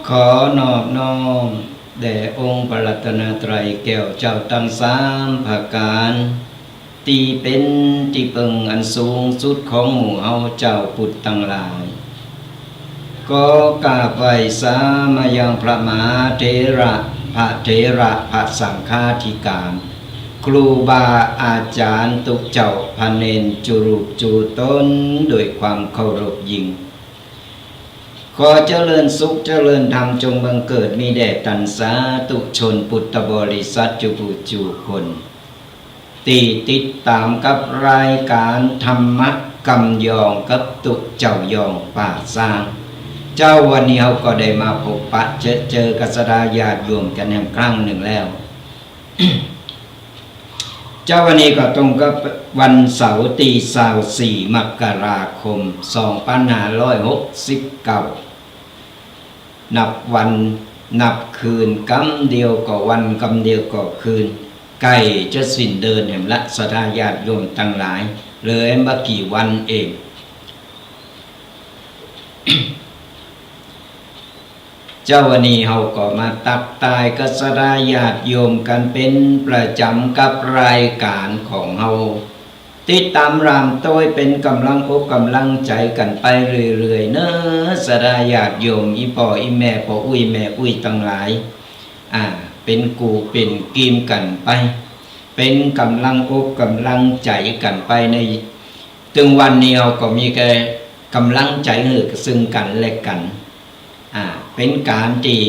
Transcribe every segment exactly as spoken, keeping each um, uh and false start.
ขอนอบน้อมแด่องค์พระรัตนตรัยแก้วเจ้าทั้งสามประการ ตี้เป๋นตี้เปิงอันสูงสุดของหมู่เฮาเจ้าพุทธตังหลาย ขอกราบไหว้สามายังพระมหาเถระ พระเถระ พระสังฆาธิการ ครูบาอาจ๋ารย์ตุ๊เจ้าพระเณรจุรูปจุตน โดยความเคารพยิ่ง ขอเจริญสุขเจริญธรรมจงบังเกิดมีแด่ตันสาธุชนพุทธบริษัทจุผู้จุคน ตี้ติดต๋ามกับรายก๋านธรรมะกำยองกับตุ๊เจ้ายองป่าซาง เจ้าวันนี้เฮาก็ได้มาพบปะเจอเจอกับศรัทธาญาติโยมกันแหมครั้งหนึ่งแล้ว เจ๊า วันนี้ก็ตรงกับวันเสาร์ตี้ซาวสี่ มกราคม สองพันห้าร้อยหกสิบเก้า นับวันนับคืน กำเดียวก็วัน กำเดียวก็คืน ใกล้จะสิ้นเดือนแหมละ ศรัทธาญาติโยมตังหลาย เหลือบ่กี่วันเอง เจ๊า วันนี้เฮาก็มาตักตายกับศรัทธาญาติโยมกันเป็นประจำกับรายการของเฮา ติดตามรามโต้ยเป็นกำลังอกกำลังใจกันไปเรื่อยๆ เน้อ ศรัทธาญาติโยม อี่ป้ออี่แม่ ป้ออุ๊ยแม่อุ๊ยตังหลาย อ่า เป็นกู่เป็นกีมกันไป เป็นกำลังอกกำลังใจกันไปใน ตึงวันนี้เฮาก็มีแก่กำลังใจหื้อซึ่งกันและกัน อ่า เป็นการตี้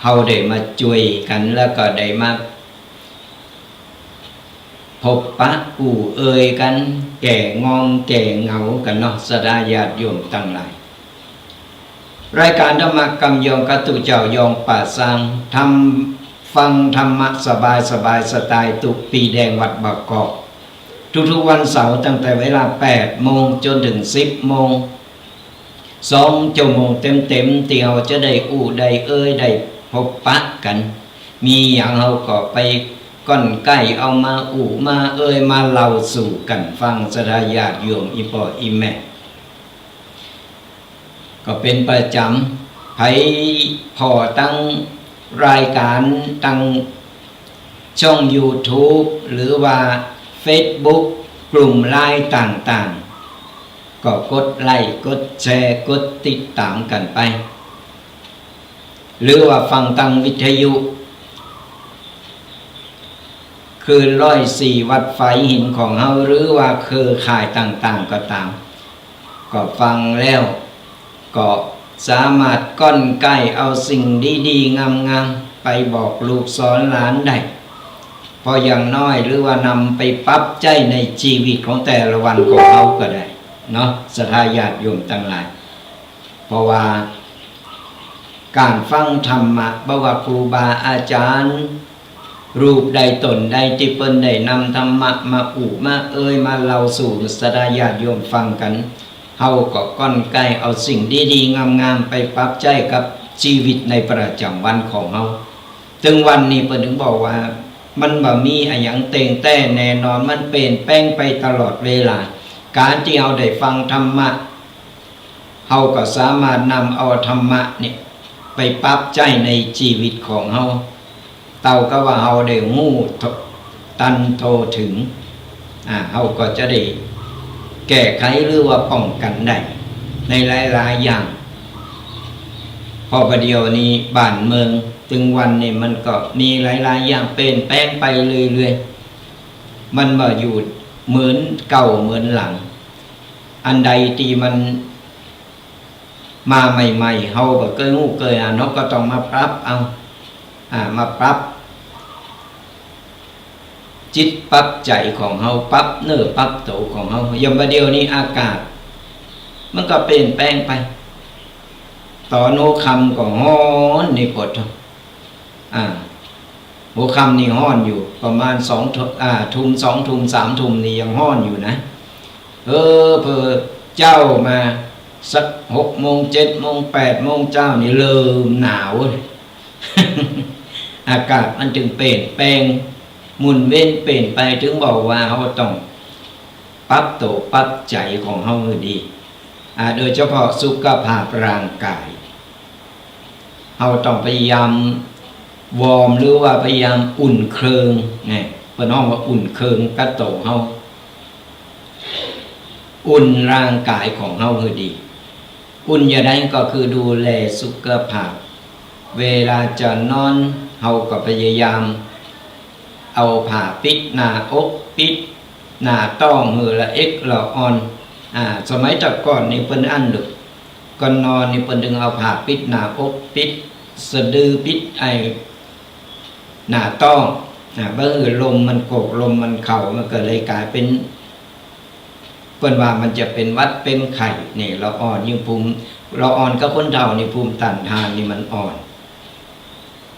เฮาได้มาจ้วยกัน แล้วก็ได้มาพบปะอู้เอ่ยกัน แก้ง่วงแก้เหงากันเนาะ ศรัทธาญาติโยมตังหลาย รายการธรรมะกำยองกับตุ๊เจ้ายองป่าซาง ทำ ฟังธรรมะสบายๆ สไตล์ตุ๊ปีแดงวัดบางกอก ทุกๆ วันเสาร์ตั้งแต่เวลาแปดโมงจนถึงสิบโมง สองชั่วโมงเต็มๆ ตี้เฮาจะได้อู้ได้เอ่ยได้พบปะกัน มีหยังเฮาก็ไปก้อนใก้เอามาอู้มาเอ่ยมาเล่าสู่กันฟัง ศรัทธาญาติโยมอี่ป้ออี่แม่ ก็เป็นประจำ ไผผ่อตังรายการตังช่องยูทูบ หรือว่าเฟซบุ๊ก กลุ่มไลน์ต่างๆ ก็กดไลค์ กดแชร์ กดติดตามกันไป หรือว่าฟังตังวิทยุ คลื่นร้อยสี่วัตต์ไฟหินของเฮา หรือว่าเครือข่ายต่างๆ ก็ตาม ก็ฟังแล้ว ก็สามารถก้อนใก้เอาสิ่งดีๆ งามๆ ไปบอกลูกสอนหลานได้ พออย่างน้อย หรือว่านำไปปรับใช้ในชีวิตของแต่ละวันของเฮาก็ได้เนาะ ศรัทธาญาติโยมตังหลาย เพราะว่าการฟังธรรมะ บ่ว่าครูบาอาจารย์รูปใดตนใดตี้เปิ้นได้นำธรรมะมาอู้มาเอ่ยมาเล่าสู่ศรัทธาญาติโยมฟังกัน เฮาก็ก้อนใก้เอาสิ่งดีๆ งามๆ ไปปรับใช้กับชีวิตในประจำวันของเฮา ตึงวันนี้เปิ้นถึงบอกว่า มันบ่มีอะหยังเต็งแต๊แน่นอน มันเปลี่ยนแปลงไปตลอดเวลา การตี้เฮาได้ฟังธรรมะ เฮาก็สามารถนำเอาธรรมะนี่ไปปรับใช้ในชีวิตของเฮา เต้ากับว่าเฮาได้ฮู้ทันทั่วถึง อ่า เฮาก็จะได้แก้ไขหรือว่าป้องกันได้ในหลายๆ อย่าง เพราะบ่าเดี่ยวนี้บ้านเมืองตึงวันนี่มันก็มีหลายๆ อย่างเปลี่ยนแปลงไปเรื่อยๆ มันบ่อยู่เหมือนเก่าเหมือนหลัง อันใดตี้มันมาใหม่ๆ เฮาบ่เกยฮู้เกยอ่าน เฮาก็ต้องมาปรับเอา อ่า มาปรับจิตปรับใจ๋ของเฮา ปรับเนื้อปรับโตของเฮา อย่างบ่าเดี่ยวนี้อากาศมันก็เปลี่ยนแปลงไป ตอนหัวค่ำก็ฮ้อนนี่ปวดท้อง อ่า หัวค่ำนี่ฮ้อนอยู่ ประมาณสองทุ่ม อ่า ทุ่ม สองทุ่ม สามทุ่มนี่ยังฮ้อนอยู่นะ เออ เผลอเจ๊ามาสักหกโมง เจ็ดโมง แปดโมงเจ๊านี่เริ่มหนาวเลย อากาศมันจึงเปลี่ยนแปลง หมุนเวียนเปลี่ยนไป ถึงบอกว่าเฮาต้องปรับโตปรับใจ๋ของเฮาหื้อดี อ่า โดยเฉพาะสุขภาพร่างกาย เฮาต้องพยายามวอร์ม หรือว่าพยายามอุ่นเครื่อง เนี่ย เปิ้นฮ้องว่าอุ่นเครื่องกับโตเฮา อุ่นร่างกายของเฮาหื้อดี อุ่นอย่างใดก็คือดูแลสุขภาพ เวลาจะนอน เฮาก็พยายามเอาผ้าปิดหน้าอก ปิดหน้าท้องหื้อละเอียดละอ่อน อ่า สมัยแต่ก่อนนี่เปิ้นอั้นลูก ก่อนนอนนี่เปิ้นจึงเอาผ้าปิดหน้าอก ปิดสะดือ ปิดไอ้หน้าท้อง อ่า บ่หื้อลมมันโกก ลมมันเข้า มันก็เลยกลายเป็น เปิ้นว่ามันจะเป็นหวัดเป็นไข้ นี่ ละอ่อน ยิ่งภูมิ ละอ่อนกับคนเฒ่านี่ ภูมิต้านทานนี่มันอ่อน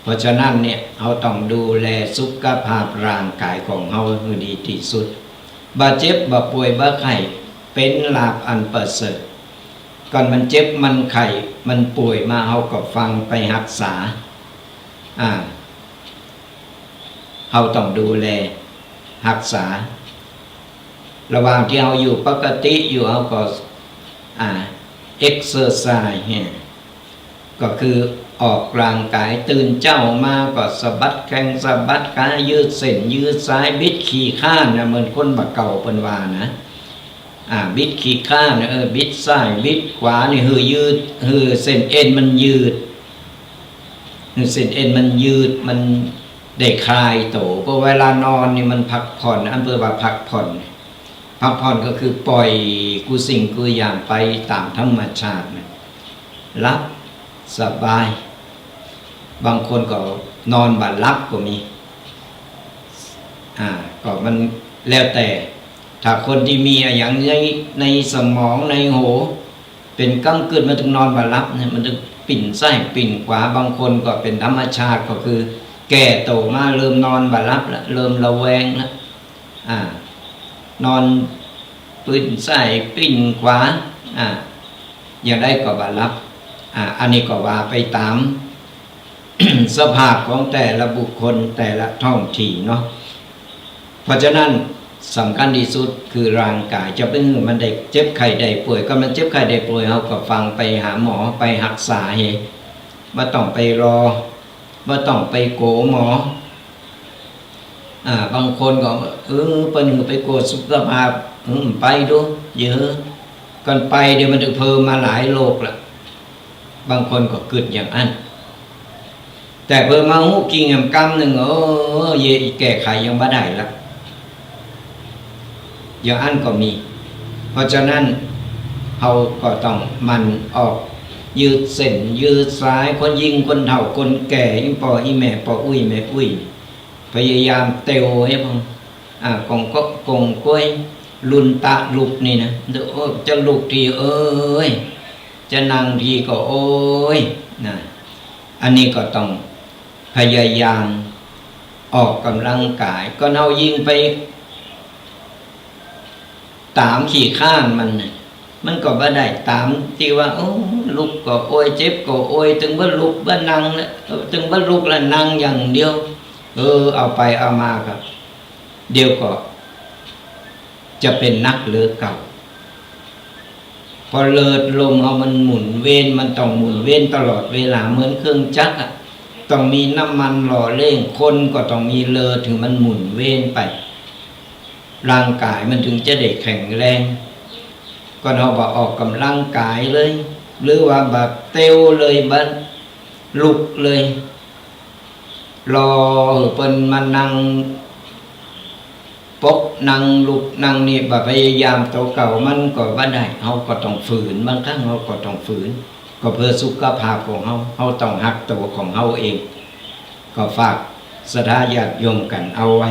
เพราะฉะนั้นเนี่ย เฮาต้องดูแลสุขภาพร่างกายของเฮาให้ดีที่สุด บ่เจ็บ บ่ป่วย บ่ไข้ เป็นลาภอันประเสริฐ ก่อนมันเจ็บ มันไข้ มันป่วยมา เฮาก็ฟังไปรักษา อ่า เฮาต้องดูแล รักษา ระหว่างที่เฮาอยู่ปกติอยู่ เฮาก็ อ่า เอ็กเซอร์ไซส์เนี่ย ก็คือออกร่างกาย ตื่นเจ๊ามาก็สะบัดแข้งสะบัดขา ยืดเส้นยืดสาย บิดขี้คร้านนะ เหมือนคนบ่าเก่าเปิ้นว่านะ อ่า บิดขี้คร้านนะ เออ บิดซ้ายบิดขวานี่ หื้อยืด หื้อเส้นเอ็นมันยืด หื้อเส้นเอ็นมันยืด มันได้คลายโต เพราะเวลานอนนี่มันพักผ่อน อันเปิ้นว่าพักผ่อน พักผ่อนก็คือปล่อยกู้สิ่งกู้อย่างไปตามธรรมชาตินะ หลับสบาย บางคนก็นอนบ่หลับก็มี อ่า ก็มันแล้วแต่ ถ้าคนที่มีอะหยังใน ในสมอง ในหัว เป็นก้ำกึ่ง มันจึงนอนบ่หลับเนี่ย มันจึงปิ้นซ้ายปิ้นขวา บางคนก็เป็นธรรมชาติ ก็คือแก่โตมาเริ่มนอนบ่หลับละ เริ่มระแวงละ อ่า นอนปิ้นซ้ายปิ้นขวา อ่า อย่างใดก็บ่หลับ อ่า อันนี้ก็ว่าไปตาม สภาพของแต่ละบุคคลแต่ละท้องที่เนาะ เพราะฉะนั้นสำคัญที่สุดคือร่างกาย จะไปหื้อมันได้เจ็บไข้ได้ป่วย ก็มันเจ็บไข้ได้ป่วย เฮาก็ฟังไปหาหมอ ไปรักษาเฮ บ่ต้องไปรอ บ่ต้องไปโกหมอ อ่า บางคนก็ เออ เปิ้นหื้อไปกวดสุขภาพ อืม ไปดู เยอะ ก่อนไปเดี๋ยวมันจะเพิ่มมาหลายโรคละ บางคนก็กึ๊ดอย่างอั้น แต่เพิ่มมาฮู้กิ่งแหมกำหนึ่ง โอ้ เยอะ แก้ไขยังบ่ได้ละ อย่างอั้นก็มี เพราะฉะนั้น เฮาก็ต้องหมั่นออก ยืดเส้น ยืดสาย คนยิ่งคนเฒ่า คนแก่ อีป้ออีแม่ ป้ออุ้ย แม่อุ้ย พยายามเตียวให้พอง อ่า กงก็ กงก้อย รุ่นตะลุกนี่นะ โอ้ จะลุกทีเอ้ย จะนั่งทีก็โอ้ย นะ อันนี้ก็ต้องพยายามออกกำลังกาย ก็เฮายิ่งไป ตามขี้คร้านมันน่ะ มันก็บ่ได้ตามที่ว่า โอ้ ลุกก็โอย เจ็บก็โอย ตึงบ่ลุกบ่นั่งแล้ว เออ ตึงบ่ลุกแล้วนั่งอย่างเดียว เออ เอาไปเอามาก็ เดี๋ยวก็จะเป็นหนักเหลือเก่า เพราะเลือดลมเฮามันหมุนเวียน มันต้องหมุนเวียนตลอดเวลา เหมือนเครื่องจักรอะ ต้องมีน้ำมันหล่อเลี้ยง คนก็ต้องมีเลือด ถึงมันหมุนเวียนไป ร่างกายมันถึงจะได้แข็งแรง ก็เฮาบ่ออกกำลังกายเลย หรือว่าบ่เตียวเลย บ่ลุกเลย รอหื้อเปิ้นมานั่งปก นั่งลุก นั่งนี่ บ่พยายามโตเก่า มันก็บ่ได้ เฮาก็ต้องฝืน บางครั้งเฮาก็ต้องฝืน ก็เพื่อสุขภาพของเฮา เฮาต้องฮักโตของเฮาเอง ก็ฝากศรัทธาญาติโยมกันเอาไว้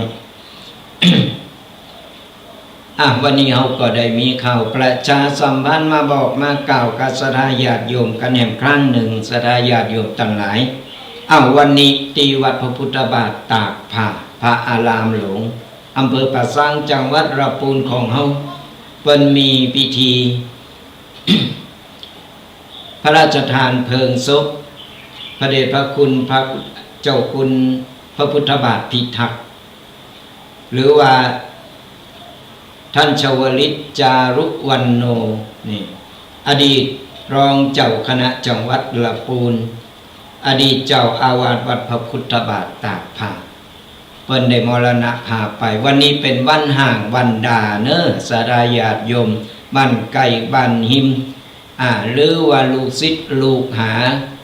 อ่ะ วันนี้เฮาก็ได้มีข่าวประชาสัมพันธ์มาบอกมากล่าวกับศรัทธาญาติโยมกันแหมครั้งหนึ่ง ศรัทธาญาติโยมตังหลาย อ้าว วันนี้ที่วัดพระพุทธบาทตากผ้า พระอารามหลวง อำเภอป่าซาง จังหวัดลำพูนของเฮา เปิ้นมีพิธี พระราชทานเพลิงศพ พระเดชพระคุณพระเจ้าคุณพระพุทธบาทพิทักษ์ หรือว่าท่านชวลิต จารุวรรณโณ นี่ อดีตรองเจ้าคณะจังหวัดลำพูน อดีตเจ้าอาวาสวัดพระพุทธบาทตากผ้า เปิ้นได้มรณภาพไป วันนี้เป็นวันฮ้างวันดาเนอะ ศรัทธาญาติโยม บ้านใกล้บ้านฮิม อ่า หรือว่าลูกศิษย์ลูกหา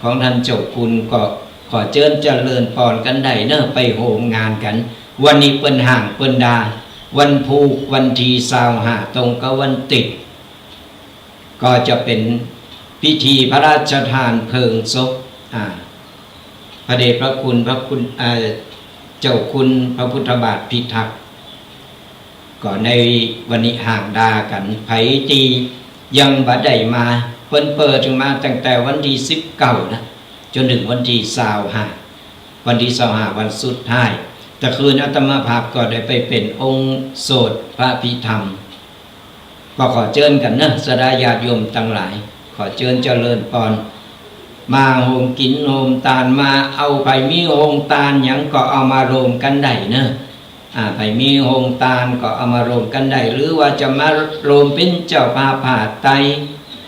ของท่านเจ้าคุณ ก็ขอเจิญเจริญปอนกันได้เนอะ ไปโฮมงานกัน วันนี้เปิ้นฮ้างเปิ้นดา วันพูกวันตี้ซาวห้า ตรงกับวันติด ก็จะเป็นพิธีพระราชทานเพลิงศพ อ่า พระเดชพระคุณ พระคุณ อ่า เจ้าคุณพระพุทธบาทพิทักษ์ ก็ในวันนี้ฮ้างดากัน ไผตี้ยังบ่ได้มา เปิ้นเปิดมาตั้งแต่วันตี้สิบเก้านะ จนถึงวันตี้ซาวห้า วันตี้ซาวห้า วันสุดท้าย แต่คืนอาตมาภาพก็ได้ไปเป๋นองค์สวดพระอภิธรรม ก็ขอเจิญกั๋นเนาะ ศรัทธาญาติโยมตังหลาย ขอเจิญเจริญปอน มาโฮมกิ๋นโฮมตาน มาเอา ใผมีโฮงตานหยังก็เอามาโฮมกั๋นได้เนาะ อ่า ใผมีโฮงตานก็เอามาโฮมกั๋นได้ หรือว่าจะมาโฮมเป๋นเจ้าภาพผ้าไตร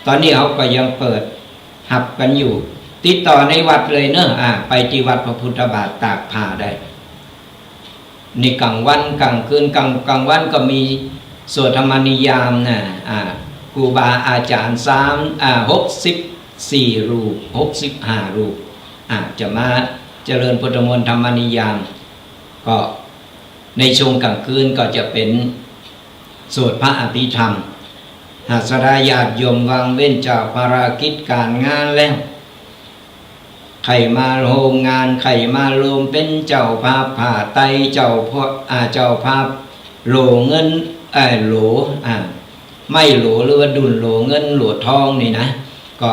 ตอนนี้เขาก็ยังเปิดฮับกั๋นอยู่ ติดต่อในวัดเลยเนาะ อ่า ไปตี้วัดพระพุทธบาทตากผ้าได้ นี่กลางวันกลางคืน กลาง กลางวันก็มีสวดธรรมนิยามนะ อ่า ครูบาอาจารย์สาม อ่า หกสิบสี่รูป หกสิบห้ารูป อ่า จะมาเจริญพุทธมนต์ธรรมนิยาม ก็ในช่วงกลางคืนก็จะเป๋นสวดพระอภิธรรม หากศรัทธาญาติโยมว่างเว้นจากภารกิจก๋านงานแล้ว ใผมาโฮมงาน ใผมาโฮมเป๋นเจ้าภาพผ้าไตร เจ้าภาพ อ่า เจ้าภาพโหลเงิน เอ่อ โหล อ่า ไม้โหลหรือว่าดุลโหลเงินโหลทองนี่นะ ก็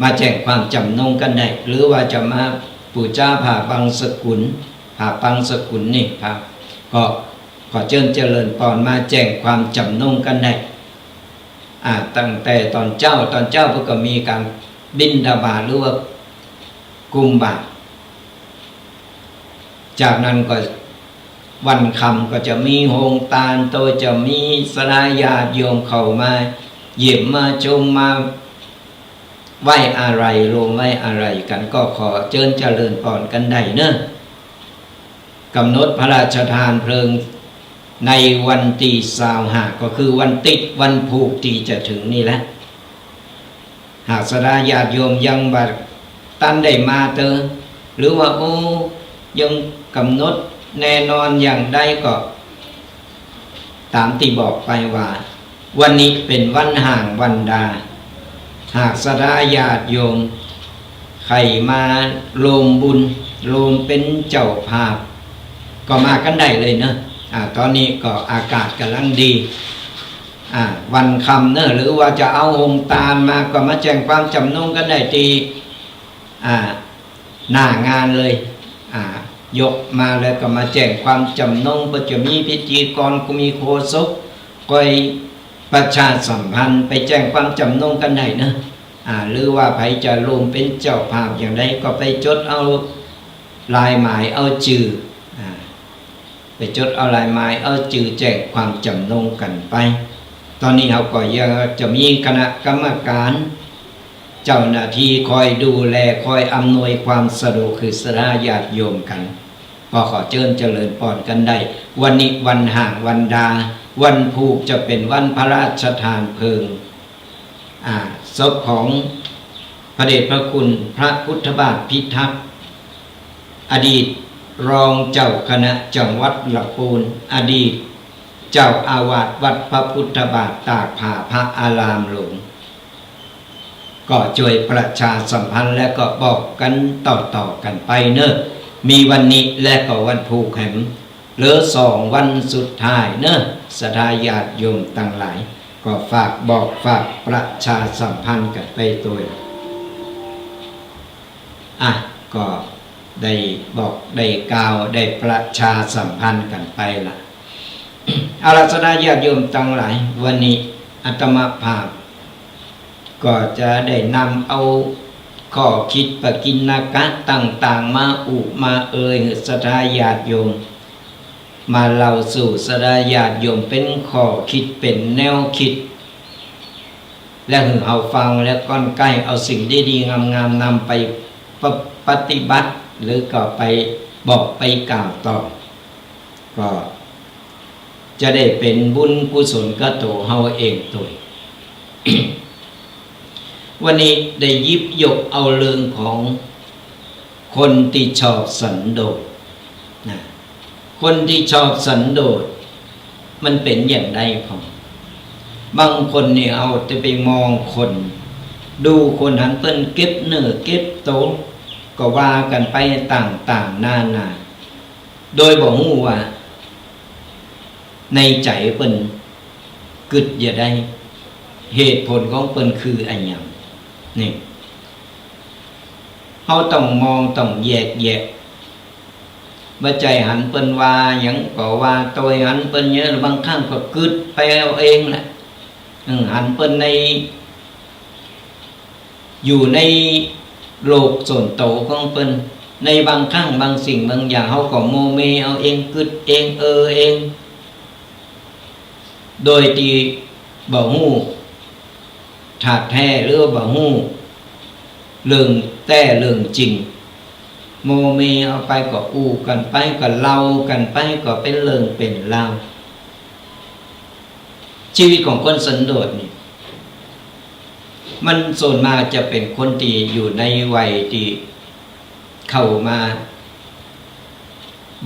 มาแจ้งความจำนงกั๋นได้ หรือว่าจะมาปู๋จาผ้าบังสกุล ผ้าบังสกุลนี่ ผ้า ก็ขอเจิญเจริญปอน มาแจ้งความจำนงกั๋นได้ อ่า ตั้งแต่ตอนเจ๊า ตอนเจ๊าเปิ้นก็มีก๋านบิณฑบาตหรือว่ากุมบาตร จากนั้นก็วันค่ำก็จะมีโฮงตาน โตจะมีศรัทธาญาติโยมเข้ามาเยี่ยมมาชมมาไว้อาลัย โฮมไว้อาลัยกั๋น ก็ขอเจิญเจริญปอนกั๋นได้เนาะ กำหนดพระราชทานเพลิงในวันตี้ซาวห้า ก็คือวันติ๊ดวันพูกตี้จะถึงนี่แหละ หากศรัทธาญาติโยมยังบ่ตันได้มาเต๊อะ หรือว่า โอ้ ยังกำหนดแน่นอนอย่างใดก็ ต๋ามตี้บอกไปว่า วันนี้เป๋นวันฮ้างวันดา หากศรัทธาญาติโยมใผมาโฮมบุญ โฮมเป๋นเจ้าภาพ ก็มากั๋นได้เลยเนาะ อ่า ตอนนี้ก็อากาศก๋ำลังดี อ่า วันค่ำเนาะ หรือว่าจะเอาโฮงตานมา ก็มาแจ้งความจำนงกั๋นได้ตี้ อ่า หน้างานเลย อ่า ยกมาแล้วก็มาแจ้งความจำนง ก็จะมีพิธีกร ก็มีโฆษก คอยประชาสัมพันธ์ ไปแจ้งความจำนงกั๋นได้เนาะ อ่า หรือว่าใผจะโฮมเป๋นเจ้าภาพอย่างใด ก็ไปจดเอาลายหมายเอาจื้อ อ่า ไปจดเอาลายหมายเอาจื้อแจ้งความจำนงกั๋นไป ตอนนี้เฮาก็ยังจะมีคณะกรรมการ เจ้าหน้าที่คอยดูแล คอยอำนวยความสะดวก คือศรัทธาญาติโยมกั๋น ก็ขอเจิญเจริญปอนกั๋นได้ วันนี้วันฮ้างวันดา วันพูกจะเป๋นวันพระราชทานเพลิง อ่า ศพของพระเดชพระคุณพระพุทธบาทพิทักษ์ อดีตรองเจ้าคณะจังหวัดลำพูน อดีตเจ้าอาวาสวัดพระพุทธบาทตากผ้าพระอารามหลวง ก็ช่วยประชาสัมพันธ์และก็บอกกั๋นต่อๆ กั๋นไปเนาะ มีวันนี้และก็วันพูกแหม เหลือสองวันสุดท้ายเนาะ ศรัทธาญาติโยมตังหลาย ก็ฝากบอกฝากประชาสัมพันธ์กั๋นไปตวย อ่ะ ก็ได้บอกได้กล่าวได้ประชาสัมพันธ์กั๋นไปละ เอาละ ศรัทธาญาติโยมตังหลาย วันนี้อาตมาภาพ ก็จะได้นำเอาข้อคิดปกิณกะต่างๆ มาอุมาเอ่ยหื้อศรัทธาญาติโยม มาเล่าสู่ศรัทธาญาติโยมเป๋นข้อคิดเป๋นแนวคิด และหื้อเฮาฟังแล้วก้อนใก้เอาสิ่งดีๆ งามๆ นำไปปะ- ปฏิบัติ หรือก็ไปบอกไปกล่าวต่อ ก็จะได้เป๋นบุญกุศลกับตั๋วเฮาเองตวย วันนี้ได้หยิบยกเอาเรื่องของคนตี้ชอบสันโดษนะ คนตี้ชอบสันโดษ มันเป๋นอย่างใดพ่อง บางคนนี่เอาแต่ไปมองคน ดูคนหันเปิ้นเก็บเนื้อเก็บตั๋ว ก็ว่ากั๋นไปต่างๆ นานา โดยบ่ฮู้ว่า ในใจ๋เปิ้นกึ๊ดอย่างใด เหตุผลของเปิ้นคืออะหยัง นี่ เฮาต้องมองต้องแยกแยะ บ่ใจ้หันเปิ้นว่าหยังก็ว่าโตย หันเปิ้นเยอะ บางครั้งก็กึดไปเอาเองแหละ อืม หันเปิ้นใน อยู่ในโลกส่วนตัวของเปิ้น ในบางครั้งบางสิ่งบางอย่าง เฮาก็โมเมเอาเอง กึดเอง เออเอง โดยที่บ่ฮู้ท่าแท้ หรือว่าบ่ฮู้เรื่องแท้เรื่องจริง โมเมเอาไปก็อู้กันไป ก็เล่ากันไป ก็เป็นเรื่องเป็นราว ชีวิตของคนสันโดษนี่ มันส่วนมากจะเป็นคนที่อยู่ในวัยที่เข้ามา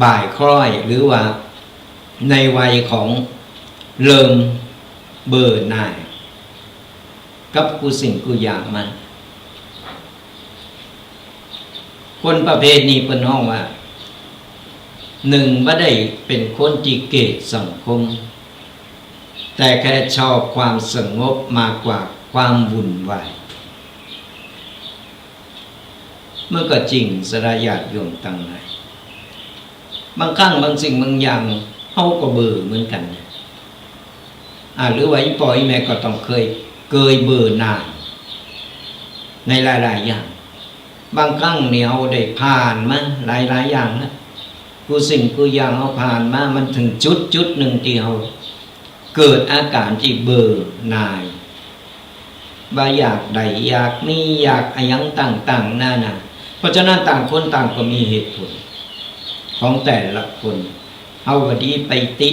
บ่ายคล้อย หรือว่าในวัยของเริ่มเบื่อหน่ายกับกู้สิ่งกู้อย่างมัน คนประเภทนี้เปิ้นฮ้องว่า หนึ่ง บ่ได้เป็นคนที่เกลียดสังคม แต่แค่ชอบความสงบมากกว่าความวุ่นวาย มันก็จริง ศรัทธาญาติโยมตังหลาย บางครั้งบางสิ่งบางอย่าง เฮาก็เบื่อเหมือนกันนะ อ่า หรือว่าอีพ่ออีแม่ก็ต้องเคย เคยเบื่อหน่ายในหลายๆ อย่าง บางครั้งนี่เฮาได้ผ่านมาหลายๆ อย่างแล้ว กู้สิ่งกู้อย่างเฮาผ่านมา มันถึงจุดจุดหนึ่งที่เฮาเกิดอาการที่เบื่อหน่าย บ่อยากได้ อยากมี อยากอะหยังต่างๆ นานา เพราะฉะนั้นต่างคนต่างก็มีเหตุผลของแต่ละคน เฮาบ่ดีไปติ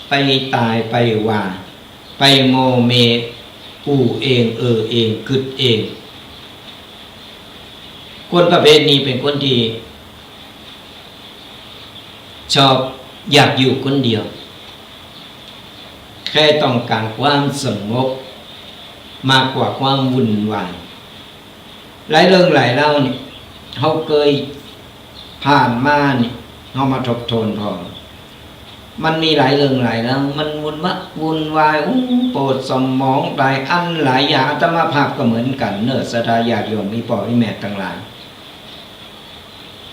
ไปต่าย ไปว่า ไปโมเม อู้เอง เออเอง กึดเอง คนประเภทนี้เป็นคนที่ชอบอยากอยู่คนเดียว แค่ต้องการความสงบมากกว่าความวุ่นวาย หลายเรื่องหลายราวนี่ เฮาเคยผ่านมานี่ เฮามาทบทวนพอ มันมีหลายเรื่องหลายราว มันวุ่นวะ วุ่นวาย อู้ ปวดสมอง หลายอันหลายอย่าง อาตมาภาพก็เหมือนกันเนอะ ศรัทธาญาติโยม อีพ่ออีแม่ตังหลาย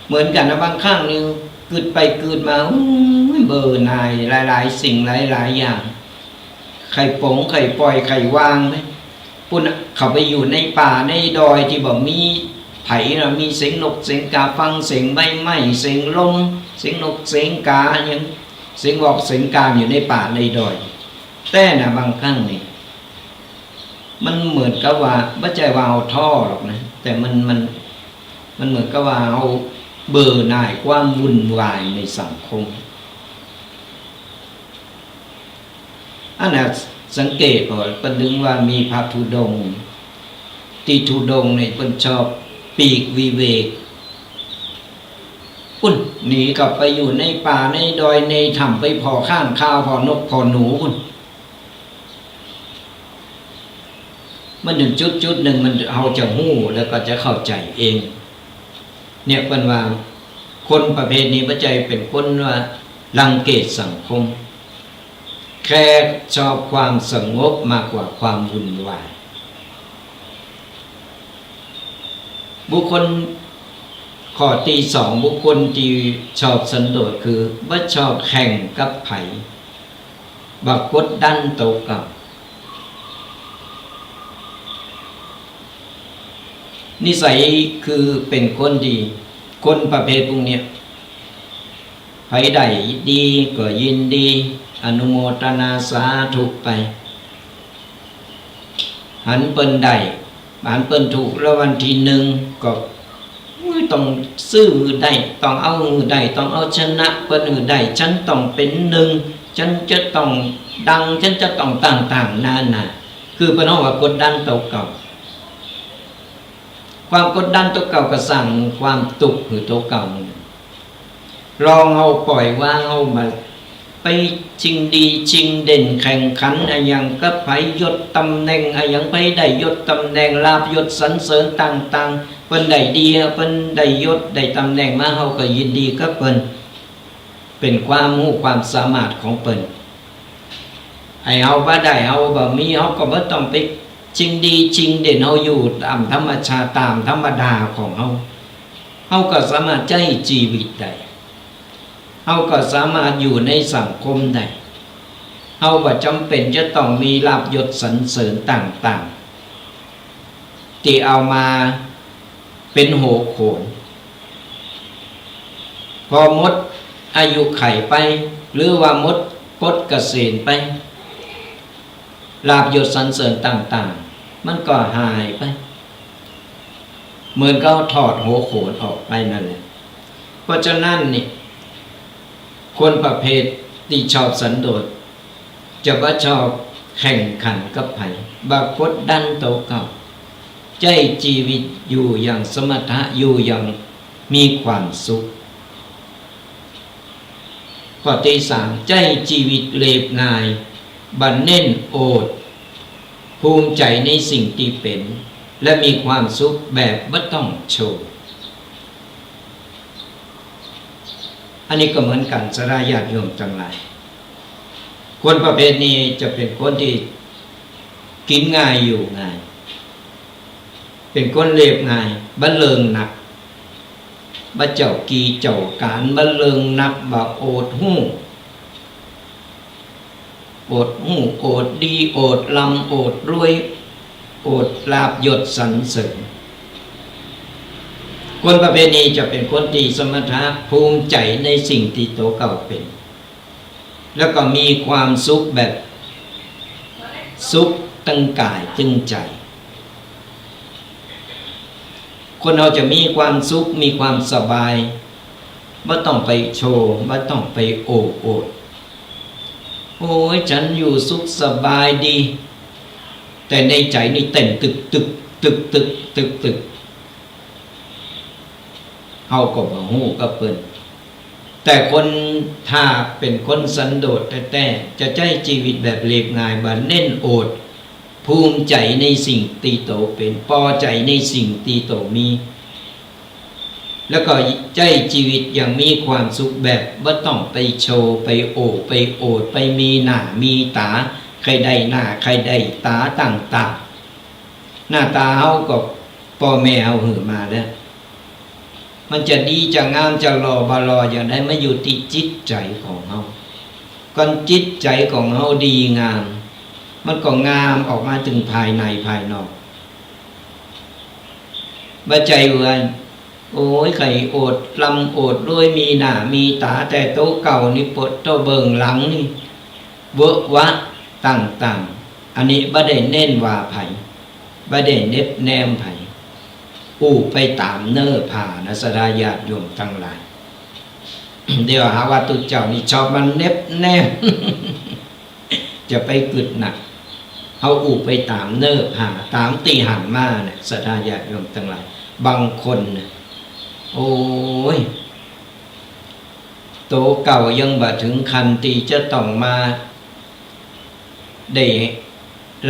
เหมือนกันนะ บางครั้งนี่กึดไปกึดมา อู้ย เบื่อหน่ายหลายๆ สิ่งหลายๆ อย่าง ใค่ปลง ใค่ปล่อย ใค่วางเลย ปุ้นน่ะ เข้าไปอยู่ในป่าในดอยที่บ่มีไผนะ มีเสียงนกเสียงกา ฟังเสียงใบไม้ เสียงลม เสียงนกเสียงกา หยัง เสียงวอกเสียงกาอยู่ในป่าในดอย แต่นะ บางครั้งนี่ มันเหมือนกับว่า บ่ใจ้ว่าเฮาท้อหรอกนะ แต่มัน มัน มันเหมือนกับว่าเฮาเบื่อหน่ายความวุ่นวายในสังคม อันน่ะ สังเกตบ่ เปิ้นถึงว่ามีพระธุดงค์ ตี้ธุดงค์นี่เปิ้นชอบปีกวิเวก ปุ้น หนีเข้าไปอยู่ในป่าในดอยในถ้ำ ไปผ่อค้างคาว ผ่อนกผ่อหนูปุ้น มันถึงจุดจุดหนึ่ง มัน เฮาจะฮู้แล้วก็จะเข้าใจเอง เนี่ย เปิ้นว่าคนประเภทนี้บ่ใจ้เป็นคนว่ารังเกียจสังคม แค่ชอบความสงบมากกว่าความวุ่นวาย บุคคลข้อตี้สอง บุคคลตี้ชอบสันโดษคือบ่ชอบแข่งกับไผ บ่กดดันโตเก่า นิสัยคือเป็นคนดี คนประเภทพวกเนี้ย ไผได้ดีก็ยินดี อนุโมทนาสาธุไป หันเปิ้นได้ หันเปิ้นถูกรางวัลที่หนึ่งก็ อุ้ย ต้องซื้อหื้อได้ ต้องเอาหื้อได้ ต้องเอาชนะเปิ้นหื้อได้ ฉันต้องเป็นหนึ่ง ฉันจะต้องดัง ฉันจะต้องต่างๆ นานา คือเปิ้นฮ้องว่ากดดันโตเก่า ความกดดันโตเก่าก็สร้างความทุกข์หื้อโตเก่า ลองเอาปล่อยวาง เอามาไปชิงดีชิงเด่น แข่งขันอะหยังกับไผ ยศตำแหน่งอะหยัง ไผได้ยศตำแหน่ง ลาภยศสรรเสริญต่างๆ เปิ้นได้ดี เปิ้นได้ยศได้ตำแหน่งมา เฮาก็ยินดีกับเปิ้น เป็นความฮู้ความสามารถของเปิ้น ไอ้เฮาบ่ได้ เฮาบ่มี เฮาก็บ่ต้องไปชิงดีชิงเด่น เฮาอยู่ตามธรรมชาติ ตามธรรมดาของเฮา เฮาก็สามารถใช้ชีวิตได้ เฮาก็สามารถอยู่ในสังคมได้ เฮาบ่จำเป็นจะต้องมีลาภยศสรรเสริญต่างๆ ที่เอามาเป็นหัวโขน พอหมดอายุไขไป หรือว่าหมดปลดเกษียณไป ลาภยศสรรเสริญต่างๆ มันก็หายไป เหมือนเขาถอดหัวโขนออกไปนั่นแหละ เพราะฉะนั้นนี่ คนประเภทที่ชอบสันโดษ จะบ่ชอบแข่งขันกับไผ บ่กดดันโตเก่า ใจ๊ชีวิตอยู่อย่างสมถะ อยู่อย่างมีความสุข ข้อที่สาม ใจ๊ชีวิตเรียบง่าย บ่เน้นโอษ ภูมิใจในสิ่งที่เป็น และมีความสุขแบบบ่ต้องโชว์ อันนี้ก็เหมือนกัน ศรัทธาญาติโยมทั้งหลาย คนประเภทนี้จะเป็นคนที่กินง่ายอยู่ง่าย เป็นคนเรียบง่าย บ่เริงหนัก บ่เจ้ากี้เจ้าการ บ่เริงหนัก บ่โอษฮู้ โอษฮู้ โอษดี โอษร่ำ โอษรวย โอษลาภยศสรรเสริญ คนประเภทนี้จะเป็นคนที่สมถะ ภูมิใจในสิ่งที่โตเก่าเป็น แล้วก็มีความสุขแบบสุขตึงกายตึงใจ คนเฮาจะมีความสุข มีความสบาย บ่ต้องไปโชว์ บ่ต้องไปโอ้อวด โอ้ย ฉันอยู่สุขสบายดี แต่ในใจนี่เต้นตึกตึก ตึกตึก ตึกตึก เฮาก็บ่ฮู้กับเปิ้น แต่คนถ้าเป็นคนสันโดษแต๊ๆ จะใจ๊ชีวิตแบบเรียบง่าย บ่เน้นโอษ ภูมิใจในสิ่งตี้โตเป็น ปอใจในสิ่งตี้โตมี แล้วก็ใจ๊ชีวิตอย่างมีความสุขแบบบ่ต้องไปโชว์ ไปโอ้ ไปอวด ไปมีหน้ามีต๋า ใค่ได้หน้า ใค่ได้ต๋าต่างๆ หน้าต๋าเฮาก็ป้อแม่เฮาหื้อมาแล้ว มันจะดีจะงามจะหล่อบ่หล่ออย่างใด มันอยู่ตี้จิตใจ๋ของเฮา ก่อนจิตใจ๋ของเฮาดีงาม มันก็งามออกมาตึงภายในภายนอก บ่ใจ้ว่า โอ้ย ใค่โอษร่ำโอษรวย มีหน้ามีต๋า แต่โตเก่านี่ปวดโตเบิ่งหลังนี่ เวอะหวะต่างๆ อันนี้บ่ได้เน้นว่าไผ บ่ได้เน็บแนมไผ อู้ไปต๋ามเนื้อผ้านะ ศรัทธาญาติโยมตังหลาย เดี๋ยวหาว่าตุ๊เจ้านี่ชอบมาเน็บแนม จะไปกึ๊ดหนัก เฮาอู้ไปต๋ามเนื้อผ้า ต๋ามตี้หันมาเนี่ย ศรัทธาญาติโยมตังหลาย บางคนเนี่ย โอ้ย โตเก่ายังบ่ถึงขั้นตี้จะต้องมาได้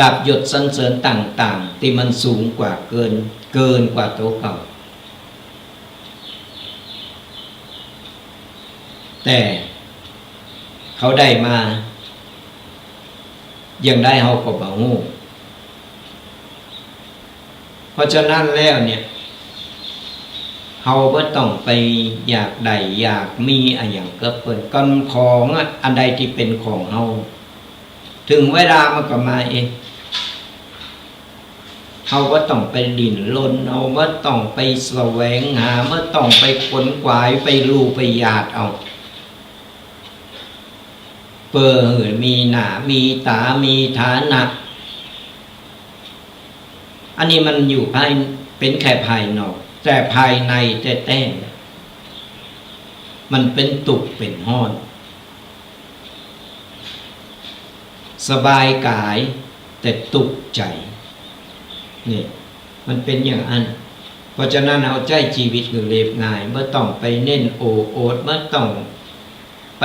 ลาภยศสรรเสริญต่างๆ ตี้มันสูงกว่าเกิน เกินกว่าโตเก่า แต่เขาได้มา อย่างใดเฮาก็บ่ฮู้ เพราะฉะนั้นแล้วเนี่ย เฮาบ่ต้องไปอยากได้อยากมีอะหยังกับเปิ้น ก่อนของอะ อันใดตี้เป็นของเฮา ถึงเวลามันก็มาเอง เฮาบ่ต้องไปดิ้นรน เฮาบ่ต้องไปแสวงหา บ่ต้องไปขนขวาย ไปลู่ไปอยากเอา เปื้อหื้อมีหน้ามีต๋า มีฐานะ อันนี้มันอยู่ภาย เป็นแค่ภายนอก แต่ภายในแต๊ๆ มันเป็นตุ๊กข์เป็นฮ้อน สบายกายแต่ตุ๊กข์ใจ๋ นี่ มันเป็นอย่างอั้น เพราะฉะนั้นเฮาใจ๊ชีวิตหื้อเรียบง่าย บ่ต้องไปเน้นโอ้อวด บ่ต้องไป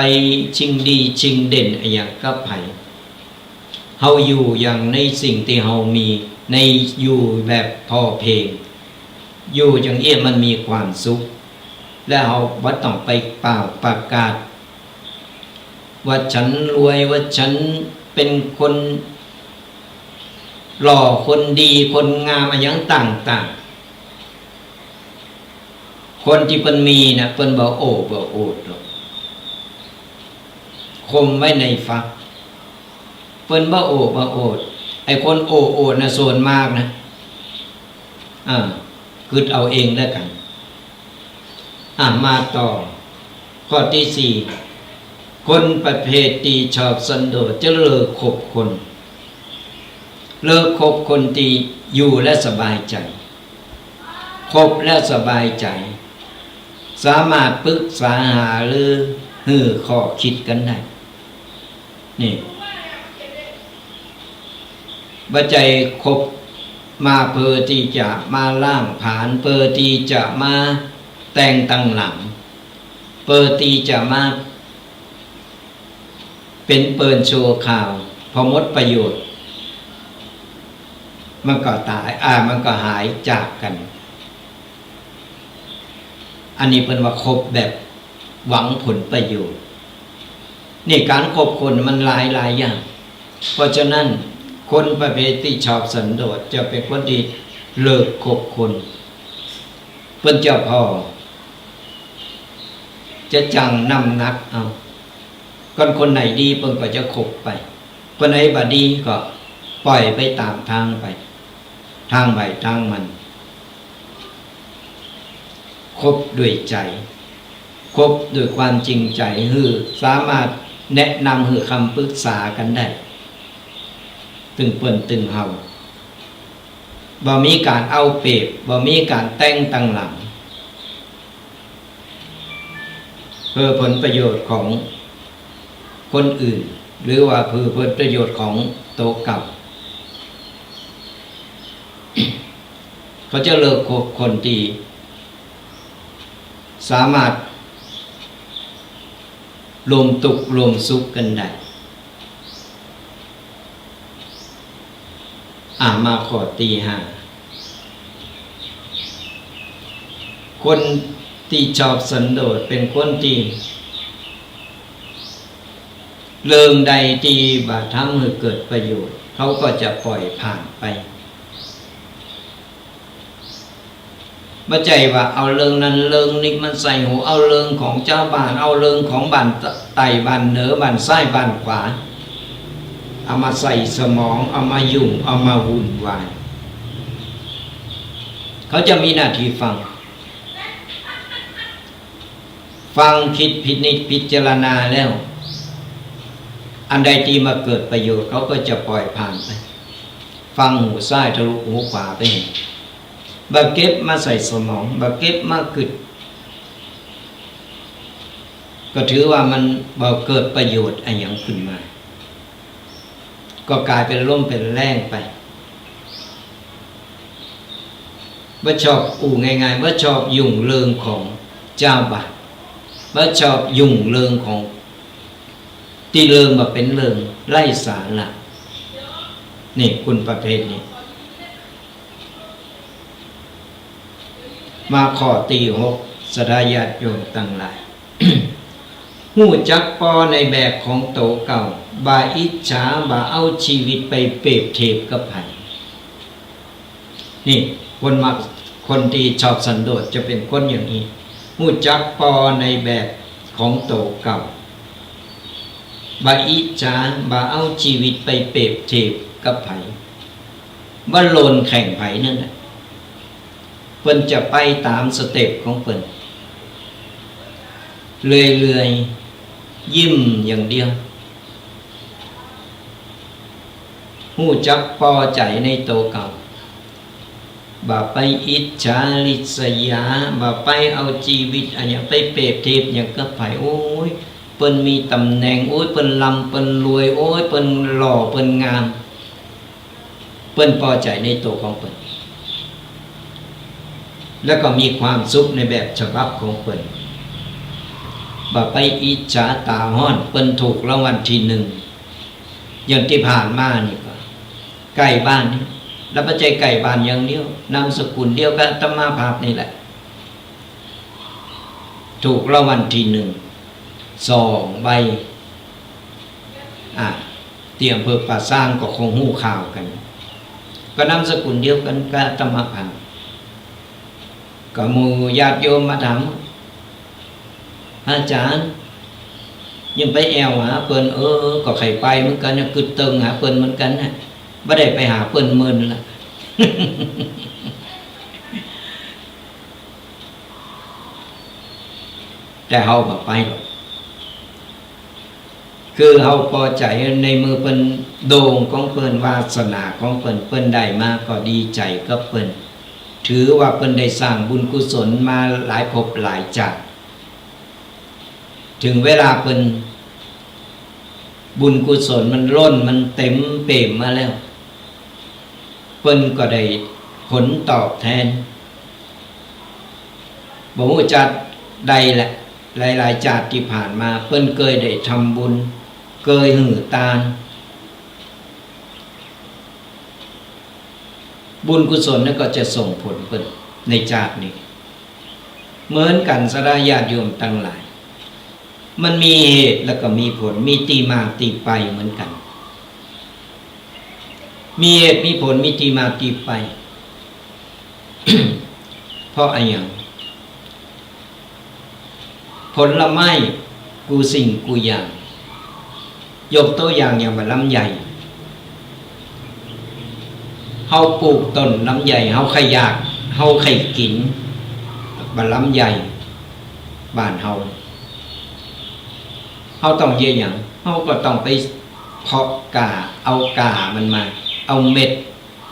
ชิงดีชิงเด่นอะหยังกับไผ เฮาอยู่อย่างในสิ่งตี้เฮามี ใน อยู่แบบพอเพียง อยู่อย่างเอี้ยมันมีความสุข และเฮาบ่ต้องไปเป่าประกาศ ว่าฉันรวย ว่าฉันเป็นคนหล่อ คนดี คนงามอะหยังต่างๆ คนตี้เปิ้นมีนะ เปิ้นบ่โอ้บ่อวดหรอก ข่มไว้ในฝัก เปิ้นบ่โอ้บ่โอด ไอ้คนโอ้โอดน่ะส่วนมากนะ อ่า กึ๊ดเอาเองแล้วกัน อ่ะ มาต่อ ข้อที่สี่ คนประเภทที่ชอบสันโดษจะเลิกคบคน เลิกคบคนที่อยู่และสบายใจ คบแล้วสบายใจ สามารถปรึกษาหารือหื้อข้อคิดกันได้ นี่ บ่ใจ้คบมาเพื่อที่จะมาล้างผลาญ เพื่อที่จะมาแต่งตั้งหลัง เพื่อที่จะมาเป็นเปิ้นชั่วคราว พอหมดประโยชน์ มันก็ตาย อ่า มันก็หายจากกัน อันนี้เปิ้นว่าคบแบบหวังผลประโยชน์ นี่การคบคนมันหลายหลายอย่าง เพราะฉะนั้นคนประเภทที่ชอบสันโดษจะเป็นคนที่เลิกคบคน เปิ้นจะผ่อ จะจั่งน้ำหนักเอา คนคนไหนดีเปิ้นก็จะคบไป คนไหนบ่ดีก็ปล่อยไปตามทางไป ทางไผทางมัน คบด้วยใจ คบด้วยความจริงใจ หื้อสามารถแนะนำ หื้อคำปรึกษากันได้ ตึงเปิ้นตึงเฮา บ่มีการเอาเปรียบ บ่มีการแต่งตั้งหลัง เพื่อผลประโยชน์ของคนอื่น หรือว่าเพื่อผลประโยชน์ของตัวเก่า เขาจะเลิกคบคนที่สามารถร่วมทุกข์ร่วมสุขกันได้ อ่ะ มาข้อที่ห้า คนที่ชอบสันโดษเป็นคนที่ เรื่องใดที่บ่ทำให้เกิดประโยชน์ เขาก็จะปล่อยผ่านไป บ่ใจ้ว่าเอาเรื่องนั้นเรื่องนี้มาใส่หัว เอาเรื่องของชาวบ้าน เอาเรื่องของบ้านใต้บ้านเหนือ บ้านซ้ายบ้านขวา เอามาใส่สมอง เอามายุ่ง เอามาวุ่นวาย เขาจะมีหน้าที่ฟัง ฟังคิดพินิจพิจารณาแล้ว อันใดที่มาเกิดประโยชน์ เขาก็จะปล่อยผ่านไป ฟังหูซ้ายทะลุหูขวาไป บ่เก็บมาใส่สมอง บ่เก็บมากึ๊ด ก็ถือว่ามันบ่เกิดประโยชน์อะหยังขึ้นมา ก็กลายเป็นลมเป็นแล้งไป บ่ชอบ อู้ง่ายๆ บ่ชอบยุ่งเรื่องของชาวบ้าน บ่ชอบยุ่งเรื่องของ ตี้เรื่องบ่เป็นเรื่องไร้สาระ นี่คนประเภทนี้ มาข้อตี้หก ศรัทธาญาติโยมตังหลาย ฮู้จักปอในแบบของโตเก่า บ่อิจฉา บ่เอาชีวิตไปเปรียบเทียบกับไผ นี่ คนมัก คนที่ชอบสันโดษจะเป็นคนอย่างนี้ ฮู้จักปอในแบบของโตเก่า บ่อิจฉา บ่เอาชีวิตไปเปรียบเทียบกับไผ บ่โลนแข่งไผนั่นแหละ เปิ้นจะไปตามสเต็ปของเปิ้น เรื่อยๆ ยิ้มอย่างเดียว ฮู้จักปอใจในโตเก่า บ่ไปอิจฉาริษยา บ่ไปเอาชีวิตอะหยังไปเปรียบเทียบหยังกับไผ โอ๊ย เปิ้นมีตำแหน่ง โอ๊ย เปิ้นร่ำ เปิ้นรวย โอ๊ย เปิ้นหล่อ เปิ้นงาม เปิ้นปอใจในโตของเปิ้น แล้วก็มีความสุขในแบบฉบับของเปิ้น บ่ไปอิจฉาตาฮ้อน เปิ้นถูกรางวัลที่หนึ่ง อย่างตี้ผ่านมานี่ก็ใก้บ้านนี่ แล้วบ่ใจ้ใก้บ้านอย่างเดียว นามสกุลเดียวกับอาตมาภาพนี่แหละ ถูกรางวัลที่หนึ่ง สองใบ อ่ะ ตี้อำเภอป่าซางก็คงฮู้ข่าวกัน ก็นามสกุลเดียวกันกับอาตมาภาพ ก็หมู่ญาติโยมมาถาม อาจารย์ ยังไปแอ่วหาเปิ้น เออ ก็ใค่ไปเหมือนกั๋นนะ กึ๊ดเติงหาเปิ้นเหมือนกั๋นนะ บ่ได้ไปหาเปิ้นเมินละ แต่เฮาบ่ไปหรอก คือเฮาปอใจ๋ในเมื่อเปิ้นโด่งของเปิ้น วาสนาของเปิ้น เปิ้นได้มาก็ดีใจ๋กับเปิ้น ถือว่าเปิ้นได้สร้างบุญกุศลมาหลายภพหลายจาติ เถิงเวลาเปิ้น บุญกุศลมันล้น มันเต็มเปี่ยมมาแล้ว เปิ้นก็ได้ผลตอบแทน บ่ฮู้จักใดแหละ หลายๆ จาติที่ผ่านมา เปิ้นเกยได้ทำบุญ เกยหื้อตาน บุญกุศลนั้นก็จะส่งผลเปิ้นในจาตินี้ เหมือนกั๋นศรัทธาญาติโยมตังหลาย มันมีเหตุแล้วก็มีผล มีตี้มาตี้ไปเหมือนกั๋น มีเหตุมีผล มีตี้มาตี้ไป เพราะอะหยัง ผลไม้กู้สิ่งกู้อย่าง ยกตัวอย่างอย่างบ่าลำไย เฮาปลูกต้นลำไย เฮาใค่อยาก เฮาใค่กิ๋น บ่าลำไยบ้านเฮา เฮาต้องเยียะหยัง เฮาก็ต้องไปเพาะก้า เอาก้ามันมา เอาเม็ด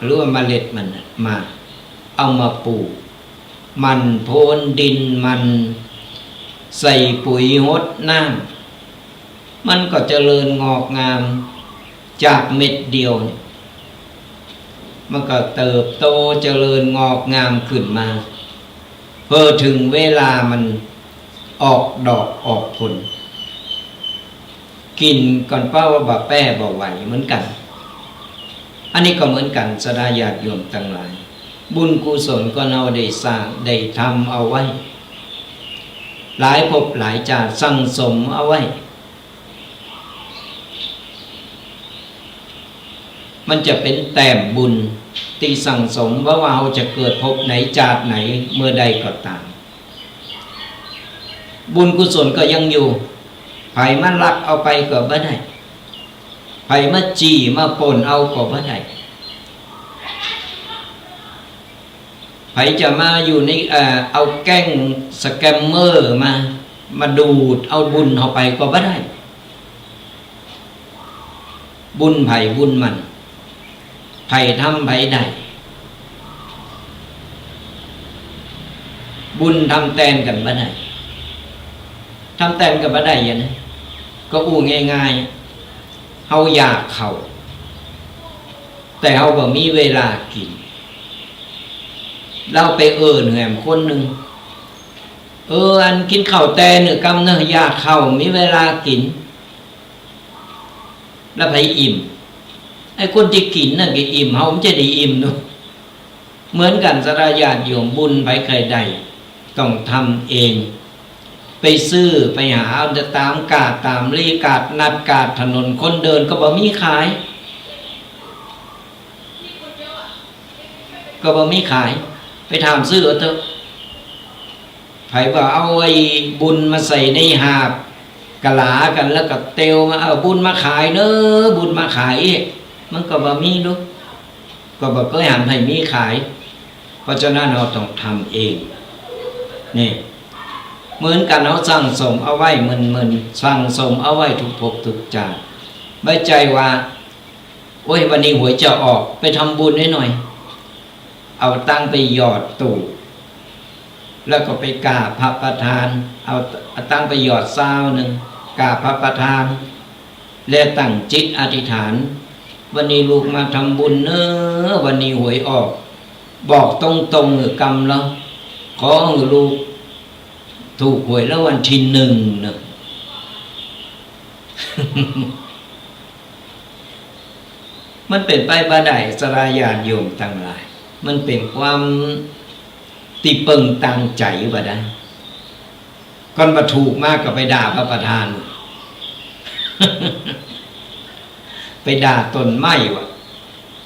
หรือว่าเมล็ดมันน่ะมา เอามาปลูก หมั่นพรวนดินมัน ใส่ปุ๋ยหดน้ำ มันก็เจริญงอกงาม จากเม็ดเดียวเนี่ย มันก็เติบโตเจริญงอกงามขึ้นมา พอเถิงเวลามันออกดอกออกผล กิ๋นก่อนเป้าว่าบ่แป้บ่ไหวเหมือนกั๋น อันนี้ก็เหมือนกั๋น ศรัทธาญาติโยมตังหลาย บุญกุศลก็เฮาได้สร้าง ได้ทำเอาไว้ หลายภพหลายจาติสั่งสมเอาไว้ มันจะเป๋นแต้มบุญตี้สั่งสม บ่ว่าเฮาจะเกิดภพไหนจาติไหนเมื่อใดก็ต๋าม บุญกุศลก็ยังอยู่ ใผมาลักเอาไปก็บ่ได้ ใผมาจี้มาปล้นเอาก็บ่ได้ ใผจะมาอยู่ใน เอ่อ เอาแก๊งสแกมเมอร์มา มาดูดเอาบุญเฮาไปก็บ่ได้ บุญใผบุญมัน ใผทำใผได้ บุญทำแตนกั๋นบ่ได้ ทำแตนกั๋นบ่ได้อย่างนั้น ก็อู้ง่ายๆ เฮาอยากข้าว แต่เฮาบ่มีเวลากิ๋น เฮาไปเอิ้นแหมคนหนึ่ง เออ อันกิ๋นข้าวแตนเน่อกำเนอะ อยากข้าว มีเวลากิ๋น แล้วใผอิ่ม ไอ้คนตี้กิ๋นนั่นก็อิ่ม เฮามันจะได้อิ่มเนาะ เหมือนกั๋น ศรัทธาญาติโยม บุญใผใค่ได้ ต้องทำเอง ไปซื้อ ไปหาเอาต๋ามก้าต๋ามหลี ก้านัด ก้าถนนคนเดินก็บ่มีขาย ก็บ่มีขาย ไปถามซื้อเอาเถอะ ใผว่าเอาไอ้บุญมาใส่ในหาบ กะหลากั๋นแล้วก็เตียวมา เอาบุญมาขายเนอะ บุญมาขาย มันก็บ่มีลูก ก็บ่เกยหันใผมีขาย เพราะฉะนั้นเฮาต้องทำเอง นี่ เหมือนกั๋น เฮาสั่งสมเอาไว้เมินๆ สั่งสมเอาไว้ทุกภพทุกจาติ บ่ใจ้ว่า โอ๊ย วันนี้หวยจะออก ไปทำบุญให้หน่อย เอาตังค์ไปหยอดตู้ แล้วก็ไปกราบพระประธาน เอา เอาตังค์ไปหยอดซาวหนึ่ง กราบพระประธาน และตั้งจิตอธิษฐาน วันนี้ลูกมาทำบุญเนอะ วันนี้หวยออก บอกตรงๆ เน่อกำเนาะ ขอหื้อลูกถูกหวยรางวัลที่หนึ่งเนอะ มันเป๋นไปบ่ได้ ศรัทธาญาติโยมตังหลาย มันเป๋นความตี้เปิงตางใจ๋บ่ได้ ก่อนบ่ถูกมาก็ไปด่าพระประธาน ไปด่าต้นไม้วะ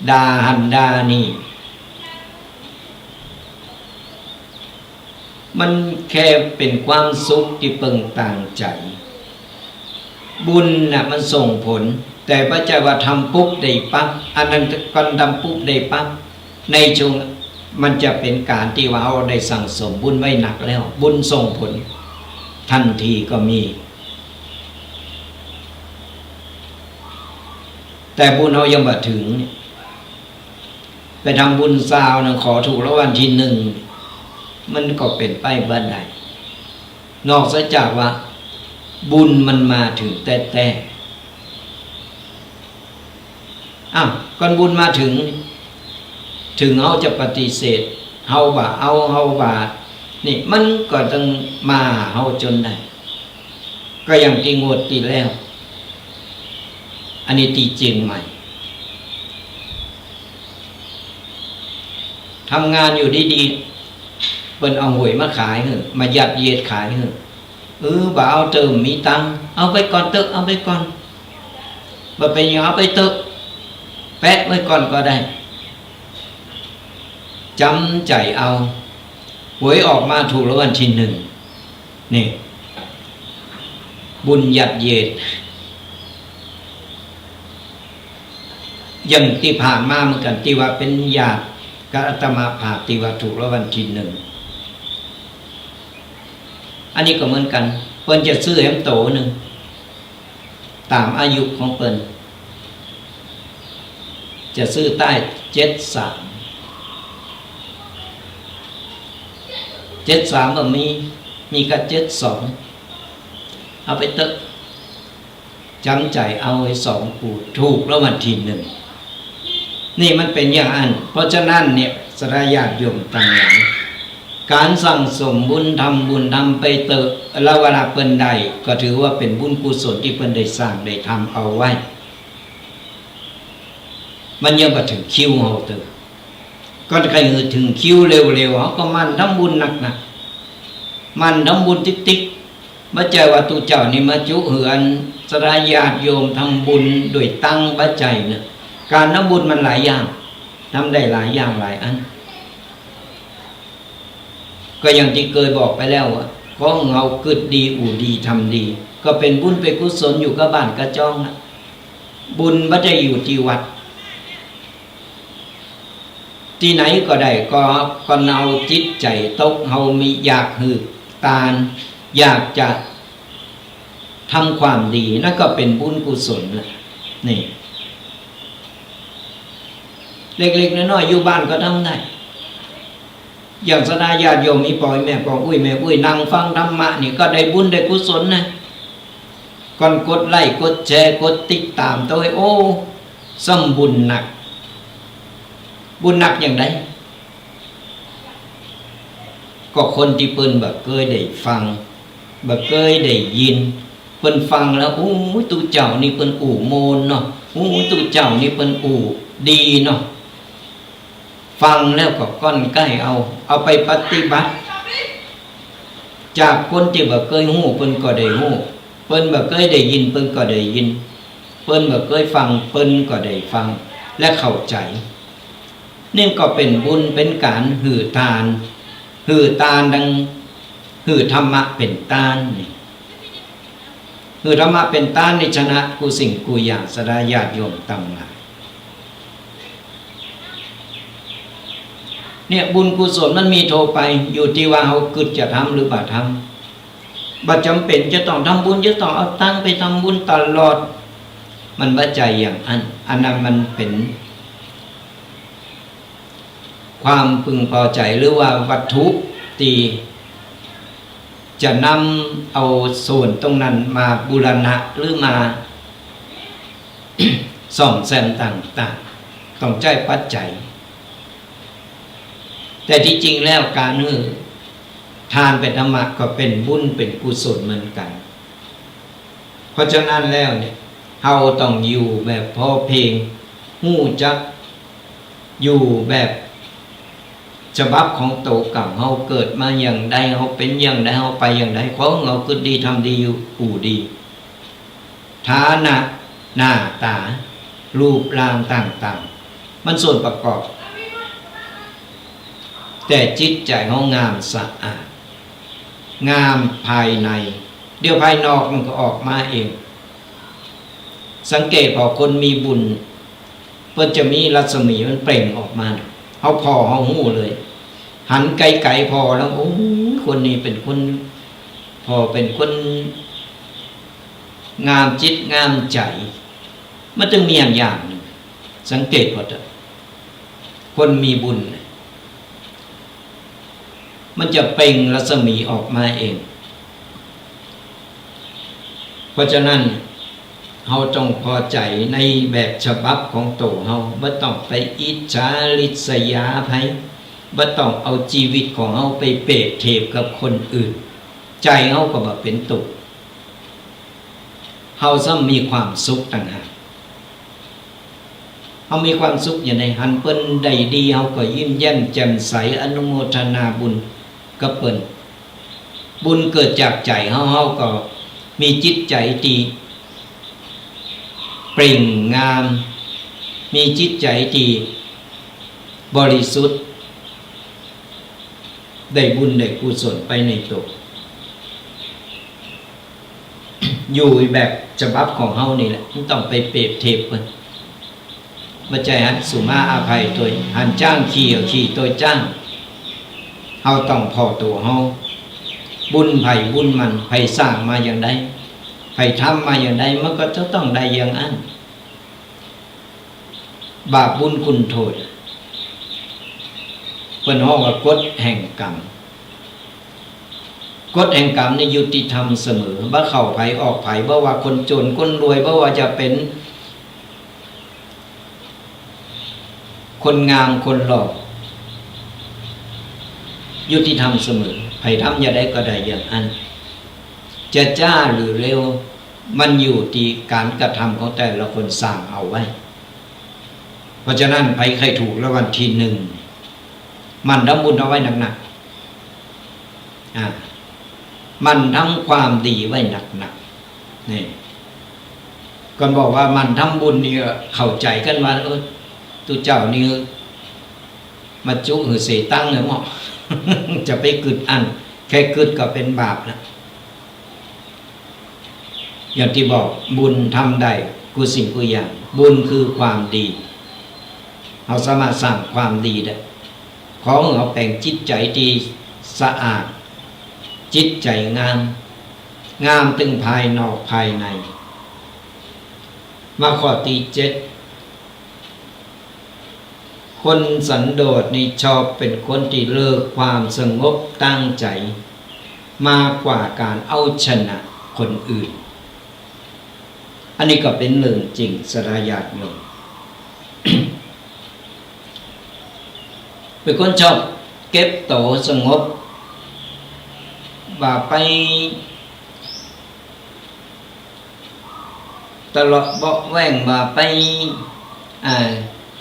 ด่าหั้นด่านี่ มันแค่เป๋นความสุขตี้เปิงตางใจ๋ บุญน่ะมันส่งผล แต่บ่ใจ้ว่าทำปุ๊บได้ปั๊บ อันนั้นก่อนทำปุ๊บได้ปั๊บ ในช่วงมันจะเป็นการที่ว่าเฮาได้สั่งสมบุญไว้หนักแล้ว บุญส่งผลทันทีก็มี แต่บุญเฮายังบ่ถึงเนี่ย ไปทำบุญซาวนะ ขอถูกรางวัลที่หนึ่ง มันก็เป็นไปบ่ได้ นอกเสียจากว่าบุญมันมาถึงแต๊ๆ อ้าว ก่อนบุญมาถึง ถึงเฮาจะปฏิเสธ เฮาบ่าเอา เฮาบ่า นี่ มันก็ต้องมาหาเฮาจนได้ ก็อย่างตี้งวดตี้แล้ว อันนี้ตี้เจียงใหม่ ทำงานอยู่ดีๆ เปิ้นเอาหวยมาขายหื้อ มายัดเยียดขายหื้อ เออ บ่าเอาเติม มีตังค์ เอาไปก่อนเต๊อะ เอาไปก่อน บ่เป็นหยัง เอาไปเต๊อะ แปะไว้ก่อนก็ได้ จ๋ำใจ๋เอา หวยออกมาถูกรางวัลที่หนึ่ง นี่ บุญยัดเยียด อย่างตี้ผ่านมาเหมือนกัน ตี้ว่าเป็นญาติกับอาตมาภาพตี้ว่าถูกรางวัลที่หนึ่ง อันนี้ก็เหมือนกัน เปิ้นจะซื้อแหมโตหนึ่ง ต๋ามอายุของเปิ้น จะซื้อใต้เจ็ดสาม เจ็ดสามบ่มี มีก็เจ็ดสอง เอาไปเต๊อะ จ๋ำใจ๋เอาไอ้สองผู้ถูกรางวัลที่หนึ่ง นี่มันเป็นอย่างอั้น เพราะฉะนั้นเนี่ย ศรัทธาญาติโยมตังหลาย ก๋านสั่งสมบุญ ทำบุญ ทำไปเต๊อะ แล้วเวลาเปิ้นได้ ก็ถือว่าเป็นบุญกุศลตี้เปิ้นได้สร้างได้ทำเอาไว้ มันยังบ่ถึงคิวเฮาเต๊อะ ก่อนใค่หื้อถึงคิวเร็วๆ เฮาก็หมั่นทำบุญหนักๆ หมั่นทำบุญติ๊กๆ บ่ใจ้ว่าตุ๊เจ้านี่มาจุเฮือน ศรัทธาญาติโยมทำบุญโดยตั้ง บ่ใจ้นะ ก๋านทำบุญมันหลายอย่าง ทำได้หลายอย่างหลายอัน ก็อย่างตี้เกยบอกไปแล้วอะ ขอหื้อเฮากึ๊ดดี อู้ดี ทำดี ก็เป็นบุญเป็นกุศลอยู่กับบ้านกับจ้องอะ บุญบ่ได้อยู่ตี้วัด ตี้ไหนก็ได้ ก็ ก็เอาจิตใจ๋ตก เฮามีอยากหื้อตาน อยากจะทำความดี นั่นก็เป็นบุญกุศลละ นี่ เล็กๆ น้อยๆ อยู่บ้านก็ทำได้ อย่างศรัทธาญาติโยม อีป้อแม่ ป้ออุ๊ยแม่อุ๊ย นั่งฟังธรรมะนี่ก็ได้บุญได้กุศลนะ ก่อนกดไลก์ กดแชร์ กดติดต๋ามโตย โอ้ ซ่อมบุญหนัก บุญหนักอย่างใด ก็คนตี้เปิ้นบ่เกยได้ฟัง บ่เกยได้ยิน เปิ้นฟังแล้ว โอ้ ตุ๊เจ้านี่เปิ้นอู้ม่วนเนาะ โอ้ ตุ๊เจ้านี่เปิ้นอู้ดีเนาะ ฟังแล้วก็ก้อนใก้เอา เอาไปปฏิบัติ จากคนตี้บ่เกยฮู้ เปิ้นก็ได้ฮู้ เปิ้นบ่เกยได้ยิน เปิ้นก็ได้ยิน เปิ้นบ่เกยฟัง เปิ้นก็ได้ฟัง และเข้าใจ๋ นี่ก็เป็นบุญ เป็นก๋านหื้อตาน หื้อตานดัง หื้อธรรมะเป็นตานนี่ หื้อธรรมะเป็นตานนี่ชนะกู้สิ่งกู้อย่าง ศรัทธาญาติโยมตังหลาย เนี่ย บุญกุศลมันมีทั่วไป อยู่ตี้ว่าเฮากึ๊ดจะทำหรือบ่ทำ บ่จ๋ำเป็นจะต้องทำบุญ จะต้องเอาตังค์ไปทำบุญตลอด มันบ่ใจ้อย่างอั้น อันนั้นมันเป็น ความพึงพอใจ๋ หรือว่าวัตถุตี้จะนำเอาส่วนตรงนั้นมาบูรณะ หรือมาซ่อมแซมต่างๆ ต้องใจ๊ปัจจัย แต่ตี้จริงแล้วก๋านหื้อทานเป็นธรรมะก็เป็นบุญเป็นกุศลเหมือนกัน เพราะฉะนั้นแล้วเนี่ย เฮาต้องอยู่แบบพอเพียง ฮู้จักอยู่แบบฉบับของโตเก่า เฮาเกิดมาอย่างใด เฮาเป็นอย่างใด เฮาไปอย่างใด ขอเฮากึ๊ดดี ทำดี อยู่ อู้ดี ฐานะ หน้าตา รูปร่างต่างๆ มันส่วนประกอบ แต่จิตใจ๋เฮางามสะอาด งามภายใน เดี๋ยวภายนอกมันก็ออกมาเอง สังเกตผ่อคนมีบุญ เปิ้นจะมีรัศมีมันเปล่งออกมา เฮาผ่อเฮาฮู้เลย หันไกลๆผ่อแล้ว โอ้ย คนนี้เป็นคน ผ่อเป็นคนงามจิตงามใจ มันจึงมีอย่างอย่างหนึ่ง สังเกตผ่อเถอะ คนมีบุญเนี่ย มันจะเปล่งรัศมีออกมาเอง เพราะฉะนั้น เฮาต้องพอใจในแบบฉบับของโตเฮา บ่ต้องไปอิจฉาริษยาไผ บ่ต้องเอาชีวิตของเฮาไปเปรียบเทียบกับคนอื่น ใจเฮาก็บ่เป็นตุ๊กข์ เฮาซ้ำมีความสุขต่างหาก เฮามีความสุขอย่างใด หันเปิ้นได้ดี เฮาก็ยิ้มแย้มแจ่มใส อนุโมทนาบุญกับเปิ้น บุญเกิดจากใจเฮา เฮาก็มีจิตใจที่เปล่งงาม มีจิตใจที่บริสุทธิ์ ได้บุญได้กุศลไปในตัว อยู่แบบฉบับของเฮานี่แหละ บ่ต้องไปเปรียบเทียบเปิ้น บ่ใจ้หันสุมาอาภัยตัว หันจ้างขี่ก็ขี่ตัวจ้าง เฮาต้องผ่อตัวเฮา บุญไผบุญมัน ไผสร้างมาอย่างใด ไผทำมาอย่างใด มันก็จะต้องได้อย่างนั้น บาปบุญคุณโทษ เปิ้นฮ้องว่ากฎแห่งกรรม กฎแห่งกรรมนี่ยุติธรรมเสมอ บ่เข้าไผออกไผ บ่ว่าคนจนคนรวย บ่ว่าจะเป็นคนงามคนหล่อ ยุติธรรมเสมอ ไผทำอย่างใดก็ได้อย่างนั้น จะช้าหรือเร็ว มันอยู่ที่การกระทำของแต่ละคนสร้างเอาไว้ เพราะฉะนั้น ไผใค่ถูกรางวัลที่หนึ่ง หมั่นทำบุญเอาไว้หนักๆ อ่า หมั่นทำความดีไว้หนักๆ นี่ ก่อนบอกว่าหมั่นทำบุญนี่ เข้าใจ๋กั๋นว่า เออ ตุ๊เจ้านี่ มาจุหื้อเสตังค์เลยเนาะ จะไปกึ๊ดอั้น แค่กึ๊ดก็เป็นบาปแล้ว อย่างที่บอก บุญทำได้กู้สิ่งกู้อย่าง บุญคือความดี เฮาสามารถสร้างความดีได้ ขอหื้อเฮาแป๋งจิตใจ๋ที่สะอาด จิตใจ๋งาม งามตึงภายนอกภายใน มาข้อที่เจ็ด คนสันโดษนี่ชอบเป็นคนที่เลือกความสงบตั้งใจ มากกว่าการเอาชนะคนอื่น อันนี้ก็เป็นเรื่องจริง ศรัทธาญาติโยม เป็นคนชอบเก็บโตสงบ บ่าไป ตะเลาะเบาะแว้ง บ่าไป อ่า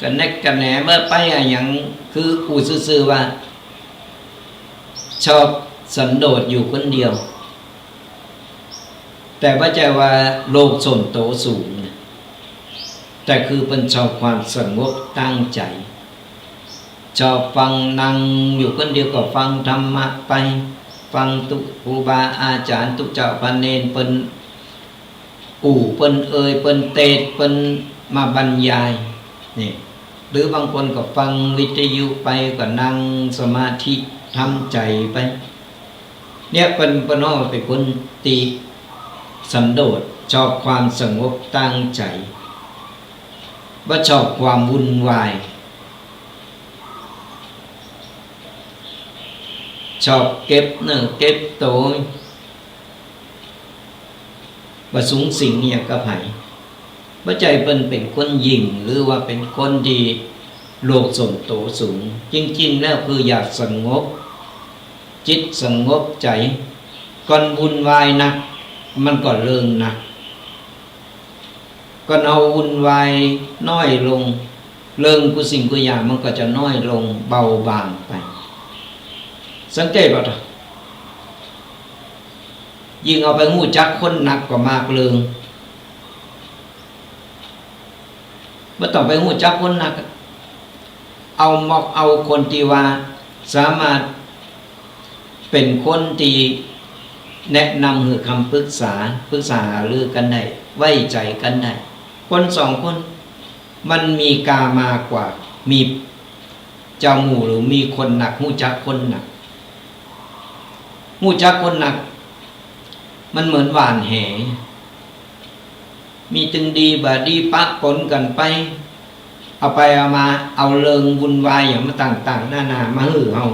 กระแนะกระแหน บ่าไปอะหยัง คืออู้ซื่อๆ ว่า ชอบสันโดษอยู่คนเดียว แต่บ่ใจ้ว่าโลกส่วนตัวสูงนะ แต่คือเปิ้นชอบความสงบตั้งใจ ชอบฟัง นั่งอยู่คนเดียวก็ฟังธรรมะไป ฟังตุ๊ครูบาอาจ๋ารย์ ตุ๊เจ้าพระเณรเปิ้น อู้เปิ้นเอ่ย เปิ้นเตสน์ เปิ้นมาบรรยาย นี่ หรือบางคนก็ฟังวิทยุไป ก็นั่งสมาธิทำใจ๋ไป เนี่ย เปิ้น เปิ้นฮ้องว่าเป็นคนตี้สันโดษ ชอบความสงบตั้งใจ๋ บ่ชอบความวุ่นวาย ชอบเก็บเนื้อเก็บโต บ่สุงสิงอิหยังกับไผ บ่ใจ้เปิ้นเป็นคนหยิ่ง หรือว่าเป็นคนที่โลกส่วนตัวสูง จริงๆ แล้วคืออยากสงบจิตสงบใจ๋ ก่อนวุ่นวายนัก มันก็เริ่มหนัก ก่อนเฮาวุ่นวายน้อยลง เรื่องกู้สิ่งกู้อย่างมันก็จะน้อยลง เบาบางไป สังเกตบ่า ยิ่งเอาไปฮู้จักคนนักก็มากเรื่อง บ่ต้องไปฮู้จักคนนัก เอามอกเอาคนตี้ว่าสามารถเป็นคนตี้แนะนำหื้อคำปรึกษา ปรึกษาหารือกั๋นได้ ไว้ใจ๋กั๋นได้ คนสองคน มันมีกามากว่า มีเจ้าหมู่หรือมีคนนัก ฮู้จักคนนัก ฮู้จักคนนัก มันเหมือนหว่านแห มีตึงดีบ่ดีปะปนกันไป เอาไปเอามา เอาเรื่องวุ่นวายอย่างมาต่างๆ นานามาหื้อเฮา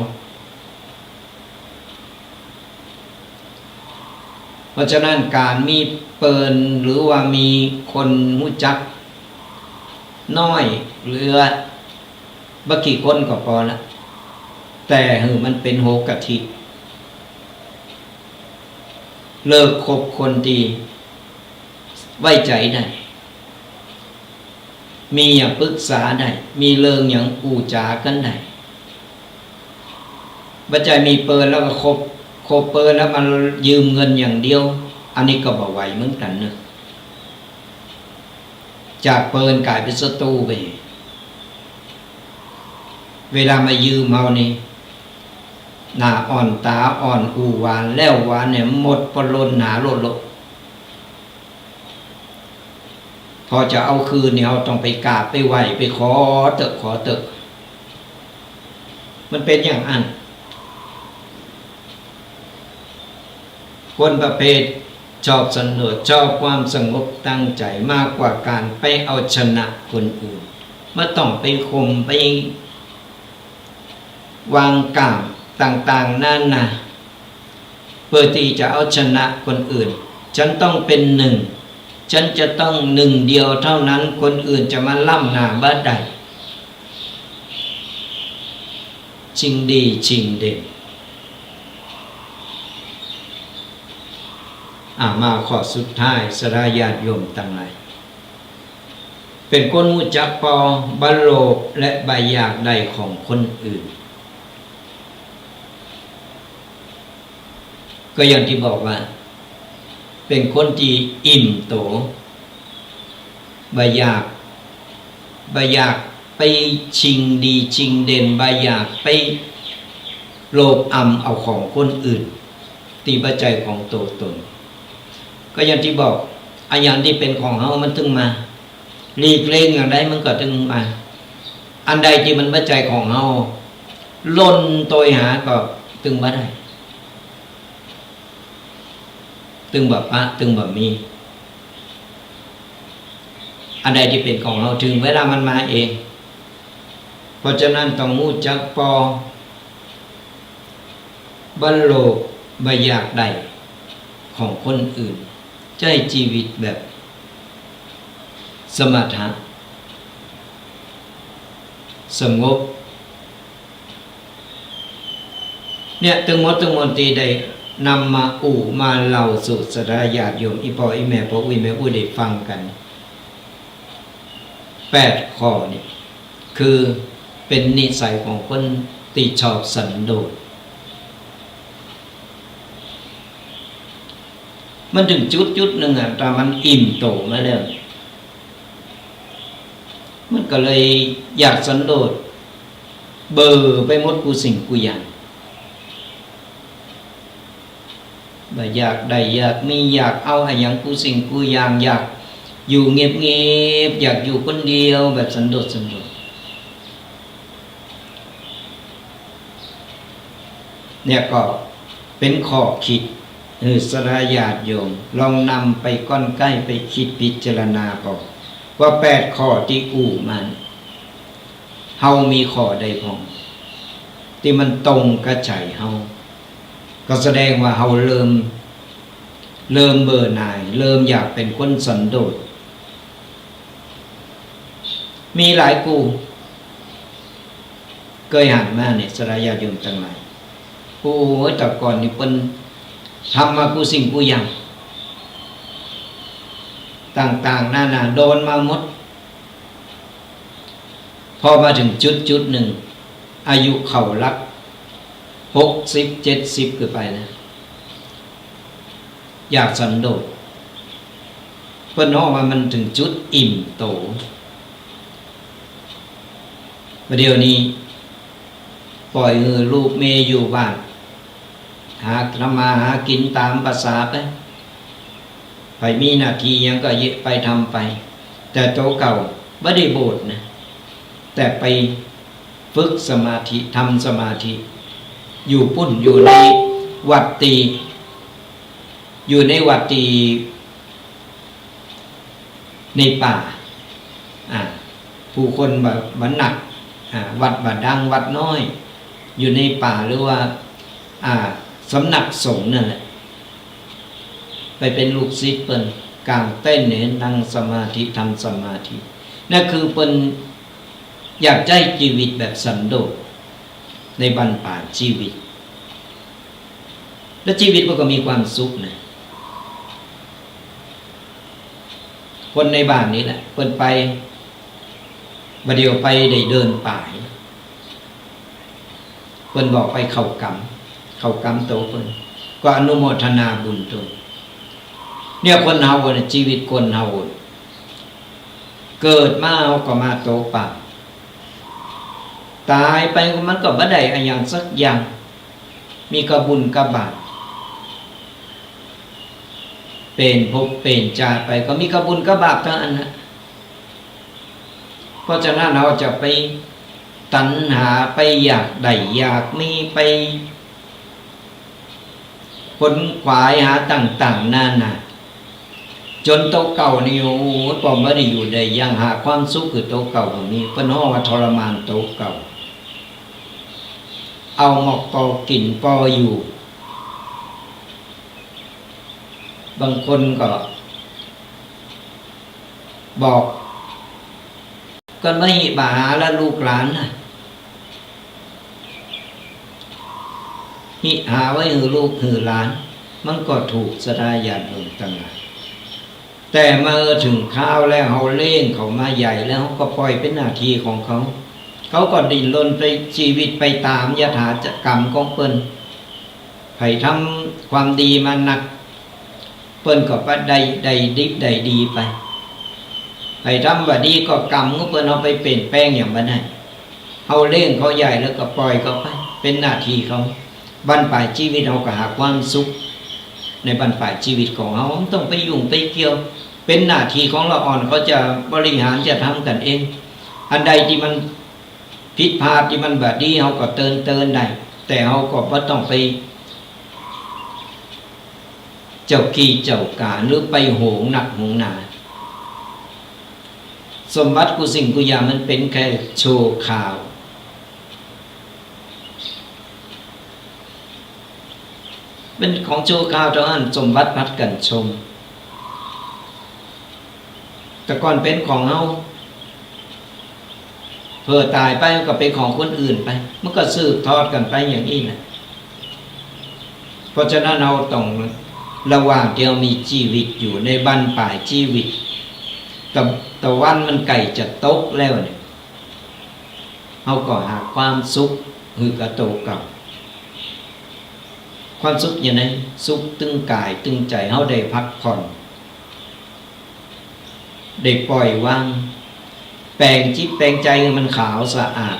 เพราะฉะนั้นการมีเปิ้นหรือว่ามีคนฮู้จักน้อย เหลือบ่กี่คนก็พอละ แต่หื้อมันเป็นโฮกะทิ เลิกคบคนที่ไว้ใจได้ มีอย่างปรึกษาได้ มีเรื่องอย่างอู้จ๋ากันได้ บ่ใจ้มีเปิ้นแล้วก็คบ คบเปิ้นแล้วมายืมเงินอย่างเดียว อันนี้ก็บ่ไหวเหมือนกันเนอะ จากเปิ้นกลายเป็นศัตรูไป เวลามายืมเฮานี่ หน้าอ่อนต๋าอ่อน อู้หวานแล้วหวานเนี่ย หมดปะล้นหาโลดโลด พอจะเอาคืนนี่ เฮาต้องไปกราบไปไหว้ ไปขอเต๊อะ ขอเต๊อะ มันเป็นอย่างอั้น คนประเภทชอบสันโดษ ชอบความสงบตั้งใจ มากกว่าการไปเอาชนะคนอื่น บ่ต้องไปข่ม ไปวางกล้ามต่างๆ นานา เพื่อที่จะเอาชนะคนอื่น ฉันต้องเป็นหนึ่ง ฉันจะต้องหนึ่งเดียวเท่านั้น คนอื่นจะมาล้ำหน้าบ่ได้ ชิงดีชิงเด่น อ่ะ มาข้อสุดท้าย ศรัทธาญาติโยมตังหลาย เป็นคนฮู้จักปอ บ่โลภและบ่อยากได้ของคนอื่น ก็อย่างที่บอกว่า เป็นคนที่อิ่มโต บ่อยาก บ่อยากไปชิงดีชิงเด่น บ่อยากไปโลภอำเอาของคนอื่น ตี้บ่ใจ้ของโตตน ก็อย่างที่บอก อะหยังตี้เป๋นของเฮามันตึงมา หลีกเลี่ยงอย่างใดมันก็ตึงมา อันใดตี้มันบ่ใจ้ของเฮา ล่นโตยหาก็ตึงบ่ได้ ตึงบ่ปะ ตึงบ่มี อันใดตี้เป๋นของเฮา ถึงเวลามันมาเอง เพราะฉะนั้นต้องฮู้จักปอ บ่โลภ บ่อยากได้ของคนอื่น ใช้ชีวิตแบบสมถะ สงบ เนี่ย ตึงหมดตึงมวลตี้ได้นำมาอู้มาเล่าสู่ศรัทธาญาติโยม อี่ป้ออี่แม่ ป้ออุ๊ยแม่อุ๊ยได้ฟังกั๋น แปดข้อนี่ คือเป๋นนิสัยของคนตี้ชอบสันโดษ มันถึงจุดจุดหนึ่งอะ ถ้ามันอิ่มโตมาแล้ว มันก็เลยอยากสันโดษ เบอร์ไปหมดกู้สิ่งกู้อย่าง บ่อยากได้ อยากมี อยากเอาอะหยังกู้สิ่งกู้อย่าง อยากอยู่เงียบๆ อยากอยู่คนเดียวแบบสันโดษ สันโดษ เนี่ยก็เป๋นข้อคิดหื้อศรัทธาญาติโยม ลองนำไปก้อนใก้ ไปคิดพิจารณาก่อน ว่าแปดข้อตี้อู้มานี่ เฮามีข้อใดพ่อง ตี้มันตรงกับใจ๋เฮา ก็แสดงว่าเฮาเริ่ม เริ่มเบื่อหน่าย เริ่มอยากเป๋นคนสันโดษ มีหลายกู้ เกยหันมาเนี่ย ศรัทธาญาติโยมตังหลาย โอ้ย แต่ก่อนนี่เปิ้นทำมากู้สิ่งกู้อย่าง ต่างๆ นานา โดนมาหมด พอมาถึงจุดจุดหนึ่ง อายุเข้าหลักหกสิบ เจ็ดสิบขึ้นไปนะ อยากสันโดษ เปิ้นฮ้องว่ามันถึงจุดอิ่มโต บ่าเดี่ยวนี้ปล่อยหื้อลูกเมียอยู่บ้าน หาทำมาหากิ๋นต๋ามภาษาไป ใผมีหน้าตี้หยังก็เยียะไปทำไป แต่โตเก่าบ่ได้บวชนะ แต่ไปฝึกสมาธิ ทำสมาธิ อยู่ปุ้น อยู่ในวัดตี้ อยู่ในวัดตี้ ในป่า อ่า ผู้คนบ่ บ่นัก อ่า วัดบ่ดัง วัดน้อย อยู่ในป่า หรือว่า อ่า สำนักสงฆ์นั่นแหละ ไปเป็นลูกศิษย์เปิ้น กางเต็นท์เนี่ย นั่งสมาธิ ทำสมาธิ นั่นคือเปิ้นอยากใช้ชีวิตแบบสันโดษ ในบั้นปลายชีวิต แล้วชีวิตมันก็มีความสุขนะ คนในบ้านนี่แหละ เปิ้นไป บ่าเดี่ยวไปได้เดินป่า เปิ้นบอกไปเข้ากรรม เข้ากรรมโตเปิ้น ก็อนุโมทนาบุญโต เนี่ย คนเฮาเนี่ย ชีวิตคนเฮา เกิดมาเฮาก็มาตกปาก ตายไปมันก็บ่ได้อะหยังสักอย่าง มีกะบุญกะบาป เป๋นภพเป๋นจาติไปก็มีกะบุญกะบาปตังอันนะ เพราะฉะนั้นเฮาจะไปตัณหา ไปอยากได้อยากมี ไปขนขวายหาต่างๆนานา จนโตเก่านี่ โอ้โห ปอบ่ได้อยู่ได้หยัง หาความสุขคือโตเก่าบ่มี เปิ้นฮ้องว่าทรมานโตเก่า เอาหมอกปอกิ๋นปออยู่ บางคนก็บอก ก็มาหิบาหาละลูกหลานนะ หิหาไว้หื้อลูกหื้อหลาน มันก็ถูกศรัทธาญาติโยมตังหลาย แต่เมื่อเถิงคราวแล้วเฮาเลี้ยงเขามาใหญ่แล้ว เฮาก็ปล่อยเป๋นหน้าตี้ของเขา เขาก็ดิ้นรนไปชีวิตไปต๋ามยถากรรมของเปิ้น ไผทำความดีมานัก เปิ้นก็ปะได้ ได้ดิบได้ดีไป ไผทำบ่ดีก็กรรมของเปิ้น เฮาไปเป๋นแปลงหยังบ่ได้ เฮาเลี้ยงเขาใหญ่แล้วก็ปล่อยเขาไป เป๋นหน้าตี้เขา บั้นปลายชีวิตเฮาก็หาความสุข ในบั้นปลายชีวิตของเฮา บ่ต้องไปยุ่งไปเกี่ยว เป๋นหน้าตี้ของละอ่อน เขาจะบริหารจะทำกั๋นเอง อันใดตี้มันผิดพลาดตี้มันบ่ดี เฮาก็เตือนเตือนได้ แต่เฮาก็บ่ต้องไปเจ้ากี้เจ้าก๋าน หรือไปหวงนักหวงหนา สมบัติกู้สิ่งกู้อย่างมันเป๋นแค่ชั่วคราว เป๋นของชั่วคราวเต้าอั้น สมบัติผัดกั๋นชม แต่ก่อนเป๋นของเฮา เผลอต๋ายไปก็เป๋นของคนอื่นไป มันก็สืบทอดกั๋นไปอย่างอี้นะ เพราะฉะนั้นเฮาต้องระวังตี้เฮามีชีวิตอยู่ในบั้นปลายชีวิต ตะ ตะวันมันใกล้จะตกแล้วเนี่ย เฮาก็หาความสุขหื้อกับโตเก่า ความสุขอย่างใด สุขตึงก๋ายตึงใจ๋ เฮาได้พักผ่อน ได้ปล่อยวาง แป๋งจิตแป๋งใจ๋หื้อมันขาวสะอาด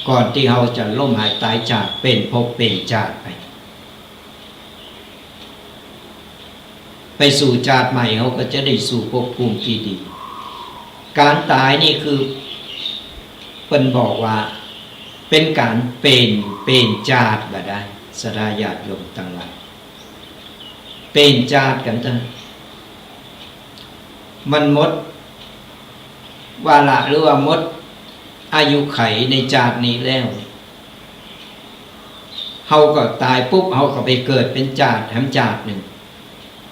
ก่อนตี้เฮาจะล้มหายต๋ายจาก เป๋นภพเป๋นจาติไป ไปสู่จาติใหม่ เฮาก็จะได้สู่ภพภูมิตี้ดี ก๋านต๋ายนี่คือ เปิ้นบอกว่า เป๋นก๋านเป๋น เป๋นจาติบ่ได้ ศรัทธาญาติโยมตังหลาย เป๋นจาติกั๋นตัง มันหมดวาระ หรือว่าหมดอายุขัยในจาตินี้แล้ว เฮาก็ต๋ายปุ๊บ เฮาก็ไปเกิดเป๋นจาติแหมจาตินึ่ง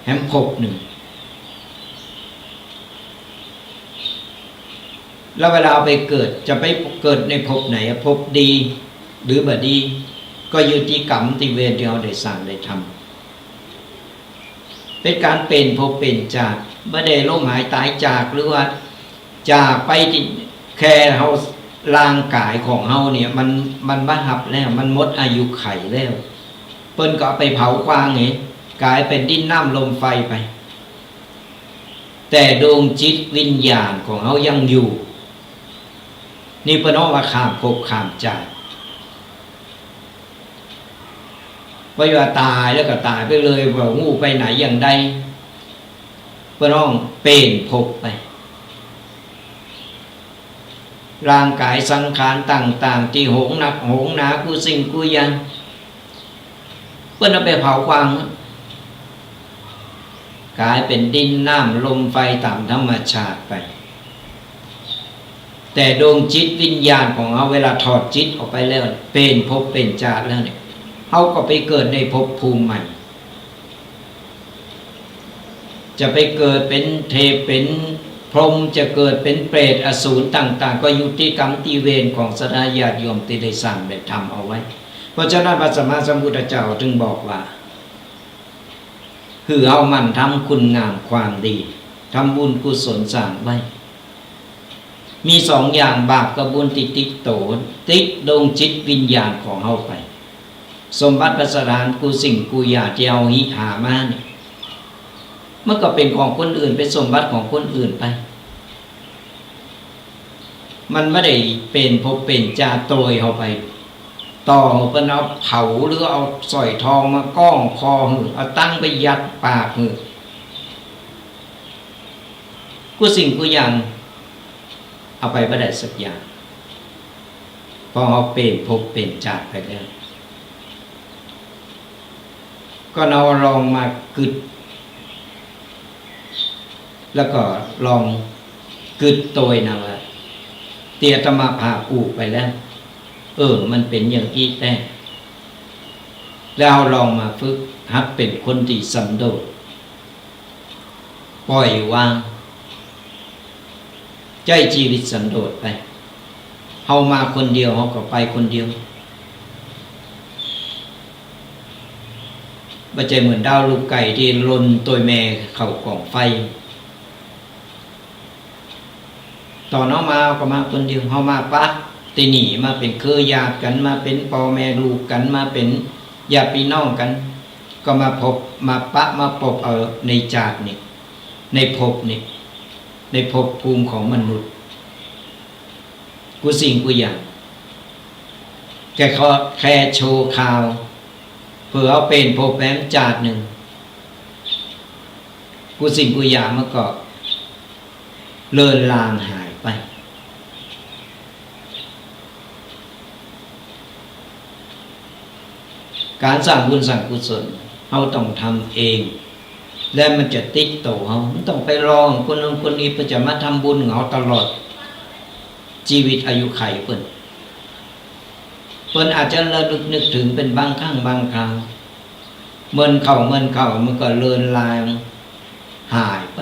แหมภพนึ่ง แล้วเวลาเอาไปเกิด จะไปเกิดในภพไหนอะ ภพดีหรือบ่ดี ก็อยู่ตี้กรรมตี้เวรตี้เฮาได้สร้างได้ทำ เป๋นก๋านเป๋นภพเป๋นจาติ บ่ได้ล้มหายต๋ายจาก หรือว่าจากไปตี้ แค่เฮา ร่างก๋ายของเฮาเนี่ย มัน มันบ่ฮับแล้ว มันหมดอายุขัยแล้ว เปิ้นก็เอาไปเผากว้างเอง ก๋ายเป๋นดินน้ำลมไฟไป แต่ดวงจิตวิญญาณของเฮายังอยู่ นี่เปิ้นฮ้องว่าข้ามภพข้ามจาติ บ่ว่าต๋ายแล้วก็ต๋ายไปเลย บ่ฮู้ไปไหนอย่างใด เปิ้นฮ้องเป๋นภพไป ร่างกายสังขารต่างๆ ตี้โหงหนักโหงหนากู้สิ่งกู้อย่าง เปิ้นเอาไปเผากวาง กลายเป็นดินน้ำลมไฟต๋ามธรรมชาติไป แต่ดวงจิตวิญญาณของเฮา เวลาถอดจิตออกไปแล้ว เปลี่ยนภพเปลี่ยนชาติแล้วเนี่ย เฮาก็ไปเกิดในภพภูมิใหม่ จะไปเกิดเป็นเทพเป็นพรหม จะเกิดเป็นเปรตอสูรต่างๆ ก็อยู่ตี้กรรมตี้เวรของศรัทธาญาติโยมตี้ได้สร้างได้ทำเอาไว้ เพราะฉะนั้นพระสัมมาสัมพุทธเจ้าจึงบอกว่า หื้อเฮาหมั่นทำคุณงามความดี ทำบุญกุศลสร้างไว้ มีสองอย่าง บาปกับบุญตี้ติดโต ติดดวงจิตวิญญาณของเฮาไป สมบัติพัสถานกู้สิ่งกู้อย่างตี้เฮาหิหามาเนี่ย มันก็เป็นของคนอื่น เป็นสมบัติของคนอื่นไป มันบ่ได้เป็นภพเป็นชาติโตยเฮาไป ต่อหื้อเปิ้นเอาเผาหรือเอาสร้อยทองมาก้องคอหื้อ เอาตังค์ไปยัดปากหื้อ กู้สิ่งกู้อย่าง เอาไปบ่ได้สักอย่าง เพราะเฮาเปลี่ยนภพเปลี่ยนชาติไปแล้ว ก็เฮาลองมากึ๊ด แล้วก็ลองกึ๊ดโตยนะว่า ตี้อาตมาภาพอู้ไปแล้ว เออ มันเป็นอย่างอี้แต๊ แล้วเฮาลองมาฝึกหัดเป็นคนตี้สันโดษ ปล่อยวาง ใจ๊ชีวิตสันโดษไป เฮามาคนเดียว เฮาก็ไปคนเดียว บ่ใจ้เหมือนดาวลูกไก่ตี้หล่นโตยแม่เข้ากองไฟ ต๋อนเฮามา เฮาก็มาคนเดียว เฮามาปะตี้นี่ มาเป็นเครือญาติกั๋น มาเป็นป้อแม่ลูกกั๋น มาเป็นญาติพี่น้องกั๋น ก็มาพบ มาปะ มาปบเอาในชาตินี้ ในภพนี้ ในภพภูมิของมนุษย์ กู้สิ่งกู้อย่าง แค่ขอ แค่ชั่วคราว เผื่อเอาเปลี่ยนภพแหมชาติหนึ่ง กู้สิ่งกู้อย่างมันก็เลือนลางหายไป การสร้างบุญสร้างกุศล เฮาต้องทำเอง และมันจะติดโตเฮา มันต้องไปรอคนนั้นคนนี้ เปิ้นจะมาทำบุญเฮาตลอดชีวิตอายุขัยเปิ้น เปิ้นอาจจะระลึกนึกถึงเป็นบางครั้งบางคราว เมินเข้าเมินเข้า มันก็เลือนลางหายไป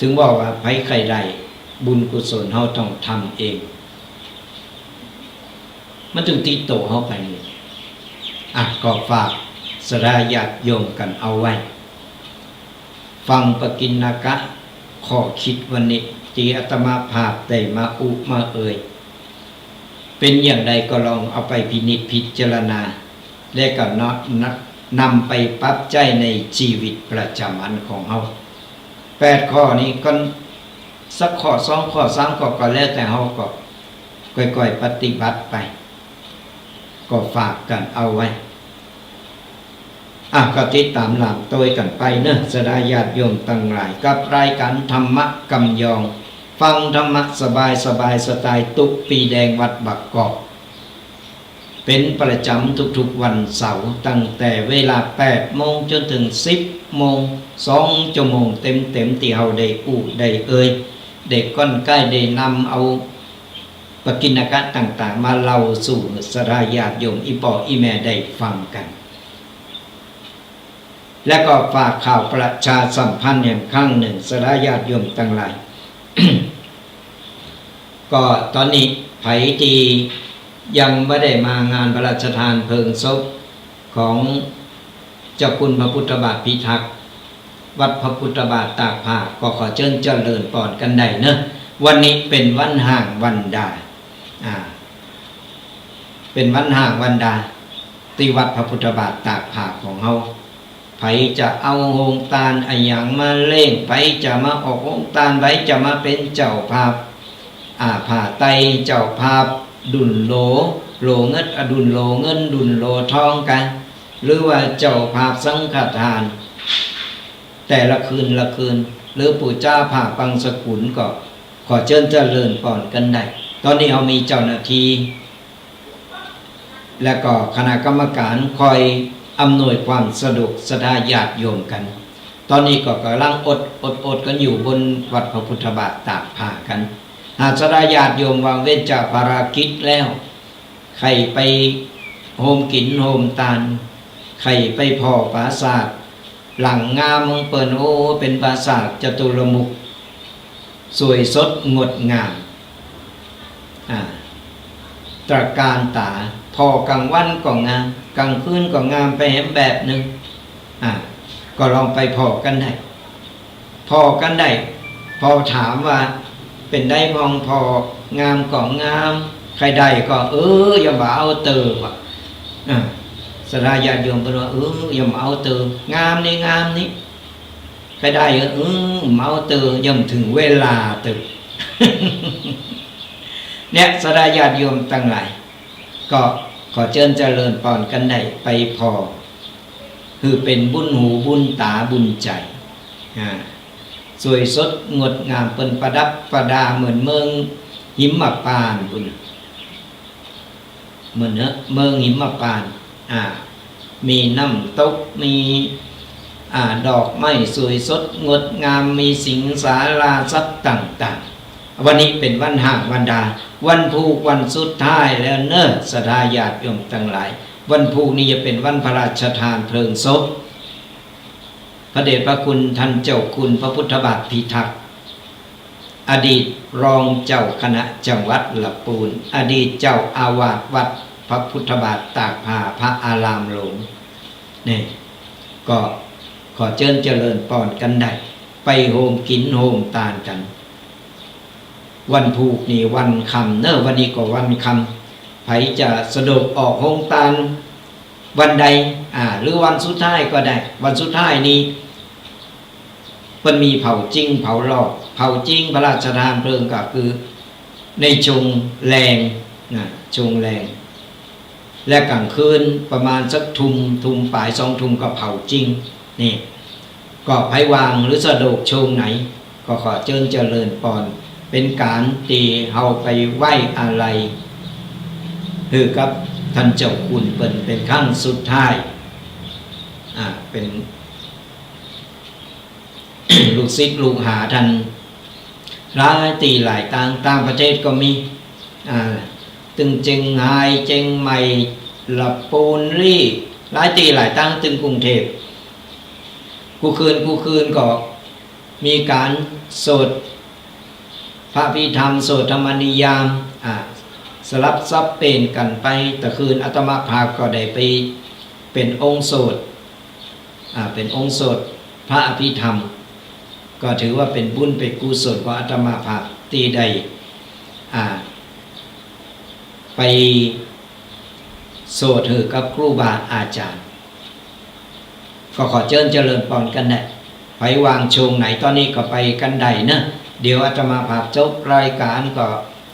ถึงบอกว่าไผใค่ได้บุญกุศลเฮาต้องทำเอง มันจึงติดโตเฮาไปนี่ อ่ะ ก็ฝากศรัทธาญาติโยมกันเอาไว้ ฟังปกิณณกะข้อคิดวันนี้ ตี้อาตมาภาพได้มาอุมาเอ่ย เป็นอย่างใดก็ลองเอาไปพินิจพิจารณา และก็นำ นำไปปรับใช้ในชีวิตประจำวันของเฮา แปดข้อนี้ก็สักข้อ สองข้อ สามข้อ ก็แล้วแต่เฮาก็ค่อยๆ ปฏิบัติไป ก็ฝากกันเอาไว้ อ่ะ ก็ติดต๋ามหลามโตยกันไปเนอะ ศรัทธาญาติโยมตังหลาย กับรายการธรรมะกำยอง ฟังธรรมะสบายสบาย สไตล์ตุ๊ปีแดงวัดบางกอก เป็นประจำทุกๆวันเสาร์ ตั้งแต่เวลาแปดโมงจนถึงสิบโมง สองชั่วโมงเต็มๆ ตี้เฮาได้อู้ได้เอ่ย ได้ก้อนใก้ ได้นำเอาปกิณณกะต่างๆ มาเล่าสู่ศรัทธาญาติโยม อี่ป้ออี่แม่ได้ฟังกัน และก็ฝากข่าวประชาสัมพันธ์อีกครั้งหนึ่ง ศรัทธาญาติโยมตังหลาย ก็ต๋อนนี้ไผตี้ยังบ่ได้มางานพระราชทานเพลิงศพของเจ้าคุณพระพุทธบาทพิทักษ์ วัดพระพุทธบาทตากผ้า ก็ขอเชิญเจริญปอนกันได้เนอะ วันนี้เป็นวันฮ้างวันดา อ่า เป็นวันฮ้างวันดา ตี้วัดพระพุทธบาทตากผ้าของเฮา ไผจะเอาโฮงตานอะหยังมาเลี้ยง ไผจะมาออกโฮงตาน ไผจะมาเป๋นเจ้าภาพ อ่า ผ้าไตร เจ้าภาพดุลโหล โหลเงิน อ่า ดุลโหลเงิน ดุลโหลทองกั๋น หรือว่าเจ้าภาพสังฆทาน แต่ละคืนละคืน หรือปู๋จาผ้าปังสกุลก็ขอเจิญเจริญปอนกันได้ ตอนนี้เฮามีเจ้าหน้าที่ แล้วก็คณะกรรมการคอยอำนวยความสะดวกศรัทธาญาติโยมกัน ตอนนี้ก็กำลังอด อด อดกันอยู่บนวัดพระพุทธบาทตากผ้ากัน หากศรัทธาญาติโยมว่างเว้นจากภารกิจแล้ว ใค่ไปโฮมกิ๋นโฮมตาน ใค่ไปผ่อปราสาทหลังงามของเปิ้น โอ้ เป๋นปราสาทจตุรมุข สวยสดงดงาม อ่า ตระการตา ผ่อกลางวันก็งาม กลางคืนก็งามไปแหมแบบหนึ่ง อ่า ก็ลองไปผ่อกันได้ ผ่อกันได้ พอถามว่าเป๋นใดพ่อง ผ่องามก็งาม ใค่ได้ก็ เออ อย่ามาเอาเติมอ่ะ อ่า ศรัทธาญาติโยมเปิ้นว่า เออ อย่ามาเอาเติม งามนี่ งามนี่ ใค่ได้ เออ เออ มาเอาเติม ย่อมถึงเวลาเติม เนี่ย ศรัทธาญาติโยมตังหลาย ก็ขอเจิญเจริญปอนกันได้ไปผ่อ คือเป๋นบุญหูบุญต๋าบุญใจ๋ อ่า สวยสดงดงาม เปิ้นประดับประดาเหมือนเมืองหิมพานต์บุญ เหมือนเมืองหิมพานต์ อ่า มีน้ำตก มี อ่า ดอกไม้สวยสดงดงาม มีสิงสาราสัตว์ต่างๆ วันนี้เป๋นวันฮ้างวันดา วันพูกวันสุดท้ายแล้วเนอะ ศรัทธาญาติโยมตังหลาย วันพูกนี้จะเป๋นวันพระราชทานเพลิงศพ พระเดชพระคุณท่านเจ้าคุณพระพุทธบาทพิทักษ์ อดีตรองเจ้าคณะจังหวัดละปูน อดีตเจ้าอาวาสวัดพระพุทธบาทตากผ้าพระอารามหลวง เนี่ย ก็ขอเจิญเจริญปอนกันได้ ไปโฮมกิ๋นโฮมตานกัน วันพูกนี้วันค่ำเนอะ วันนี้ก็วันค่ำ ใผจะสะดวกออกโฮงตานวันใด อ่า หรือวันสุดท้ายก็ได้ วันสุดท้ายนี้ เปิ้นมีเผาจริงเผาหลอก เผาจริงพระราชทานเพลิงก็คือในช่วงแลงนะ ช่วงแลง และกลางคืนประมาณสักทุ่ม ทุ่มป๋าย สองทุ่มก็เผาจริง นี่ ก็ใผว่างหรือสะดวกช่วงไหน ก็ขอเจิญเจริญปอน เป๋นก๋านตี้เฮาไปไว้อาลัยหื้อกับท่านเจ้าคุณเปิ้นเป๋นครั้งสุดท้าย อ่า เป๋น ลูกศิษย์ลูกหาท่านหลายตี้หลายตาง ต่างประเทศก็มี อ่า ตึงเจียงฮาย เจียงใหม่ ละปูน ลี้ หลายตี้หลายตาง ตึงกรุงเทพฯ กู้คืนกู้คืนก็มีก๋านสวดพระอภิธรรม สวดธรรมนิยาม อ่า สลับสับเปลี่ยนกั๋นไป แต่คืนอาตมาภาพก็ได้ไปเป๋นองค์สวด อ่า เป๋นองค์สวดพระอภิธรรม ก็ถือว่าเป๋นบุญเป๋นกุศลของอาตมาภาพตี้ได้ อ่า ไปสวดหื้อกับครูบาอาจ๋ารย์ ก็ขอเจิญเจริญปอนกันแหละ ใผว่างช่วงไหนตอนนี้ก็ไปกันได้เนอะ เดี๋ยวอาตมาภาพจบรายการก็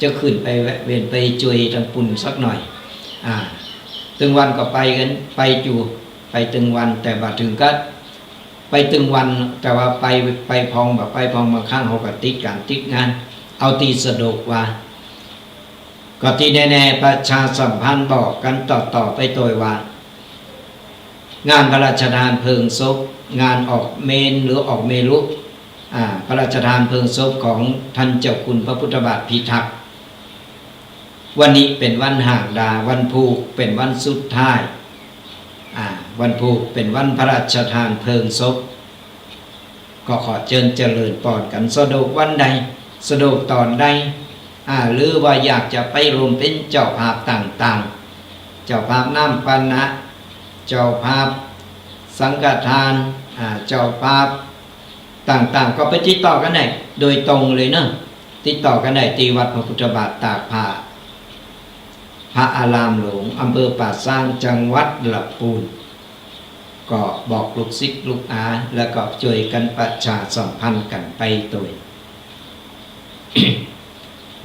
จะขึ้นไปแวะเวียนไปจ่วยตางปูนสักหน่อย อ่า ตึงวันก็ไปกั๋น ไปอยู่ ไปตึงวัน แต่บ่าเถิงกับไปตึงวัน แต่ว่าไป ไปพอง บ่ไปพอง บางครั้งเฮาก็ติดก๋านติดงาน เอาตี้สะดวกว่า ก็ตี้แน่ๆ ประชาสัมพันธ์บอกกั๋นต่อๆ ไปโตยว่า งานพระราชทานเพลิงศพ งานออกเมรุหรือออกเมรุ อ่า พระราชทานเพลิงศพของท่านเจ้าคุณพระพุทธบาทพิทักษ์ วันนี้เป๋นวันฮ้างดา วันพูกเป๋นวันสุดท้าย อ่า วันพูกเป๋นวันพระราชทานเพลิงศพ ก็ขอเจิญเจริญปอนกั๋น สะดวกวันใด สะดวกต๋อนใด อ่า หรือว่าอยากจะไปร่วมเป๋นเจ้าภาพต่างๆ เจ้าภาพน้ำปานะ เจ้าภาพสังฆทาน อ่า เจ้าภาพต่างๆ ก็ไปติดต่อกั๋นได้โดยตรงเลยเนอะ ติดต่อกั๋นได้ตี้วัดพระพุทธบาทตากผ้า พระอารามหลวง อำเภอป่าซาง จังหวัดละปูน ก็บอกลูกศิษย์ลูกหา แล้วก็จ่วยกั๋นประชาสัมพันธ์กั๋นไปโตย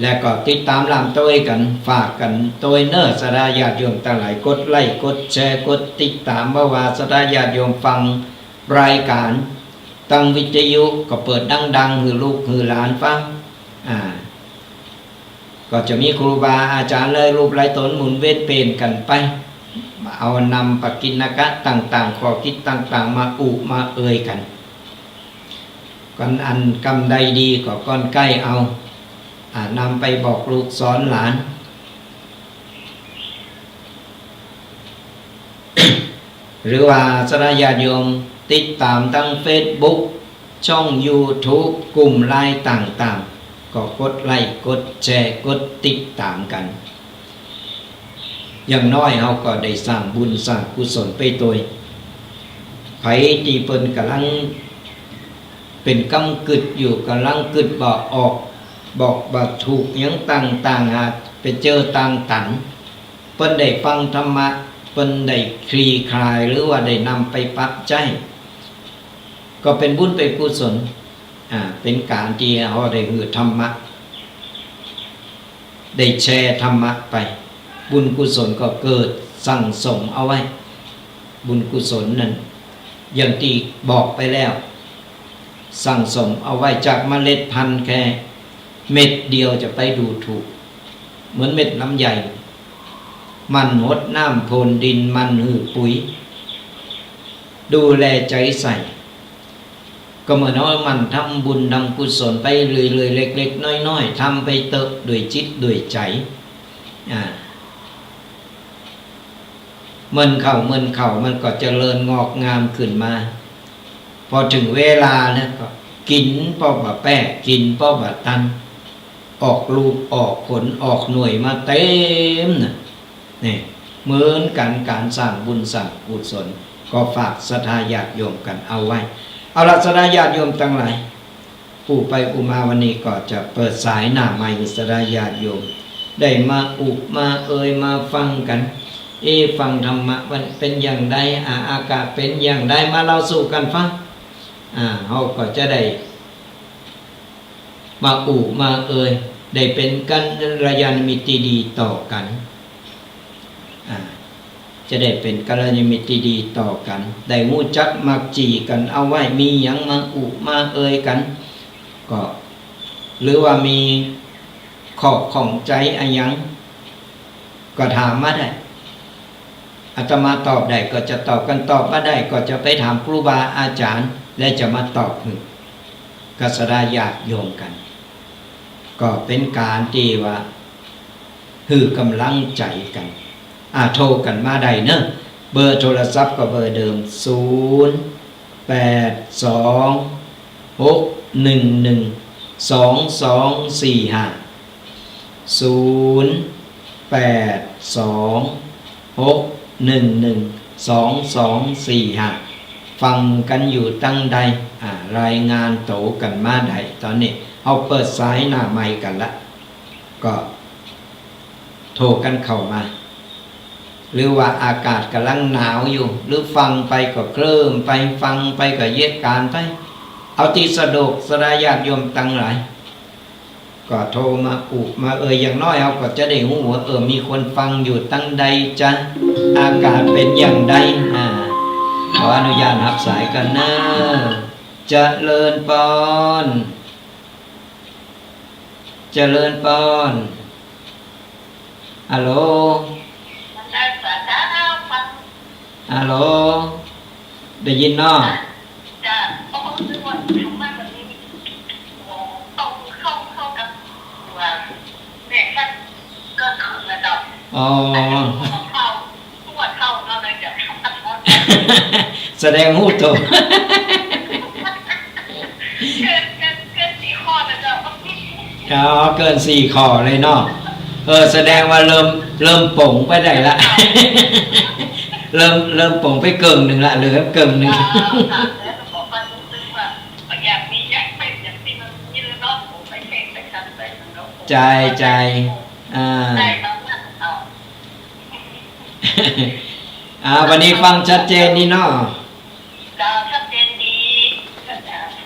แล้วก็ติดต๋ามล่ามโตยกั๋น ฝากกั๋นโตยเนอะ ศรัทธาญาติโยมตังหลาย กดไลก์ กดแชร์ กดติดต๋าม บ่ว่าศรัทธาญาติโยมฟังรายการ ตั้งวิทยุก็เปิดดังๆ หื้อลูกหื้อหลานฟัง อ่า ก็จะมีครูบาอาจารย์หลายรูปหลายตนหมุนเวียนเปลี่ยนกันไป เอานำปกิณกะต่างๆ ข้อคิดต่างๆ มาอุมาเอ่ยกัน ก่อนอันกำใดดีก็ก่อนใกล้เอา อ่า นำไปบอกลูกสอนหลาน หรือว่าศรัทธาญาติโยมติดตามทางเฟซบุ๊ก ช่องยูทูบ กลุ่มไลน์ต่างๆ ก็กดไลค์ กดแชร์ กดติดตามกัน อย่างน้อยเฮาก็ได้สร้างบุญสร้างกุศลไปโตย ไผที่เปิ้นกำลังเป็นกำกึ่ดอยู่ กำลังกึ่ดบ่ออก บอกบ่ถูกหยังต่างๆ หากไปเจอตางตัน เปิ้นได้ฟังธรรมะ เปิ้นได้คลี่คลาย หรือว่าได้นำไปปรับใช้ ก็เป็นบุญเป็นกุศล อ่า เป็นการที่เฮาได้หื้อธรรมะ ได้แชร์ธรรมะไป บุญกุศลก็เกิดสั่งสมเอาไว้ บุญกุศลนั้น อย่างที่บอกไปแล้ว สั่งสมเอาไว้ จากเมล็ดพันธุ์แค่เม็ดเดียวจะไปดูถูก เหมือนเม็ดลำไย หมั่นรดน้ำพรวนดิน หมั่นหื้อปุ๋ย ดูแลใส่ใจ ก็เหมือนเฮาหมั่นทำบุญทำกุศลไปเรื่อยๆ เล็กๆ น้อยๆ ทำไปเถอะด้วยจิตด้วยใจ อ่า เมินเข้าเมินเข้า มันก็เจริญงอกงามขึ้นมา พอถึงเวลาแล้วก็กินพอบ่แป๊ กินพอบ่ตัน ออกลูกออกผลออกหน่วยมาเต็มนะ นี่ เหมือนกัน การสร้างบุญสร้างกุศล ก็ฝากศรัทธาญาติโยมกันเอาไว้ เอาละ ศรัทธาญาติโยมทั้งหลาย อู้ไปอู้มาวันนี้ก็จะเปิดสายหน้าไมค์ ศรัทธาญาติโยม ได้มาอุมาเอ่ยมาฟังกัน เอ๊ะ ฟังธรรมะมันเป็นอย่างใด อ่า อากาศเป็นอย่างใด มาเล่าสู่กันฟัง อ่า เฮาก็จะได้ มาอู้มาเอ่ย ได้เป็นกัลยาณมิตรที่ดีต่อกัน อ่า จะได้เป็นกัลยาณมิตรที่ดีต่อกัน ได้ฮู้จักมักจี่กันเอาไว้ มีหยังมาอู้มาเอ่ยกัน ก็ หรือว่ามีข้อข้องใจอะหยัง ก็ถามมาได้ อาตมาตอบได้ก็จะตอบกัน ตอบบ่ได้ก็จะไปถามครูบาอาจารย์ และจะมาตอบหื้อกับศรัทธาญาติโยมกัน ก็เป็นการที่ว่าหื้อกำลังใจกัน อ่า โทรกันมาได้เนอะ เบอร์โทรศัพท์ก็เบอร์เดิม ศูนย์ แปด สอง หก หนึ่ง หนึ่ง สอง สอง สี่ ห้า ศูนย์ แปด สอง หก หนึ่ง หนึ่ง สอง สอง สี่ ห้า ฟังกันอยู่ตังใด อ่า รายงานโตกันมาได้ ตอนนี้เฮาเปิดสายหน้าไมค์กันละ ก็โทรกันเข้ามา หรือว่าอากาศกำลังหนาวอยู่ หรือฟังไปก็เคลิ้มไป ฟังไปก็เยียะกานไป เอาตี้สะดวก ศรัทธาญาติโยมตังหลาย ก็โทรมาอู้มาเอ่ย อย่างน้อยเฮาก็จะได้ฮู้ว่า เออ มีคนฟังอยู่ตังใดจ๊ะ อากาศเป็นอย่างใด อ่า ขออนุญาตฮับสายกันเนอะ เจริญปอน เจริญปอน ฮัลโหล ฮัลโหล ได้ยินเนาะ อ๋อ แสดงฮู้โต เกิน เกิน เกินสี่ข้อแล้วเจ้า อ๋อ เกินสี่ข้อเลยเนาะ เออ แสดงว่าเริ่ม เริ่มป๋งไปได้ละ เริ่ม เริ่มป๋งไปเกิ่งหนึ่งละ เหลือเกิ่งหนึ่ง เจ้าค่ะ แล้วก็บอกว่ารู้สึกว่าอยากมี อยากเป็นอย่างที่มันมีแล้วเนาะ ผมไปเพ่งไปทำไปเนาะ ใช่ ใช่ อ่า ได้มาเมื่อเช้า อ่า วันนี้ฟังชัดเจนดีเนาะ เจ้า ชัดเจนดี เจ้า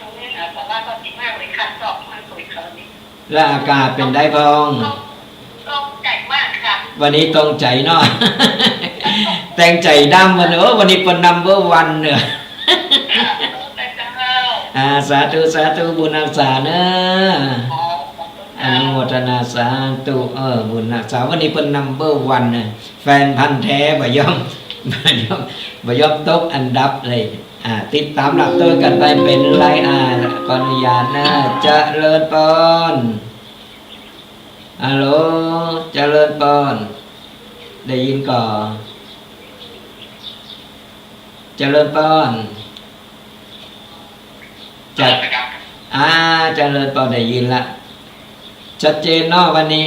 ตรงนี้นะ แต่ว่าก็ดีมากเลยค่ะ ชอบมากเลยค่ะวันนี้ แล้วอากาศเป็นใดพ่อง ตรงใจมากค่ะ วันนี้ตรงใจเนาะ แต่งใจดำวัน โอ้ วันนี้เปิ้นนัมเบอร์วันเนอะ ค่ะ ตรงใจเจ้า อา สาธุ สาธุ บุญฮักษาเนอะ อนุโมทนา สาธุ เออ บุญฮักษา วันนี้เปิ้นนัมเบอร์วันนะ แฟนพันธุ์แท้ บ่ยอม บ่ยอม บ่ยอมตกอันดับเลย อ่า ติดตามรับชมกันไป เป๋นไร อ่า ขออนุญาตนะ เจริญพร ฮัลโหล เจริญพร ได้ยินก่อ เจริญพร จะ อ่า เจริญพร ได้ยินละ ชัดเจนเนาะวันนี้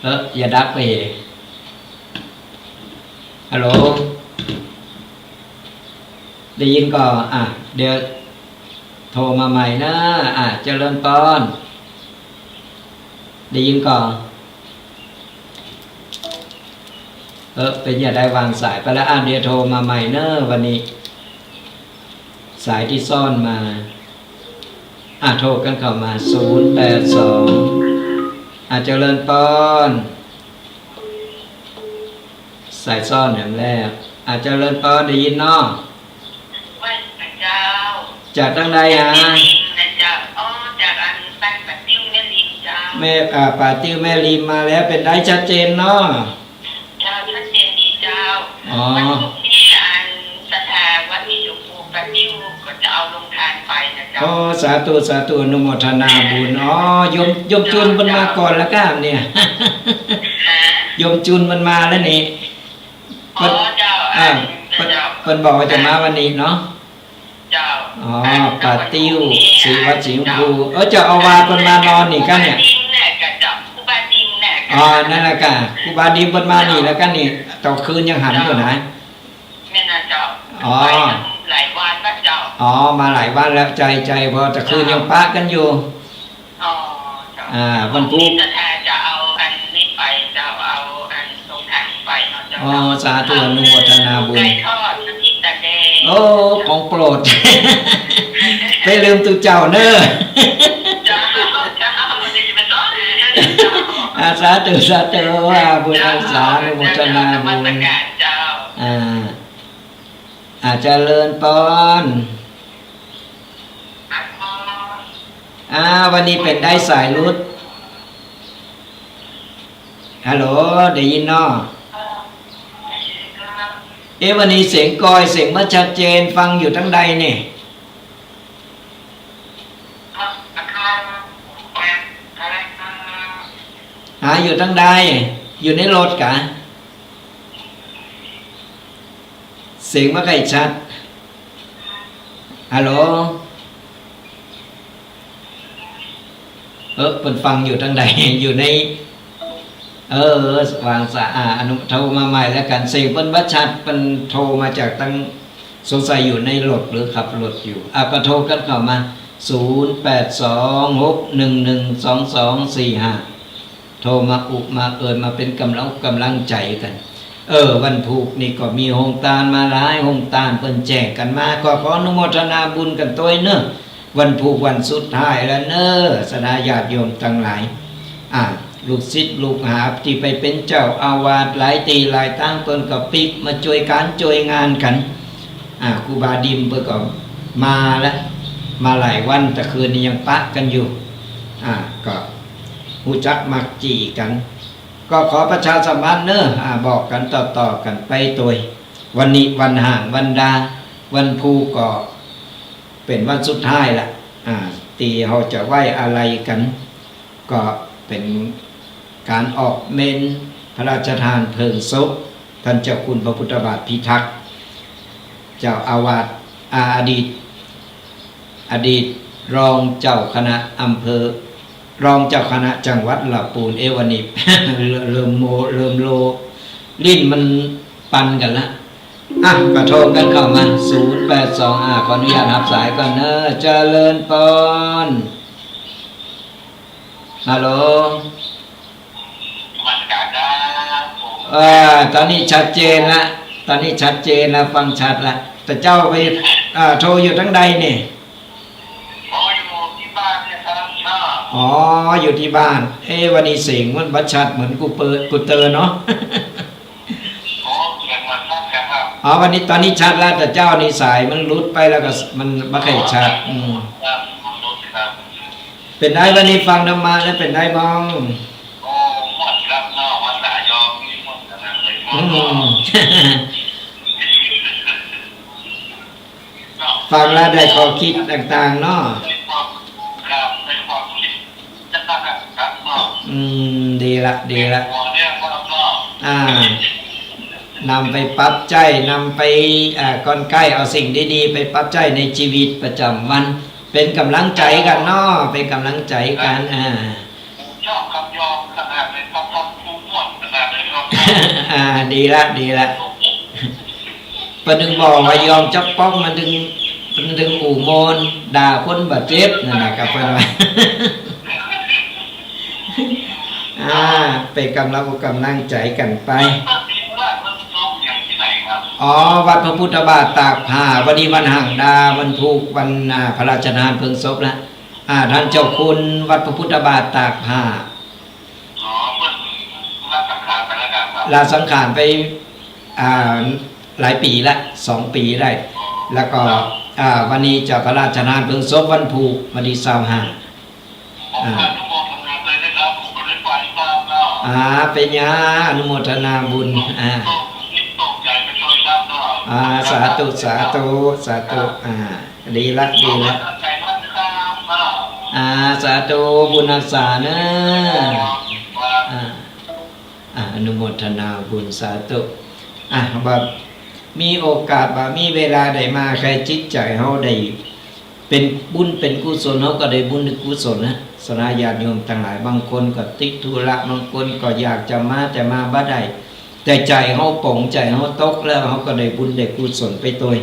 เออ อย่าดับไปเห ฮัลโหล ได้ยินก่อ อ่ะ เดี๋ยวโทรมาใหม่นะ อ่ะ เจริญพร ได้ยินก่อ เออ เป๋นจะไดวางสายไปแล้ว อ่ะ เดี๋ยวโทรมาใหม่เนอะ วันนี้ สายที่ซ่อนมา อ่ะ โทรกันเข้ามา ศูนย์แปดสอง อ่ะ เจริญพร สายซ่อนแหมแล้ว อ่ะ เจริญพร ได้ยินเนาะ ว่าเจ้า จากทางใดฮะ แม่ริมนะเจ้า อ๋อ จากอันบ้านป่าติ้วแม่ริมเจ้า แม่ อ่า ป่าติ้วแม่ริมมาแล้ว เป๋นไดชัดเจนเนาะ เจ้า ชัดเจนดีเจ้า อ๋อ วันพุธนี้อันศรัทธาวัดมีหลวงปู่ป่าติ้วก็จะเอาโรงทานไปนะเจ้า อ๋อ สาธุ สาธุ อนุโมทนาบุญ อ๋อ โยม โยมจูนเปิ้นมาก่อนแล้วก้าเนี่ย ฮะ โยมจูนเปิ้นมาแล้วนี่ อ๋อ เปิ้น เจ้า อ่า อัน เปิ้น เจ้า เปิ้นบอกว่าจะมาวันนี้เนาะ เจ้า อ๋อ อัน ป่าติ้ว วันพุธนี้ ศรีวัดศรีชมพู อัน เจ้า เออ เจ้าอาวาสเปิ้นมานอนนี่ก้าเนี่ย ครูบาดิมเนี่ยกะเจ้า ครูบาดิมเนี่ยกะ อ๋อ นั่นแหละก้า ครูบาดิมเปิ้นมานี่แล้วก้านี่ ตอนคืนยังหันอยู่นะ เจ้า แม่นนะเจ้า อ๋อ ไปตั้งหลายวันแล้วเจ้า อ๋อ มาหลายวันแล้ว ใจ้ ใจ้ เพราะตะคืน เจ้า ยังปะกันอยู่ อ๋อ เจ้า อ่า วันพุธ ศรัทธาจะเอาอันนี้ไปเจ้า เอาอันโรงทานไปเนาะเจ้า อ๋อ สาธุ อนุโมทนาบุญ ไก่ทอดน้ำพริกตาแดง โอ้ ของโปรด ไปลืมตุ๊เจ้าเนอะ เจ้า เจ้า จะไปต้อง อ่า สาธุ สาธุ อ่า บุญรักษา อนุโมทนาบุญ เจ้า นมัสการเจ้า อ่า อ่า เจริญพร อ่า วันนี้เป๋นไดสายหลุด ฮัลโหล ได้ยินเนาะ เอ๊ะ วันนี้เสียงกอย เสียงบ่ชัดเจน ฟังอยู่ทางใดเนี่ย หาอยู่ทางใด อยู่ในรถกะ เสียงบ่ค่อยชัด ฮัลโหล เออ เปิ้นฟังอยู่ทางใด อยู่ใน เออ วางสาย อ่า อนุ โทรมาใหม่แล้วกั๋น เสียงเปิ้นบ่ชัด เปิ้นโทรมาจากทาง สงสัยอยู่ในรถหรือขับรถอยู่ อ่ะ ก็โทรกันเข้ามา ศูนย์แปดสองหกหนึ่งหนึ่งสองสองสี่ห้า โทรมาอุมาเอิญ มาเป๋นกำลัง กำลังใจ๋กั๋น เออ วันพุธนี่ก็มีโฮงตานมาหลายโฮงตาน เปิ้นแจกกั๋นมา ก็ขออนุโมทนาบุญกั๋นตวยเนอะ วันพุธวันสุดท้ายแล้วเนอะ ศรัทธาญาติโยมตังหลาย อ่า ลูกศิษย์ลูกหาตี้ไปเป๋นเจ้าอาวาสหลายตี้หลายตาง เปิ้นก็ปิ๊กมาจ้วยก๋านจ้วยงานกั๋น อ่า ครูบาดิมเปิ้นก็มาละ มาหลายวัน ตะคืนนี้ยังปะกั๋นอยู่ อ่า ก็ฮู้จักมักจี๋กั๋น ก็ขอประชาสัมพันธ์เนอะ อ่า บอกกั๋นต่อๆ กั๋นไปตวย วันนี้วันฮ้างวันดา วันพุธก็เป๋นวันสุดท้ายละ อ่า ตี้เฮาจะไว้อาลัยกั๋น ก็เป๋นก๋านออกเมนพระราชทานเพลิงศพ ท่านเจ้าคุณพระพุทธบาทพิทักษ์ เจ้าอาวาส อ่า อดีต อดีตรองเจ้าคณะอำเภอ รองเจ้าคณะจังหวัดลำพูน เอ๊ะ วันนี้ เริ่มโม เริ่มโล ลิ้นมันปันกั๋นละ อ่ะ ก็โทรกันเข้ามา ศูนย์แปดสอง อ่ะ ขออนุญาตฮับสายก่อนเนอะ เจริญพร ฮัลโหล นมัสการครับผม เอ่อ ตอนนี้ชัดเจนละ ตอนนี้ชัดเจนละ ฟังชัดละ แต่เจ้าไป เอ่อ โทรอยู่ทางใดนี่ อ๋อ อยู่ที่บ้านเนี่ยครับ อ๋อ อยู่ที่บ้าน เอ๊ะ วันนี้เสียงมันบ่ชัดเหมือนกูเปิด กูเตอเนาะ อ๋อ เสียงมันชัดครับ อ๋อ วันนี้ ตอนนี้ชัดแล้ว แต่เจ้านี่สายมันหลุดไปแล้วก็มันบ่ค่อยชัด อืม เป็นได วันนี้ฟังธรรมะแล้วเป็นไดบ้าง อืม ฟังแล้วได้ข้อคิดต่างๆ เนาะ อืม ดีละ ดีละ อ่า นำไปปรับใช้ นำไป อ่า กลไกเอาสิ่งดีๆ ไปปรับใช้ในชีวิตประจำวัน เป็นกำลังใจกันเนาะ เป็นกำลังใจกัน อ่า อ่า ดีละ ดีละ เปิ้นถึงบอกว่ายอมจักป๊อกมันถึง มันถึงอู้โมน ด่าคนบ่เจ็บนั่นน่ะครับเปิ้นว่า อ่า เป็นกำลังอกกำลังใจกันไป อ๋อ วัดพระพุทธบาทตากผ้า วันนี้วันหังดา วันพูก วัน อ่า พระราชทานเพลิงศพละ อ่า ท่านเจ้าคุณวัดพระพุทธบาทตากผ้า อ๋อ เปิ้นละสังขารไปแล้วครับ ละสังขารไป อ่า หลายปีละ สองปีได้ แล้วก็ อ่า วันนี้จะพระราชทานเพลิงศพวันพูก วันที่ซาวห้า ผม อ่า อนุโมทนาเลยนะครับ ผมก็ได้ไปบ้างแล้ว อ่า เป็นหยัง อนุโมทนาบุญ อ่า ตกอกตกใจไปช่วยครับเนาะ อ่า สาธุ สาธุ สาธุ อ่า ดีละ ดีละ อ่า สาธุ บุญฮักษาเนอะ อ่า อ่า อนุโมทนาบุญ สาธุ อ่ะ บ่ามีโอกาส บ่ามีเวลาได้มา ใคร่จิตใจเฮาได้เป็นบุญเป็นกุศล เฮาก็ได้บุญได้กุศลนะ ศรัทธาญาติโยมทั้งหลาย บางคนก็ติดธุระ บางคนก็อยากจะมา แต่มาบ่ได้ แต่ใจเฮาป๋อง ใจเฮาตกแล้ว เฮาก็ได้บุญได้กุศลไปโตย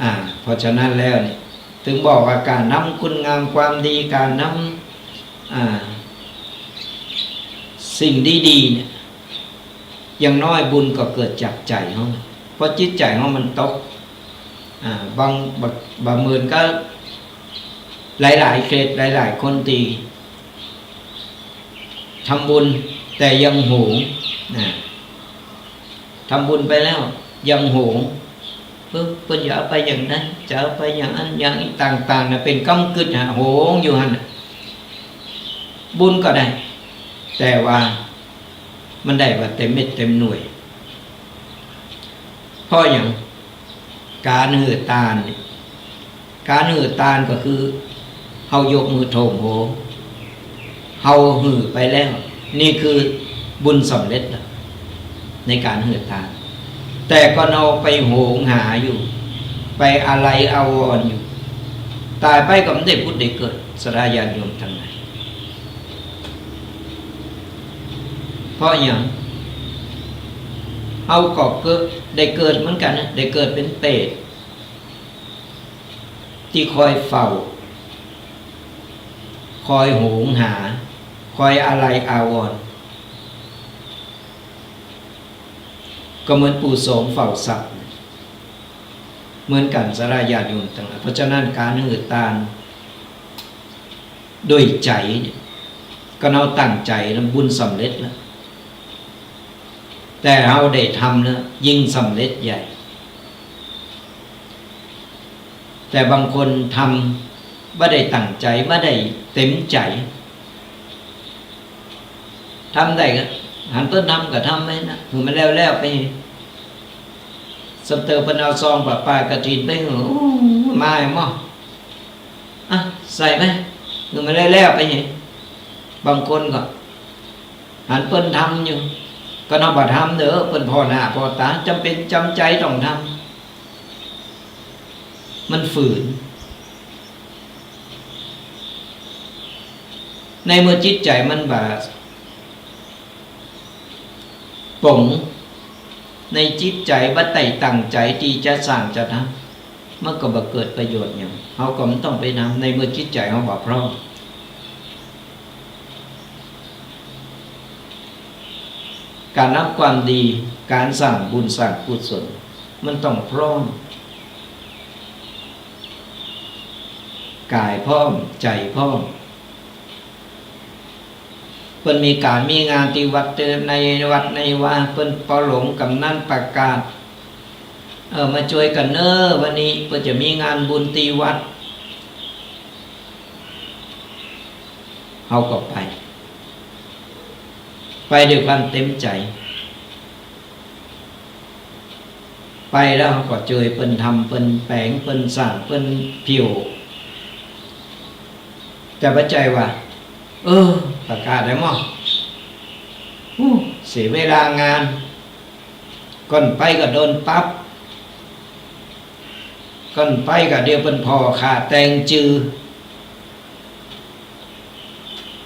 อ่า เพราะฉะนั้นแล้วเนี่ย ถึงบอกว่าการทำคุณงามความดี การทำ อ่า สิ่งดีๆ เนี่ย อย่างน้อยบุญก็เกิดจากใจเฮา เพราะจิตใจเฮามันตก อ่า บาง บาง บางมื้อก็หลายๆ เคส หลายๆ คนที่ ทำบุญแต่ยังหวง นะ ทำบุญไปแล้วยังหวง เออ เปิ้นจะเอาไปอย่างนั้น จะเอาไปอย่างนั้น อย่างนี้ต่างๆ นะ เป็นกำกึ่ดหาหวงอยู่หั่นน่ะ บุญก็ได้ แต่ว่ามันได้บ่เต็มเม็ดเต็มหน่วย เพราะหยัง การหื้อตานนี่ การหื้อตานก็คือ เฮายกมือโถมโห เฮาหื้อไปแล้ว นี่คือบุญสำเร็จแล้ว ในการหื้อตาน แต่ก่อนเฮาไปหวงหาอยู่ ไปอาลัยอาวรณ์อยู่ ตายไปก็บ่ได้ผุดได้เกิด ศรัทธาญาติโยมทั้งหลาย เพราะหยัง เฮาก็เกิด ได้เกิดเหมือนกันนะ ได้เกิดเป็นเปรต ที่คอยเฝ้า คอยหวงหา คอยอาลัยอาวรณ์ ก็เหมือนปู่โสมเฝ้าทรัพย์ เหมือนกัน ศรัทธาญาติโยมทั้งหลาย เพราะฉะนั้นการหื้อตาน ด้วยใจเนี่ย ก็เฮาตั้งใจแล้วบุญสำเร็จแล้ว แต่เฮาได้ทำแล้วยิ่งสำเร็จใหญ่ แต่บางคนทำบ่ได้ตั้งใจ บ่ได้เต็มใจ ทำได้ก็หันเปิ้นทำก็ทำไปนะ หื้อมันแล้วๆ ไป สำเติบเปิ้นเอาซองผ้าป่ากฐินไปหื้อ โอ้ มาให้หมอ อ่ะ ใส่ไป หื้อมันแล้วๆ ไป บางคนก็ หันเปิ้นทำอยู่ ก็เฮาบ่ทำเด้อ เปิ้นผ่อหน้าผ่อตา จำเป็นจำใจต้องทำ มันฝืน ในเมื่อจิตใจมันบ่ป๋อง ในจิตใจบ่ได้ตั้งใจที่จะสร้างจะทำ มันก็บ่เกิดประโยชน์หยัง เฮาก็บ่ต้องไปทำ ในเมื่อจิตใจเฮาบ่พร้อม การทำความดี การสร้างบุญสร้างกุศล มันต้องพร้อม กายพร้อม ใจพร้อม เปิ้นมีการมีงานที่วัด ในวัดในวา เปิ้นเป่าหลง กำนัลประกาศ เออ มาช่วยกันเนอะ วันนี้เปิ้นจะมีงานบุญที่วัด เฮาก็ไป ไปด้วยความเต็มใจ ไปแล้วเฮาก็ช่วยเปิ้นทำ เปิ้นแป๋ง เปิ้นสร้าง เปิ้นผิว แต่บ่ใจ้ว่า เออ ประกาศได้หมอ อู้ เสียเวลางาน ก่อนไปก็โดนปรับ ก่อนไปก็เดี๋ยวเปิ้นผ่อค่าแต่งจื้อ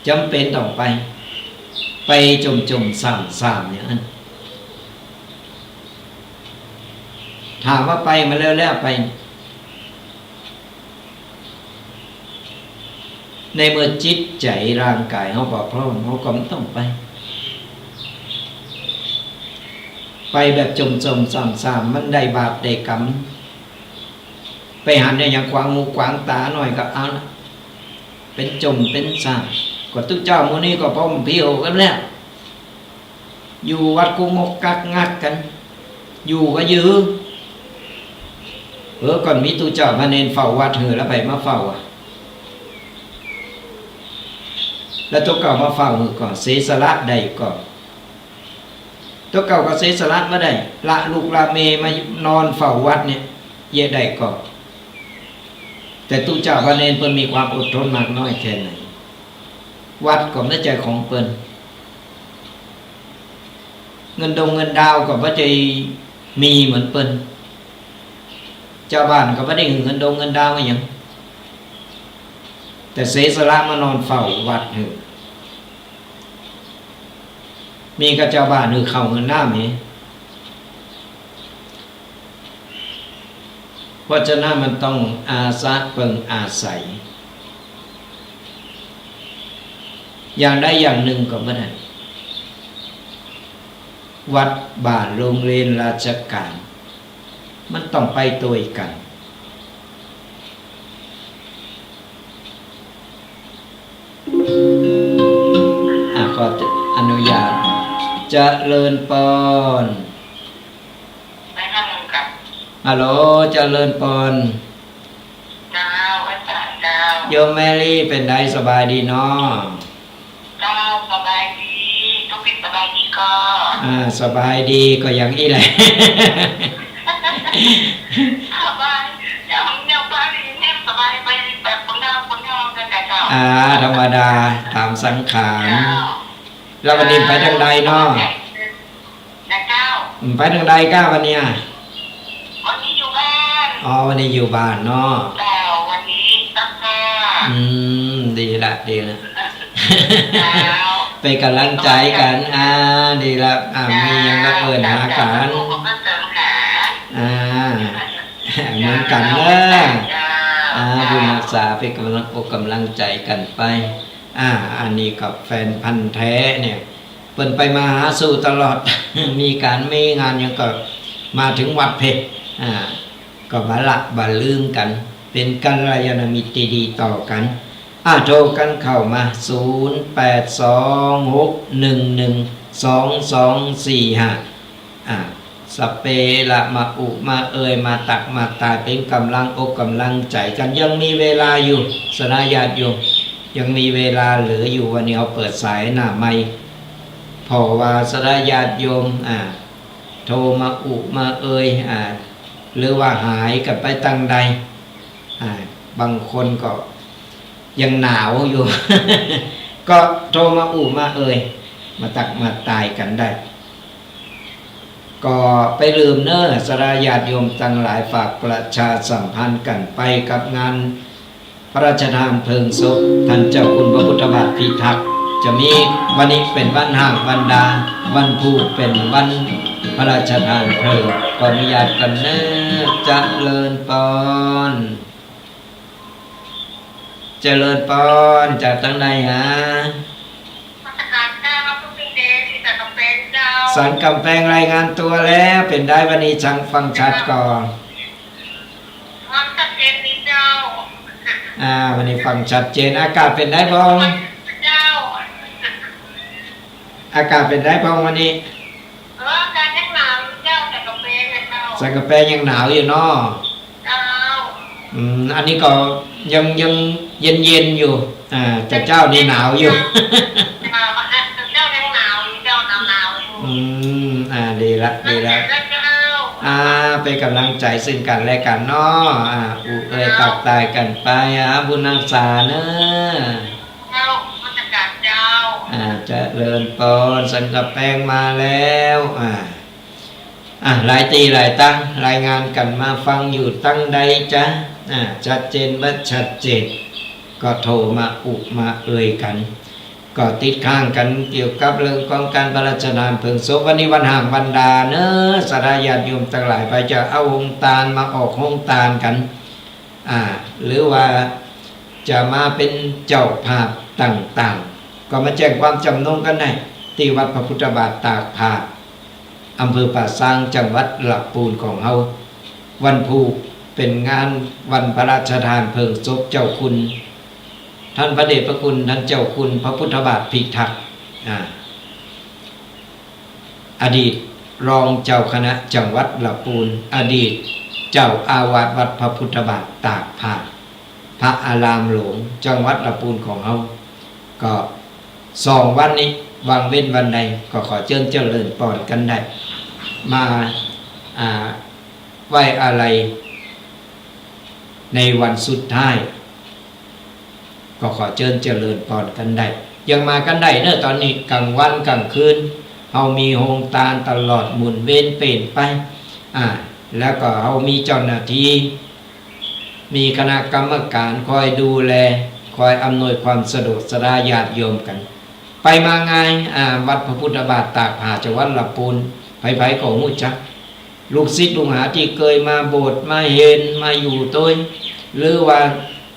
จ๋ำเป๋นต้องไป ไปจ่มๆส่ำๆอย่างนั้น ถามว่าไปมาแล้ว แล้วไป ในเมื่อจิตใจ๋ร่างก๋ายเฮาบ่พร้อม เฮาก็บ่ต้องไป ไปแบบจ่มๆส่ำๆ มันได้บาปได้กรรม ไปหันเนี่ยอย่างขวางหูขวางตาหน่อยก็เอาละ เป๋นจ่มเป๋นส่ำ ก็ตุ๊เจ้าหมู่นี้ก็พร้อมเพียวกันแล้ว อยู่วัดกุมกกักงักกัน อยู่ก็อยู่ เออ ก่อนมีตุ๊เจ้าพระเณรเฝ้าวัดหื้อ แล้วไผมาเฝ้าอ่ะ แล้วตุ๊เก่ามาเฝ้าหื้อก่อน เสียสละได้ก่อน ตุ๊เก่าก็เสียสละบ่ได้ ละลูกละเมียมานอนเฝ้าวัดเนี่ย เยียะได้ก่อน แต่ตุ๊เจ้าพระเณรเปิ้นมีความอดทนมากน้อยแค่ไหน วัดก็บ่ใจ้ของเปิ้น เงินดงเงินดาวก็บ่ใจ้มีเหมือนเปิ้น เจ้าบ้านก็บ่ได้หื้อเงินดงเงินดาวอิหยัง แต่เสียสละมานอนเฝ้าวัดหื้อ มีก็เจ้าบ้านหื้อข้าวหื้อน้ำเอง เพราะฉะนั้นมันต้องอาศัย เปิ่งอาศัย อย่างใดอย่างหนึ่งก็บ่ได้ วัด บ้าน โรงเรียน ราชการ มันต้องไปตวยกั๋น อ่ะ ขออนุญาต เจริญปอน ฮัลโหล เจริญปอน เจ้า อาจารย์เจ้า โยมแมรี่ เป๋นใด สบายดีเนาะ เจ้า สบายดี ตุ๊กปิ๊กสบายดีก่อ อ่า สบายดีก่ออย่างอี้แหละ สบาย เจ้า เจ้า ปารีเนี่ยสบายไปแบบคนเฒ่า คนเฒ่ากันแต่เจ้า อ่า ธรรมดา ต๋ามสังขาร เจ้า แล้ววันนี้ไปทางใดเนาะ นะเจ้า อืม ไปทางใดก้าวันนี้อ่ะ วันนี้อยู่บ้าน อ๋อ วันนี้อยู่บ้านเนาะ เจ้า วันนี้ซักผ้า อืม ดีละ ดีละ เจ้า เป๋นก๋ำลังใจ๋กั๋น อ่า ดีละ อ่า เจ้า มีหยังก็เอิ้นหากั๋น เจ้า เจ้า อ่า เหมือนกั๋นเนาะ เจ้า อ่า เจ้า บุญฮักษา เป๋นก๋ำลังอกก๋ำลังใจ๋กั๋นไป อ่า อันนี้ก็แฟนพันธุ์แท้เนี่ย เปิ้นไปมาหาสู่ตลอด มีก๋านมีงานหยังก็มาเถิงวัดเพ่น อ่า ก็บ่ละบ่ลืมกั๋น เป๋นกัลยาณมิตรตี้ดีต่อกั๋น อ่า โทรกั๋นเข้ามา ศูนย์แปดสองหกหนึ่งหนึ่งสองสองสี่ห้า อ่า สัพเพละมาอุมาเอย มาตักมาตาย เป๋นก๋ำลังอกก๋ำลังใจ๋กั๋น ยังมีเวลาอยู่ ศรัทธาญาติโยม ยังมีเวลาเหลืออยู่ วันนี้เฮาเปิดสายหน้าไมค์ เพราะว่าศรัทธาญาติโยม อ่า โทรมาอุมาเอย อ่า หรือว่าหายกั๋นไปตังใด อ่า บางคนก็ยังหนาวอยู่ ก็โทรมาอุมาเอย มาตักมาตายกั๋นได้ ก็บ่าลืมเนาะ ศรัทธาญาติโยมตังหลาย ฝากประชาสัมพันธ์กั๋นไปกับงานพระราชทานเพลิงศพท่านเจ้าคุณพระพุทธบาทพิทักษ์ จะมีวันนี้เป๋นวันฮ้างวันดา วันพูกเป๋นวันพระราชทานเพลิง ขออนุญาตก่อนเนาะ เจริญปอน เจริญปอน จากตังใดฮะ นมัสการเจ้า ตุ๊กปิ๊กเด้ ตี้สันก๋ำแปงเจ้า สันก๋ำแปงรายงานตั๋วแล้ว เป๋นใดวันนี้ ฟังชัดก่อ ฟังชัดเจนดีเจ้า อ่า วันนี้ฟังชัดเจน อากาศเป๋นใดพ่อง เจ้า อากาศเป๋นใดพ่องวันนี้ เออ อากาศยังหนาวอยู่เจ้า แต่ก็เป๋นนะเจ้า สังกะแปงยังหนาวอยู่เนาะ เจ้า อืม อันนี้ก็ยัง ยังเย็นๆ อยู่ อ่า แต่เจ้านี่หนาวอยู่ เจ้า เจ้ายังหนาวอยู่ เจ้าหนาวๆ อยู่ อืม อ่า ดีละ ดีละ เจ้า อ่า เป็นกำลังใจซึ่งกันและกันเนาะ อ่า อุเอย เจ้า ตักทายกันไป อ่า บุญรักษาเนอะ เจ้า นมัสการเจ้า อ่า เจริญพร สังกะแปงมาแล้ว อ่า อ่ะ หลายตี้หลายตัง รายงานกันมาฟังอยู่ตังใดจ๊ะ อ่ะ ชัดเจนบ่ชัดเจน ก็โทรมาอุมาเอ่ยกัน ก็ติดค้างกันเกี่ยวกับเรื่องของการพระราชทานเพลิงศพ วันนี้วันห้างวันดาเนอะ ศรัทธาญาติโยมตังหลาย ไปจะเอาโฮงตานมาออกโฮงตานกัน อ่า หรือว่าจะมาเป็นเจ้าภาพต่างๆ ก็มาแจ้งความจำนงกันได้ ที่วัดพระพุทธบาทตากผ้า อำเภอป่าซาง จังหวัดลำพูนของเฮา วันพูกเป็นงานวันพระราชทานเพลิงศพเจ้าคุณ ท่านพระเดชพระคุณ ท่านเจ้าคุณพระพุทธบาทพิทักษ์ อ่า อดีตรองเจ้าคณะจังหวัดลำพูน อดีตเจ้าอาวาสวัดพระพุทธบาทตากผ้า พระอารามหลวงจังหวัดลำพูนของเฮา ก็สองวันนี้ วางเว้นวันใด ก็ขอเจิญเจริญปอนกันได้ มา อ่า ไว้อาลัยในวันสุดท้าย ก็ขอเจิญเจริญปอนกันได้ ยังมากันได้เนอะ ตอนนี้กลางวันกลางคืน เฮามีโฮงตานตลอดหมุนเวียนเปลี่ยนไป อ่า แล้วก็เฮามีเจ้าหน้าที่ มีคณะกรรมการคอยดูแล คอยอำนวยความสะดวกศรัทธาญาติโยมกัน ไปมาง่าย อ่า วัดพระพุทธบาทตากผ้าจังหวัดลำพูน ไผๆ ก็ฮู้จัก ลูกศิษย์ลูกหาที่เคยมาโบสถ์มาเฮนมาอยู่ตวย หรือว่า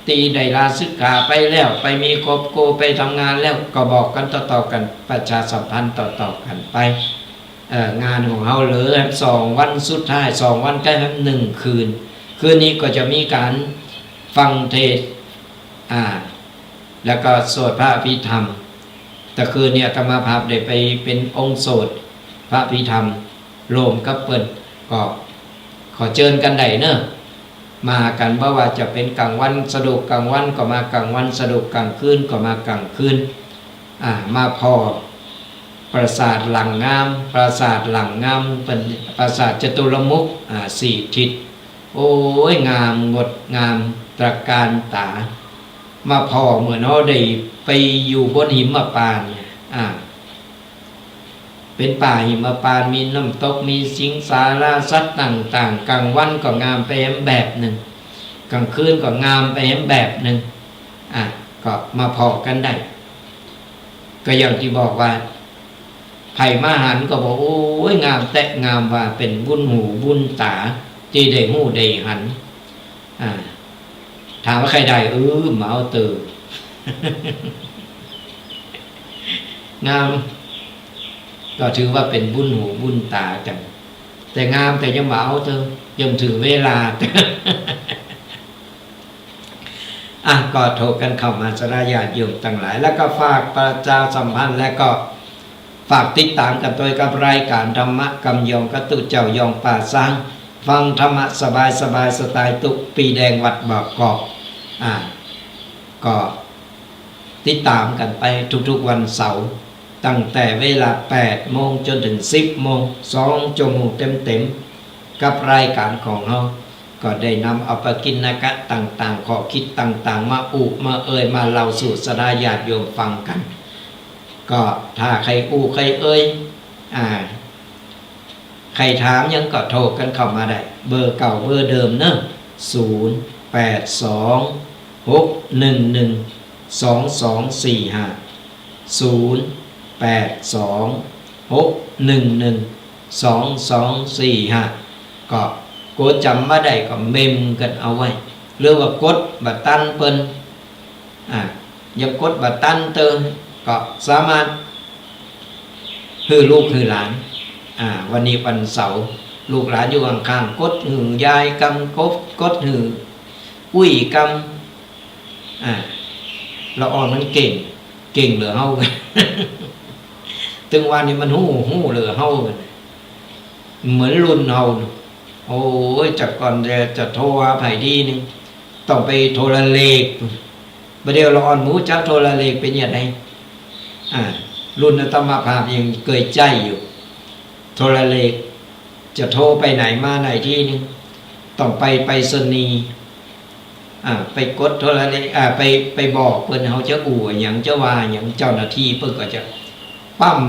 ตี้ได้ลาสิกขาไปแล้ว ไปมีครอบครัวไปทำงานแล้ว ก็บอกกันต่อๆ กัน ประชาสัมพันธ์ต่อๆ กันไป เอ่อ งานของเฮาเหลือสองวันสุดท้าย สองวันใกล้หนึ่งคืน คืนนี้ก็จะมีการฟังเทศน์ อ่า แล้วก็สวดพระอภิธรรม แต่คืนนี้อาตมาภาพได้ไปเป็นองค์สวดพระอภิธรรม โฮมกับเปิ้น ก็ขอเจิญกันได้เนอะ มากัน บ่ว่าจะเป็นกลางวันสะดวกกลางวันก็มากลางวัน สะดวกกลางคืนก็มากลางคืน อ่า มาพ้อปราสาทหลังงาม ปราสาทหลังงาม เป็นปราสาทจตุรมุข อ่า สี่ทิศ โอ้ย งามงดงามตระการตา มาพ้อเหมือนเฮาได้ไปอยู่บนหิมพานต์เนี่ย อ่า เป็นป่าหิมพานต์ มีน้ำตก มีสิงสาราสัตว์ต่างๆ กลางวันก็งามไปแหมแบบหนึ่ง กลางคืนก็งามไปแหมแบบหนึ่ง อ่ะ ก็มาพ้อกันได้ ก็อย่างที่บอกว่า ไผมาหันก็บอก โอ้ย งามแต๊ งามว่า เป็นบุญหูบุญตา ที่ได้ฮู้ได้หัน อ่า ถามว่าใครได้ เออ มาเอาเตอ งาม ก็ถือว่าเป็นบุญหูบุญตากัน แต่งามแต่ยังบ่เอาเตอ ยังถึงเวลา อ่ะ ก็โทรกันเข้ามาศรัทธาญาติโยมทั้งหลาย แล้วก็ฝากประชาสัมพันธ์ และก็ฝากติดตามกันด้วยกับรายการธรรมะกำยองกับตุ๊เจ้ายองป่าซาง ฟังธรรมะสบายๆ สไตล์ตุ๊ปีแดงวัดบ่อกอก อ่า ก็ติดตามกันไปทุกๆวันเสาร์ ตั้งแต่เวลาแปดโมงจนถึงสิบโมง สองชั่วโมงเต็มๆ กับรายการของเฮา ก็ได้นำเอาปกิณกะต่างๆ ข้อคิดต่างๆ มาอู้มาเอ่ย มาเล่าสู่ศรัทธาญาติโยมฟังกัน ก็ถ้าใครอู้ใครเอ่ย อ่า ใครถามหยังก็โทรกันเข้ามาได้ เบอร์เก่าเบอร์เดิมเนอะ ศูนย์แปดสอง หกหนึ่งหนึ่ง สองสองสี่ห้า ศูนย์แปดสอง หกหนึ่งหนึ่ง สองสองสี่ห้า ก็กดจำบ่ได้ก็เมมกันเอาไว้ หรือว่ากดบ่ตันเปิ้น อ่า ยังกดบ่ตันเตอ ก็สามารถหื้อลูกหื้อหลาน อ่า วันนี้วันเสาร์ ลูกหลานอยู่ข้างๆ กดหื้อยายกำ กด กดหื้ออุ้ยกำ อ่า ละอ่อนมันเก่ง เก่งเหลือเฮา ตึงวันนี้มันฮู้ ฮู้เหลือเฮา เหมือนรุ่นเฮา โอ้ย แต่ก่อนจะ จะโทรหาไผทีหนึ่ง ต้องไปโทรเลข บัดเดี๋ยวละอ่อนบ่ฮู้จักโทรเลขเป็นหยังไง อ่า รุ่นอาตมาภาพยังเกยใจ๊อยู่ โทรเลข จะโทรไปไหนมาไหนทีหนึ่ง ต้องไปไปรษณีย์ อ่า ไปกดโทรเลข อ่า ไป ไปบอกเปิ้น เฮาจะอู้หยัง จะว่าหยัง เจ้าหน้าที่เปิ้นก็จะปั๊ม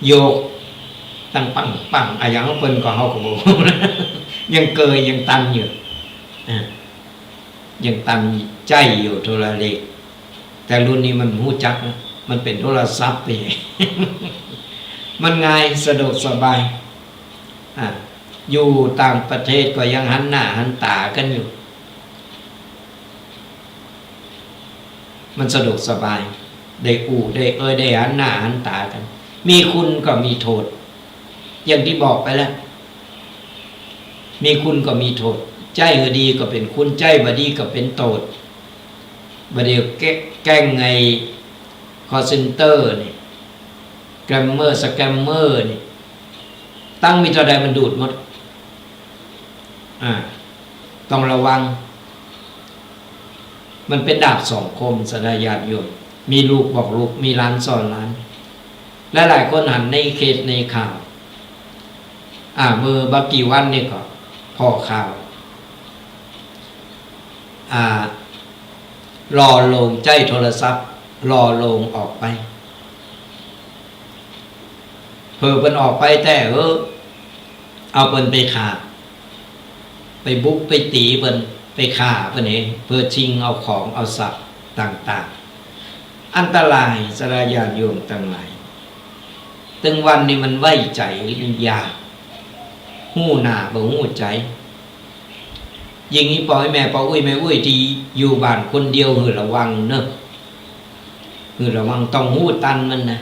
โยก ตังปังปัง อะหยังของเปิ้นก็เฮาก็บ่ฮู้ ยังเกย ยังตันอยู่ อ่า ยังตันใจ๊อยู่โทรเลข แต่รุ่นนี้มันบ่ฮู้จักนะ มันเป็นโทรศัพท์ไป มันง่าย สะดวกสบาย อ่า อยู่ต่างประเทศก็ยังหันหน้าหันต๋ากันอยู่ มันสะดวกสบาย ได้อู้ ได้เอ่ย ได้หันหน้าหันต๋ากัน มีคุณก็มีโทษ อย่างที่บอกไปแล้ว มีคุณก็มีโทษ ใจ๊หื้อดีก็เป๋นคุณ ใจ๊บ่ดีก็เป๋นโตษ บ่าเดี่ยวแก๊ง แก๊งไอ้ คอลเซ็นเตอร์นี่ แกรมเมอร์ สแกมเมอร์นี่ ตังค์มีเท่าใดมันดูดหมด อ่า ต้องระวัง มันเป๋นดาบสองคม ศรัทธาญาติโยม มีลูกบอกลูก มีหลานสอนหลาน หลายๆ คนหันในเขตในข่าว อ่า เมื่อบ่กี่วันนี่ก็พ้อข่าว อ่า ล่อลวงใจ๊โทรศัพท์ ล่อลวงออกไป เผื่อเปิ้นออกไปแต๊ เออ เอาเปิ้นไปฆ่า ไปบุกไปตี๋เปิ้น ไปฆ่าเปิ้นเอง เพื่อชิงเอาของเอาทรัพย์ต่างๆ อันตราย ศรัทธาญาติโยมตังหลาย ตึงวันนี้มันไว้ใจ๋ยาก ฮู้หน้าบ่ฮู้ใจ๋ ยิ่งอีป้อแม่ ป้ออุ๊ยแม่อุ๊ยตี้อยู่บ้านคนเดียว หื้อระวังเนาะ หื้อระวัง ต้องฮู้ตันมันนะ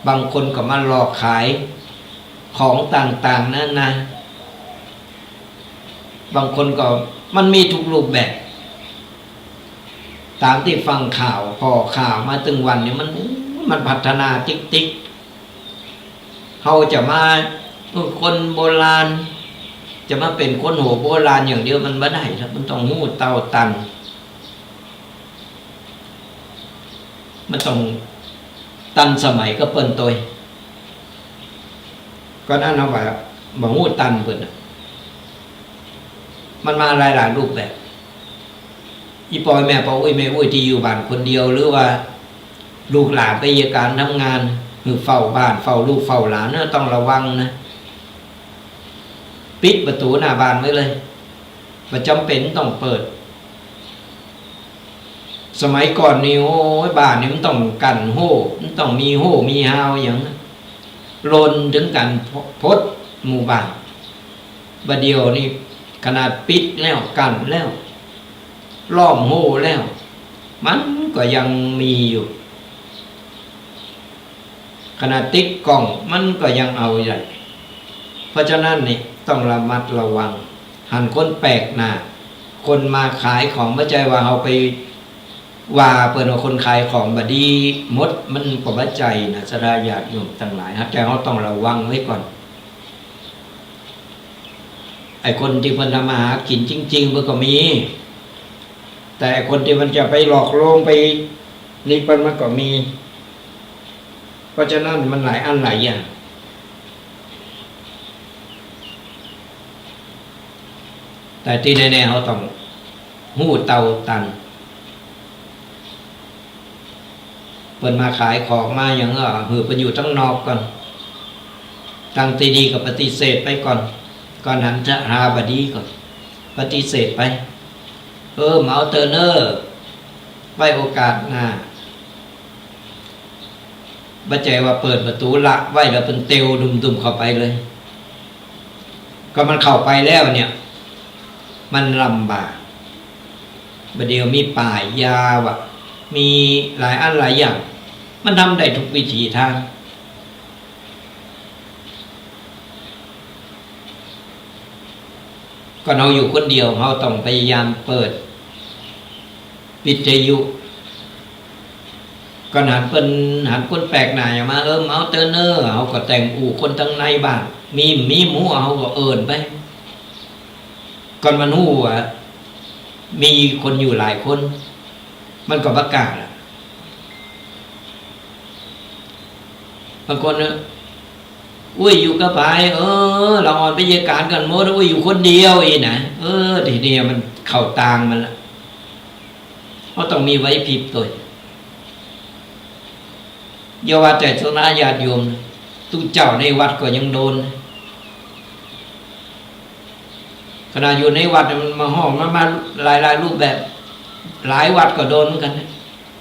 บางคนก็มาหลอกขายของต่างๆ นานา บางคนก็ มันมีทุกรูปแบบ ต๋ามตี้ฟังข่าว พ้อข่าวมาตึงวันนี้ มัน มันพัฒนาติ๊กๆ เฮาจะมา เออ คนโบราณ จะมาเป๋นคนหัวโบราณอย่างเดียวมันบ่ได้ครับ มันต้องฮู้เต้าตัน มันต้องตันสมัยกับเปิ้นตวย ก่อนอันเฮาว่าบ่ฮู้ตันเปิ้นน่ะ มันมาหลายๆ รูปแบบ อีป้อแม่ ป้ออุ๊ยแม่อุ๊ยตี้อยู่บ้านคนเดียว หรือว่าลูกหลานไปเฮ็ดการทำงาน หื้อเฝ้าบ้าน เฝ้าลูกเฝ้าหลานนะ ต้องระวังนะ ปิดประตู๋หน้าบ้านไว้เลย บ่จ๋ำเป๋นต้องเปิด สมัยก่อนนี่ โอ้ย บ้านนี่มันต้องกั้นฮู้ มันต้องมีฮู้มีฮาวหยังนะ ลนถึงกันพดหมู่บ้าน บ่าเดี่ยวนี่ขนาดปิดแล้ว กั้นแล้ว ล้อมฮู้แล้ว มันก็ยังมีอยู่ ขนาดติดกล้องมันก็ยังเอาอยู่ เพราะฉะนั้นนี่ต้องระมัดระวัง หันคนแปลกหน้า คนมาขายของ บ่ใจ้ว่าเฮาไปว่าเปิ้นว่าคนขายของบ่ดีหมด มันก็บ่ใจ้นะ ศรัทธาญาติโยมตังหลาย แต่เฮาต้องระวังไว้ก่อน ไอ้คนตี้เปิ้นทำมาหากิ๋นจริงๆ เปิ้นก็มี แต่ไอ้คนตี้มันจะไปหลอกลวงไปนี่เปิ้นมันก็มี เพราะฉะนั้นมันหลายอันหลายอย่าง แต่ตี้แน่ๆ เฮาต้องฮู้เต้าตัน เปิ้นมาขายของมาหยัง ก็หื้อเปิ้นอยู่ตังนอกก่อน ตังตี้ดีก็ปฏิเสธไปก่อน ก่อนหันจะหาบ่ดีก่อน ปฏิเสธไป เออ เหมาเตอเนอ ไว้โอกาสหน้า บ่ใจ้ว่าเปิดประตู๋ละไว้แล้วเปิ้นเตียวดุ่มๆ เข้าไปเลย ก็มันเข้าไปแล้วเนี่ย มันลำบาก บ่าเดี่ยวมีป้ายยาว่ะ มีหลายอันหลายอย่าง มันทำได้ทุกวิถีทาง ก็เฮาอยู่คนเดียว เฮาต้องพยายามเปิดวิทยุ ก็หันเปิ้น หันคนแปลกหน้าอย่างมา เออ เหมาเตอเนอ เฮาก็แต่งอู้คนตังในบ้าน มี มีหมู่เอาก็เอิ้นไป ก่อนมันฮู้ว่ามีคนอยู่หลายคน มันก็บ่กล้าละ บางคนเนี่ย อุ้ยอยู่กับไผ เออ ละอ่อนไปเยียะก๋านกันหมด อุ้ยอยู่คนเดียวอี้นะ เออ ทีนี้มันเข้าตางมันละ เฮาต้องมีไหวพริบโตย อย่าว่าแต่คณะญาติโยม ตุ๊เจ้าในวัดก็ยังโดน ขนาดอยู่ในวัดเนี่ยมันมาฮ้อง มันมาหลายๆ รูปแบบ หลายวัดก็โดนเหมือนกันนะ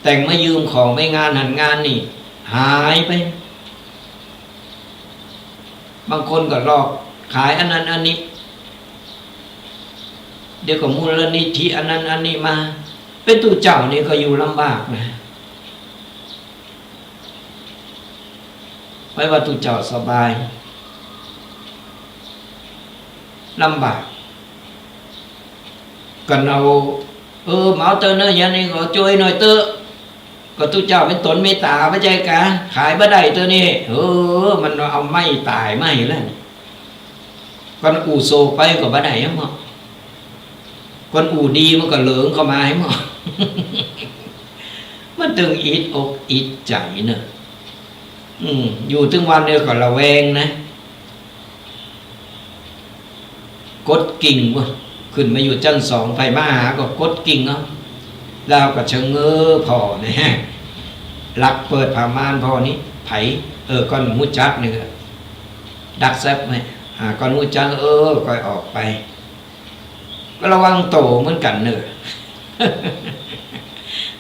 แต่งมายืมของไปงานหั้นงานนี่ หายไป บางคนก็หลอกขายอันนั้นอันนี้ เดี๋ยวก็มูลนิธิอันนั้นอันนี้มา เป็นตุ๊เจ้านี่ก็อยู่ลำบากนะ ไปว่าตุ๊เจ้าสบาย ลำบาก ก็เอา เออ มาเอาเตอะเนอะ อย่างนี้ก็ช่วยหน่อยเตอะ ก็ตุ๊เจ้าเป็นตนเมตตา บ่ใจ้กา ขายบ่ได้เตอะนี่ เออ มันเอาไม้ตายไม้แล้ว คนอู้โศกไปก็บ่ได้หยังหมอ คนอู้ดีมันก็เหลิงเข้ามาให้หมอ มันตึงอิดอกอิดใจ๋เนอะ อืม อยู่ตึงวันเดียวก็ระแวงนะ กดกิ่งเว้ย ขึ้นมาอยู่ชั้นสอง ไผมาหาก็กดกิ่งเอา แล้วก็ชะเง้อผ่อเนี่ย ลักเปิดผ้าม่านผ่อนี้ ไผ เออ ก่อนฮู้จักนี่ก็ดักแซบไว้ อ่า ก่อนฮู้จัก เออ ค่อยออกไป ก็ระวังโตเหมือนกันเนอะ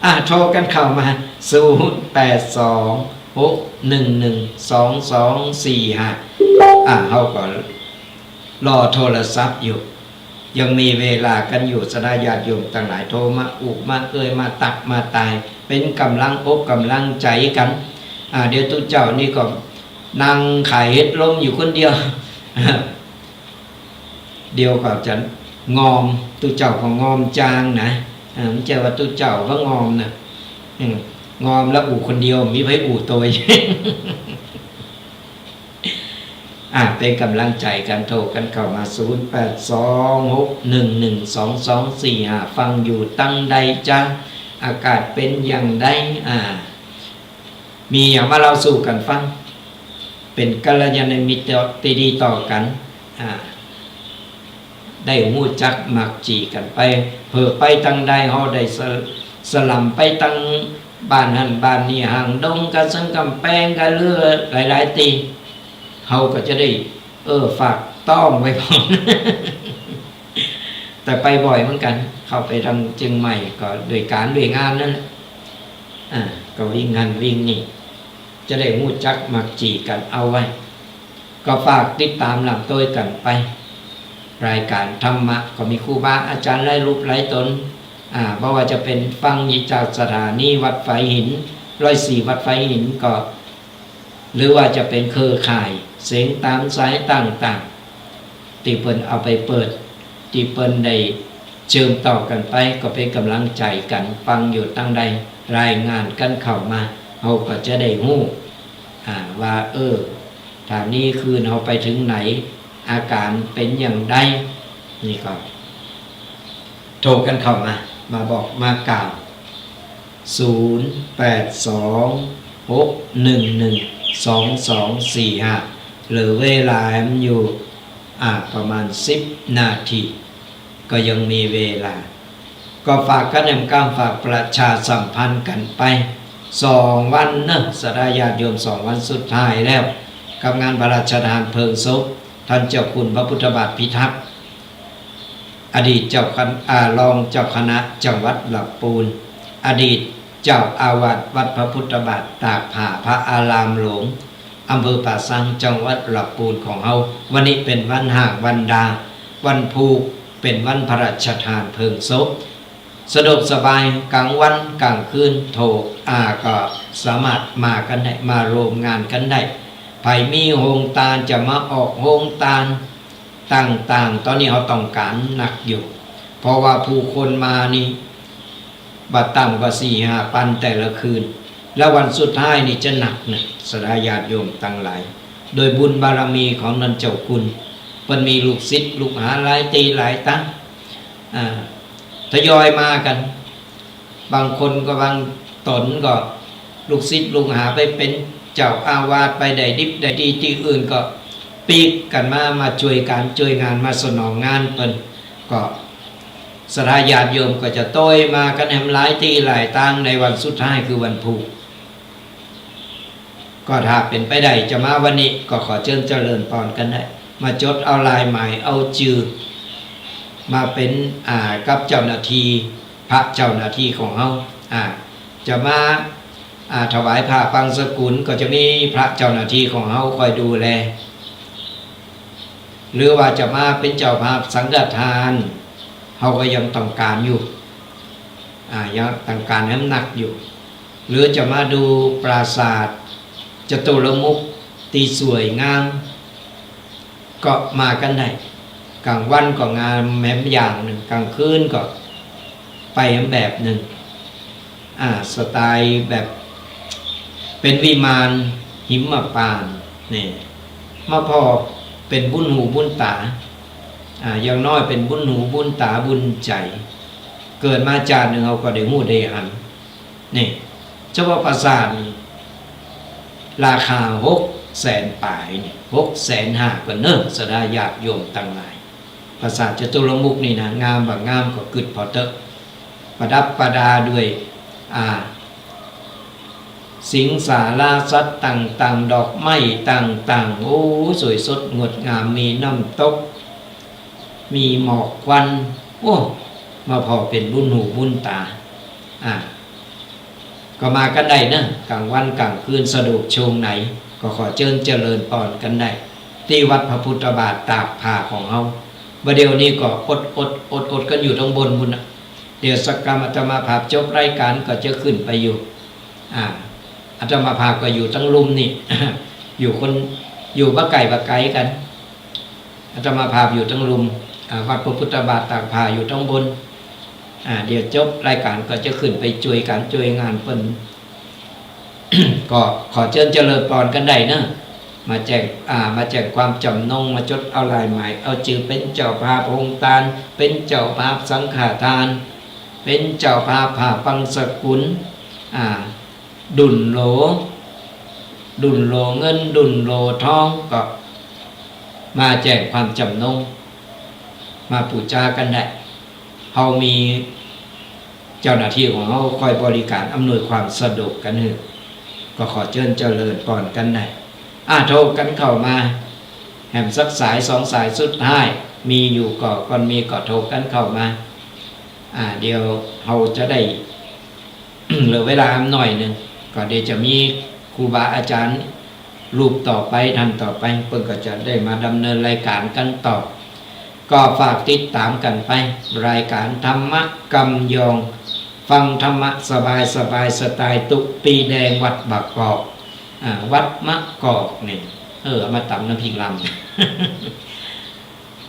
อ่ะ โทรกันเข้ามา ศูนย์แปดสอง หกหนึ่งหนึ่ง สองสองสี่ห้า อ่ะ เฮาก็รอโทรศัพท์อยู่ ยังมีเวลากันอยู่ สะดาญาติโยมตังหลาย โทรมาอุมาเอ่ย มาตักมาตาย เป็นกำลังอกกำลังใจ๋กัน อ่า เดี๋ยวตุ๊เจ้านี่ก็นั่งขายเห็ดลมอยู่คนเดียว เดี๋ยวก็จะงอม ตุ๊เจ้าก็งอมจางนะ เออ บ่ใจ้ว่าตุ๊เจ้าว่างอมนะ อืม งอมแล้วอู้คนเดียว มีไผอู้โตย อ่า เป็นกำลังใจ๋กัน โทรกันเข้ามา ศูนย์แปดสอง หกหนึ่งหนึ่ง สองสองสี่ห้า ฟังอยู่ตังใดจ๊ะ อากาศเป็นอย่างใด อ่า มีหยังมาเล่าสู่กันฟัง เป็นกัลยาณมิตรที่ดีต่อกัน อ่า ได้ฮู้จักมักจีกันไป เผื่อไปตังใด เฮาได้สะ สะหล่ำไปตังบ้านหั้นบ้านนี้ หางดงกะเซิงกำแพงกะเลือ หลายๆ ตี้ เฮาก็จะได้ เออ ฝากต้อมไว้พร้อม แต่ไปบ่อยเหมือนกัน เข้าไปทางเจียงใหม่ก็ด้วยการด้วยงานนั่นแหละ อ่า ก็วิ่งหั้นวิ่งนี่ จะได้ฮู้จักมักจีกันเอาไว้ ก็ฝากติดตามหลังโตยกันไป รายการธรรมะก็มีครูบาอาจารย์หลายรูปหลายตน อ่า บ่ว่าจะเป็นฟังอยู่จากสถานีวัดฝายหิน ร้อยสี่ วัดฝายหินก็ หรือว่าจะเป็นเครือข่ายเสียงตามสายต่างๆ ตี้เปิ้นเอาไปเปิด ตี้เปิ้นได้เชื่อมต่อกันไป ก็เป็นกำลังใจ๋กัน ฟังอยู่ตังใด รายงานกันเข้ามา เฮาก็จะได้ฮู้ อ่า ว่า เออ ถ้านี้คืนเฮาไปถึงไหน อาการเป็นอย่างใด นี่ก็ โทรกันเข้ามา มาบอกมากล่าว ศูนย์แปดสอง หกหนึ่งหนึ่ง สองสองสี่ห้า เหลือเวลาอยู่ อ่า ประมาณสิบนาที ก็ยังมีเวลา ก็ฝากกันแหมกำ ฝากประชาสัมพันธ์กันไป สองวันเนอะ ศรัทธาญาติโยม สองวันสุดท้ายแล้ว กับงานพระราชทานเพลิงศพ ท่านเจ้าคุณพระพุทธบาทพิทักษ์ อดีตเจ้าคณะ อ่า รองเจ้าคณะจังหวัดลำพูน อดีตเจ้าอาวาสวัดพระพุทธบาทตากผ้าพระอารามหลวง อำเภอป่าซาง จังหวัดลำพูนของเฮา วันนี้เป็นวันห้างวันดา วันพูก เป็นวันพระราชทานเพลิงศพ สะดวกสบาย กลางวันกลางคืน โทร อ่า ก็สามารถมากันได้ มาร่วมงานกันได้ ไผมีโฮงตานจะมาออกโฮงตานต่างๆ ตอนนี้เฮาต้องการหนักอยู่ เพราะว่าผู้คนมานี่ บ่ต่ำกว่าสี่ห้าปันแต่ละคืน แล้ววันสุดท้ายนี่จะหนักนะ ศรัทธาญาติโยมตังหลาย โดยบุญบารมีของท่านเจ้าคุณ เปิ้นมีลูกศิษย์ลูกหาหลายตี้หลายตาง อ่า ทยอยมากัน บางคนก็บางตนก็ลูกศิษย์ลูกหาไปเป็นเจ้าอาวาส ไปได้ดิบได้ดีตี้อื่น ก็ปิ๊กกันมา มาช่วยกันช่วยงาน มาสนองงานเปิ้น ก็ศรัทธาญาติโยมก็จะโตยมากันแหมหลายตี้หลายตางในวันสุดท้ายคือวันพูก ก็ถ้าเป็นไปได้จะมาวันนี้ก็ขอเจิญเจริญปอนกันได้ มาจดเอาลายหมายเอาจื้อ มาเป็น อ่า กับเจ้าหน้าที่ พระเจ้าหน้าที่ของเฮา อ่า จะมา อ่า ถวายผ้าปังสกุลก็จะมีพระเจ้าหน้าที่ของเฮาคอยดูแล หรือว่าจะมาเป็นเจ้าภาพสังฆทาน เฮาก็ยังต้องการอยู่ อ่า ยังต้องการแหมนักอยู่ หรือจะมาดูปราสาทจตุรมุขตี้สวยงาม ก็มากันได้ กลางวันก็งามแหมอย่างหนึ่ง กลางคืนก็ไปแหมแบบหนึ่ง อ่า สไตล์แบบเป็นวิมานหิมพานต์นี่ มาผ่อเป็นบุญหูบุญตา อ่า อย่างน้อยเป็นบุญหูบุญตาบุญใจ เกิดมาจาติหนึ่งเฮาก็ได้ฮู้ได้หัน นี่ เฉพาะปราสาทนี่ ราคาหกแสนปลายนี่ หกแสนห้าก็เนิ่น ศรัทธาญาติโยมตังหลาย ปราสาทจตุรมุขนี่นะ งามบ่งามก็กึ๊ดผ่อเต๊อะ ประดับประดาด้วย อ่า สิงสาราสัตว์ต่างๆ ดอกไม้ต่างๆ โอ้ สวยสดงดงาม มีน้ำตก มีหมอกควัน โอ้ มาผ่อเป็นบุญหูบุญตา อ่า ก็มากันได้เนอะ กลางวันกลางคืนสะดวกช่วงไหน ก็ขอเจิญเจริญปอนกันได้ ตี้วัดพระพุทธบาทตากผ้าของเฮา บ่าเดี่ยวนี้ก็อดอดอดอดกันอยู่ตังบนพุ้นนะ เดี๋ยวสักกำอาตมาภาพจบรายการก็จะขึ้นไปอยู่ อ่า อาตมาภาพก็อยู่ตังลุ่มนี่ อยู่คน อยู่บ่ไกลบ่ไกลกัน อาตมาภาพอยู่ตังลุ่ม อ่า วัดพระพุทธบาทตากผ้าอยู่ตังบน อ่า เดี๋ยวจบรายการก็จะขึ้นไปช่วยกันช่วยงานเปิ้น ก็ขอเจิญเจริญปอนกันได้เนอะ มาแจ้ง อ่า มาแจ้งความจำนง มาจดเอาลายหมาย เอาจื้อเป็นเจ้าภาพโฮงตาน เป็นเจ้าภาพสังฆทาน เป็นเจ้าภาพผ้าปังสกุล อ่า ดุลโหล ดุลโหลเงิน ดุลโหลทอง ก็มาแจ้งความจำนง มาปู๋จากันได้ เฮามีเจ้าหน้าตี้ของเฮาคอยบริการอำนวยความสะดวกกันหื้อ ก็ขอเจิญเจริญปอนกันได้ อ่า โทรกันเข้ามา แหมสักสายสองสายสุดท้าย มีอยู่ก็ ก่อนมีก็โทรกันเข้ามา อ่า เดี๋ยวเฮาจะได้ เหลือเวลาหน่อยหนึ่ง ก็เดี๋ยวจะมีครูบาอาจารย์รูปต่อไป ท่านต่อไป เปิ้นก็จะได้มาดำเนินรายการกันต่อ ก็ฝากติดตามกันไป รายการธรรมะกำยอง ฟังธรรมะสบายสบาย สไตล์ตุ๊ปีแดงวัดบางกอก อ่า วัดมะกอกนี่ เออ เอามาตำน้ำพริกลำ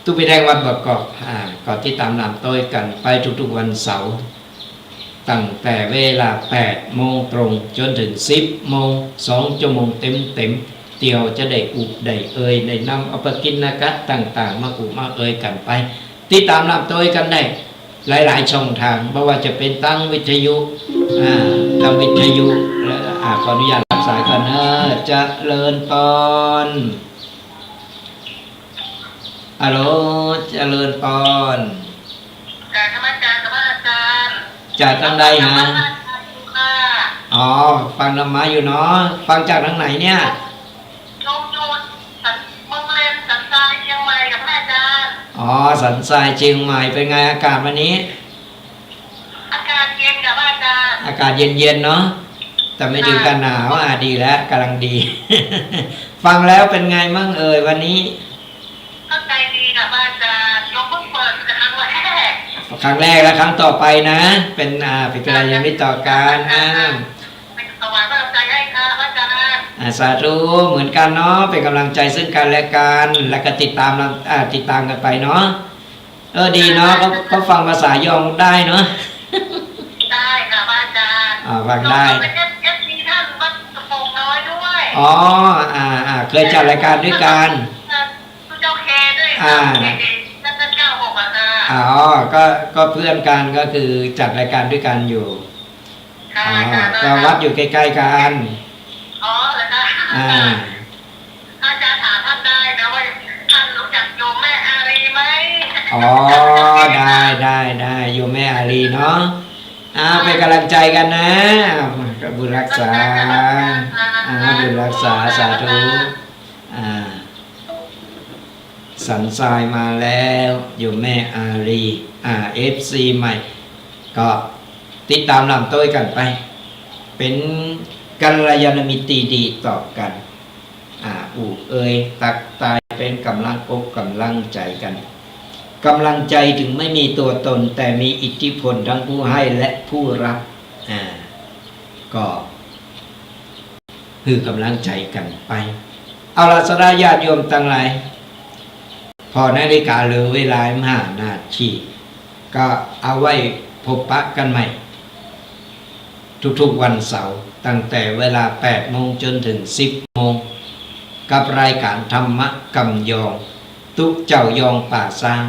ตุ๊ปีแดงวัดบางกอก อ่า ก็ติดตามลำโต้ยกันไปทุกๆวันเสาร์ ตั้งแต่เวลาแปดโมงตรงจนถึงสิบโมง สองชั่วโมงเต็มๆ เตียวจะได้อุได้เอ่ย ได้นำเอาปกิณกะต่างๆ มาอุมาเอ่ยกันไป ติดตามลำโต้ยกันได้หลายๆช่องทาง บ่ว่าจะเป็นทางวิทยุ อ่า ทางวิทยุ และ อ่า ขออนุญาตรับสายก่อนเนอะ เจริญปอน ฮัลโหล เจริญปอน จากธรรมะอาจารย์ ธรรมะอาจารย์ จากทางใดฮะ ธรรมะอาจารย์ค่ะ อ๋อ ฟังธรรมะอยู่เนาะ ฟังจากทางไหนเนี่ย ลงอยู่สัน เมืองเลน สันทราย เชียงใหม่ค่ะพระอาจารย์ อ๋อ สันทราย เชียงใหม่ เป็นไงอากาศวันนี้ อากาศเย็นค่ะพระอาจารย์ อากาศเย็นๆเนาะ แต่ไม่ถึงกับหนาว ค่ะ อ่ะ ดีแล้ว กำลังดี ฟังแล้วเป็นไงมั่งเอ่ยวันนี้ เข้าใจดีค่ะพระอาจารย์ โยมเพิ่งเปิดครั้งแรก ครั้งแรกและครั้งต่อไปนะ เป็น อ่า เป็นกัลยาณมิตรต่อกัน ค่ะ อ่า เป็นถวายพระกำลังใจให้ค่ะพระอาจารย์ อ่า สาธุ เหมือนกันเนาะ เป็นกำลังใจซึ่งกันและกัน แล้วก็ติดตามเรา อ่า ติดตามกันไปเนาะ เออ ดีเนาะ เขา เขาฟังภาษายองได้เนาะ ได้ค่ะพระอาจารย์ อ่า ฟังได้ แล้วก็เป็นเอฟซีท่านวัดกระโปรงน้อยด้วย อ๋อ อ่า อ่า เคยจัดรายการด้วยกัน เจ้าเคด้วย อ่า เจ้าเค เจ้าเจ้าหกอะค่ะ อ๋อ ก็ ก็เพื่อนกัน ก็คือจัดรายการด้วยกันอยู่ ค่ะ อ๋อ ค่ะ ก็วัดอยู่ใกล้ๆกัน อ๋อ เหรอคะ อ่า อาจารย์ถามท่านได้นะว่าท่านรู้จักโยมแม่อารีไหม อ๋อ ได้ ได้ ได้ โยมแม่อารีเนาะ อ่า เป็นกำลังใจกันนะ ก็บุญรักษา อ่า บุญรักษา สาธุ อ่า สันทรายมาแล้ว โยมแม่อารี อ่า เอฟซี ใหม่ ก็ติดตามลำต้อยกันไป เป็นกัลยาณมิตรที่ดีต่อกัน อ่า อุเอยตักตาย เป็นกำลังอกกำลังใจกัน กำลังใจถึงไม่มีตัวตน แต่มีอิทธิพลทั้งผู้ให้และผู้รับ อ่า ก็ คือกำลังใจกันไป เอาละ ศรัทธาญาติโยมตังหลาย พอนาฬิกาเหลือเวลาห้านาที ก็เอาไว้พบปะกันใหม่ ทุกๆวันเสาร์ ตั้งแต่เวลาแปดโมงจนถึงสิบโมง กับรายการธรรมะกำยอง ตุ๊เจ้ายองป่าซาง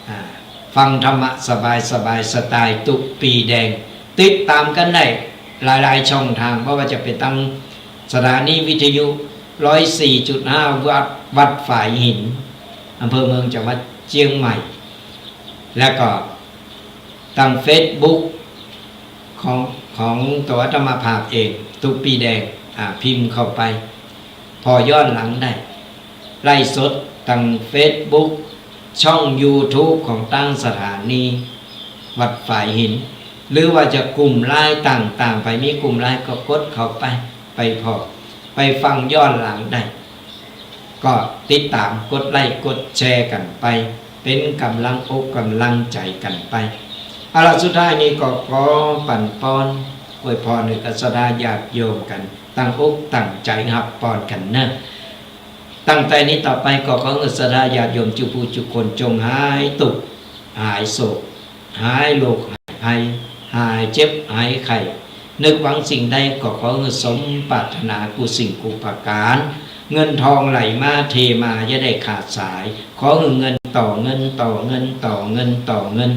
อ่า ฟังธรรมะสบายๆ สไตล์ตุ๊ปีแดง ติดตามกันได้หลายๆช่องทาง เพราะว่าจะเป็นทั้งสถานีวิทยุร้อยสี่จุดห้า วัด วัดฝายหิน อำเภอเมือง จังหวัดเชียงใหม่ และก็ ทางเฟซบุ๊กของ ของตัวอาตมาภาพเอง ตุ๊ปีแดง อ่า พิมพ์เข้าไป พอย้อนหลังได้ ไลฟ์สดทางเฟซบุ๊ก ช่องยูทูบของตั้งสถานีวัดฝายหิน หรือว่าจะกลุ่มไลน์ต่างๆ ไปมีกลุ่มไลน์ก็กดเข้าไป ไปพอ ไปฟังย้อนหลังได้ ก็ติดตามกดไลค์กดแชร์กันไป เป็นกำลังอกกำลังใจกันไป เอาละ สุดท้ายนี้ก็ขอปันปอนอวยพรให้กับศรัทธาญาติโยมกัน ตั้งอกตั้งใจฮับปอนกันเนอะ ตั้งแต่นี้ต่อไปก็ขอให้ศรัทธาญาติโยมจุผู้จุคนจงหายทุกข์หายโศก หายโรคหายภัย หายเจ็บหายไข้ นึกหวังสิ่งใดก็ขอให้สมปรารถนากู้สิ่งกู้ประการ เงินทองไหลมาเทมาอย่าได้ขาดสาย ขอให้เงินต่อเงินต่อเงินต่อเงินต่อเงิน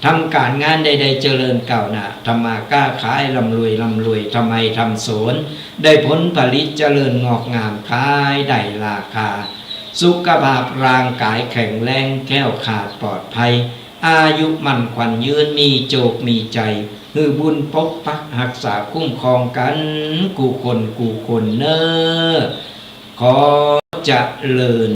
ทำการงานใดๆเจริญก้าวหน้า ทำมาค้าขายร่ำรวยร่ำรวย ทำไร่ทำสวน ได้ผลผลิตเจริญงอกงาม ขายได้ราคา สุขภาพร่างกายแข็งแรง แคล้วคลาดปลอดภัย อายุมั่นขวัญยืน มีโจคมีชัย หื้อบุญปกปักฮักษาคุ้มครองกัน กู้คนกู้คนเนอ ขอเจริญ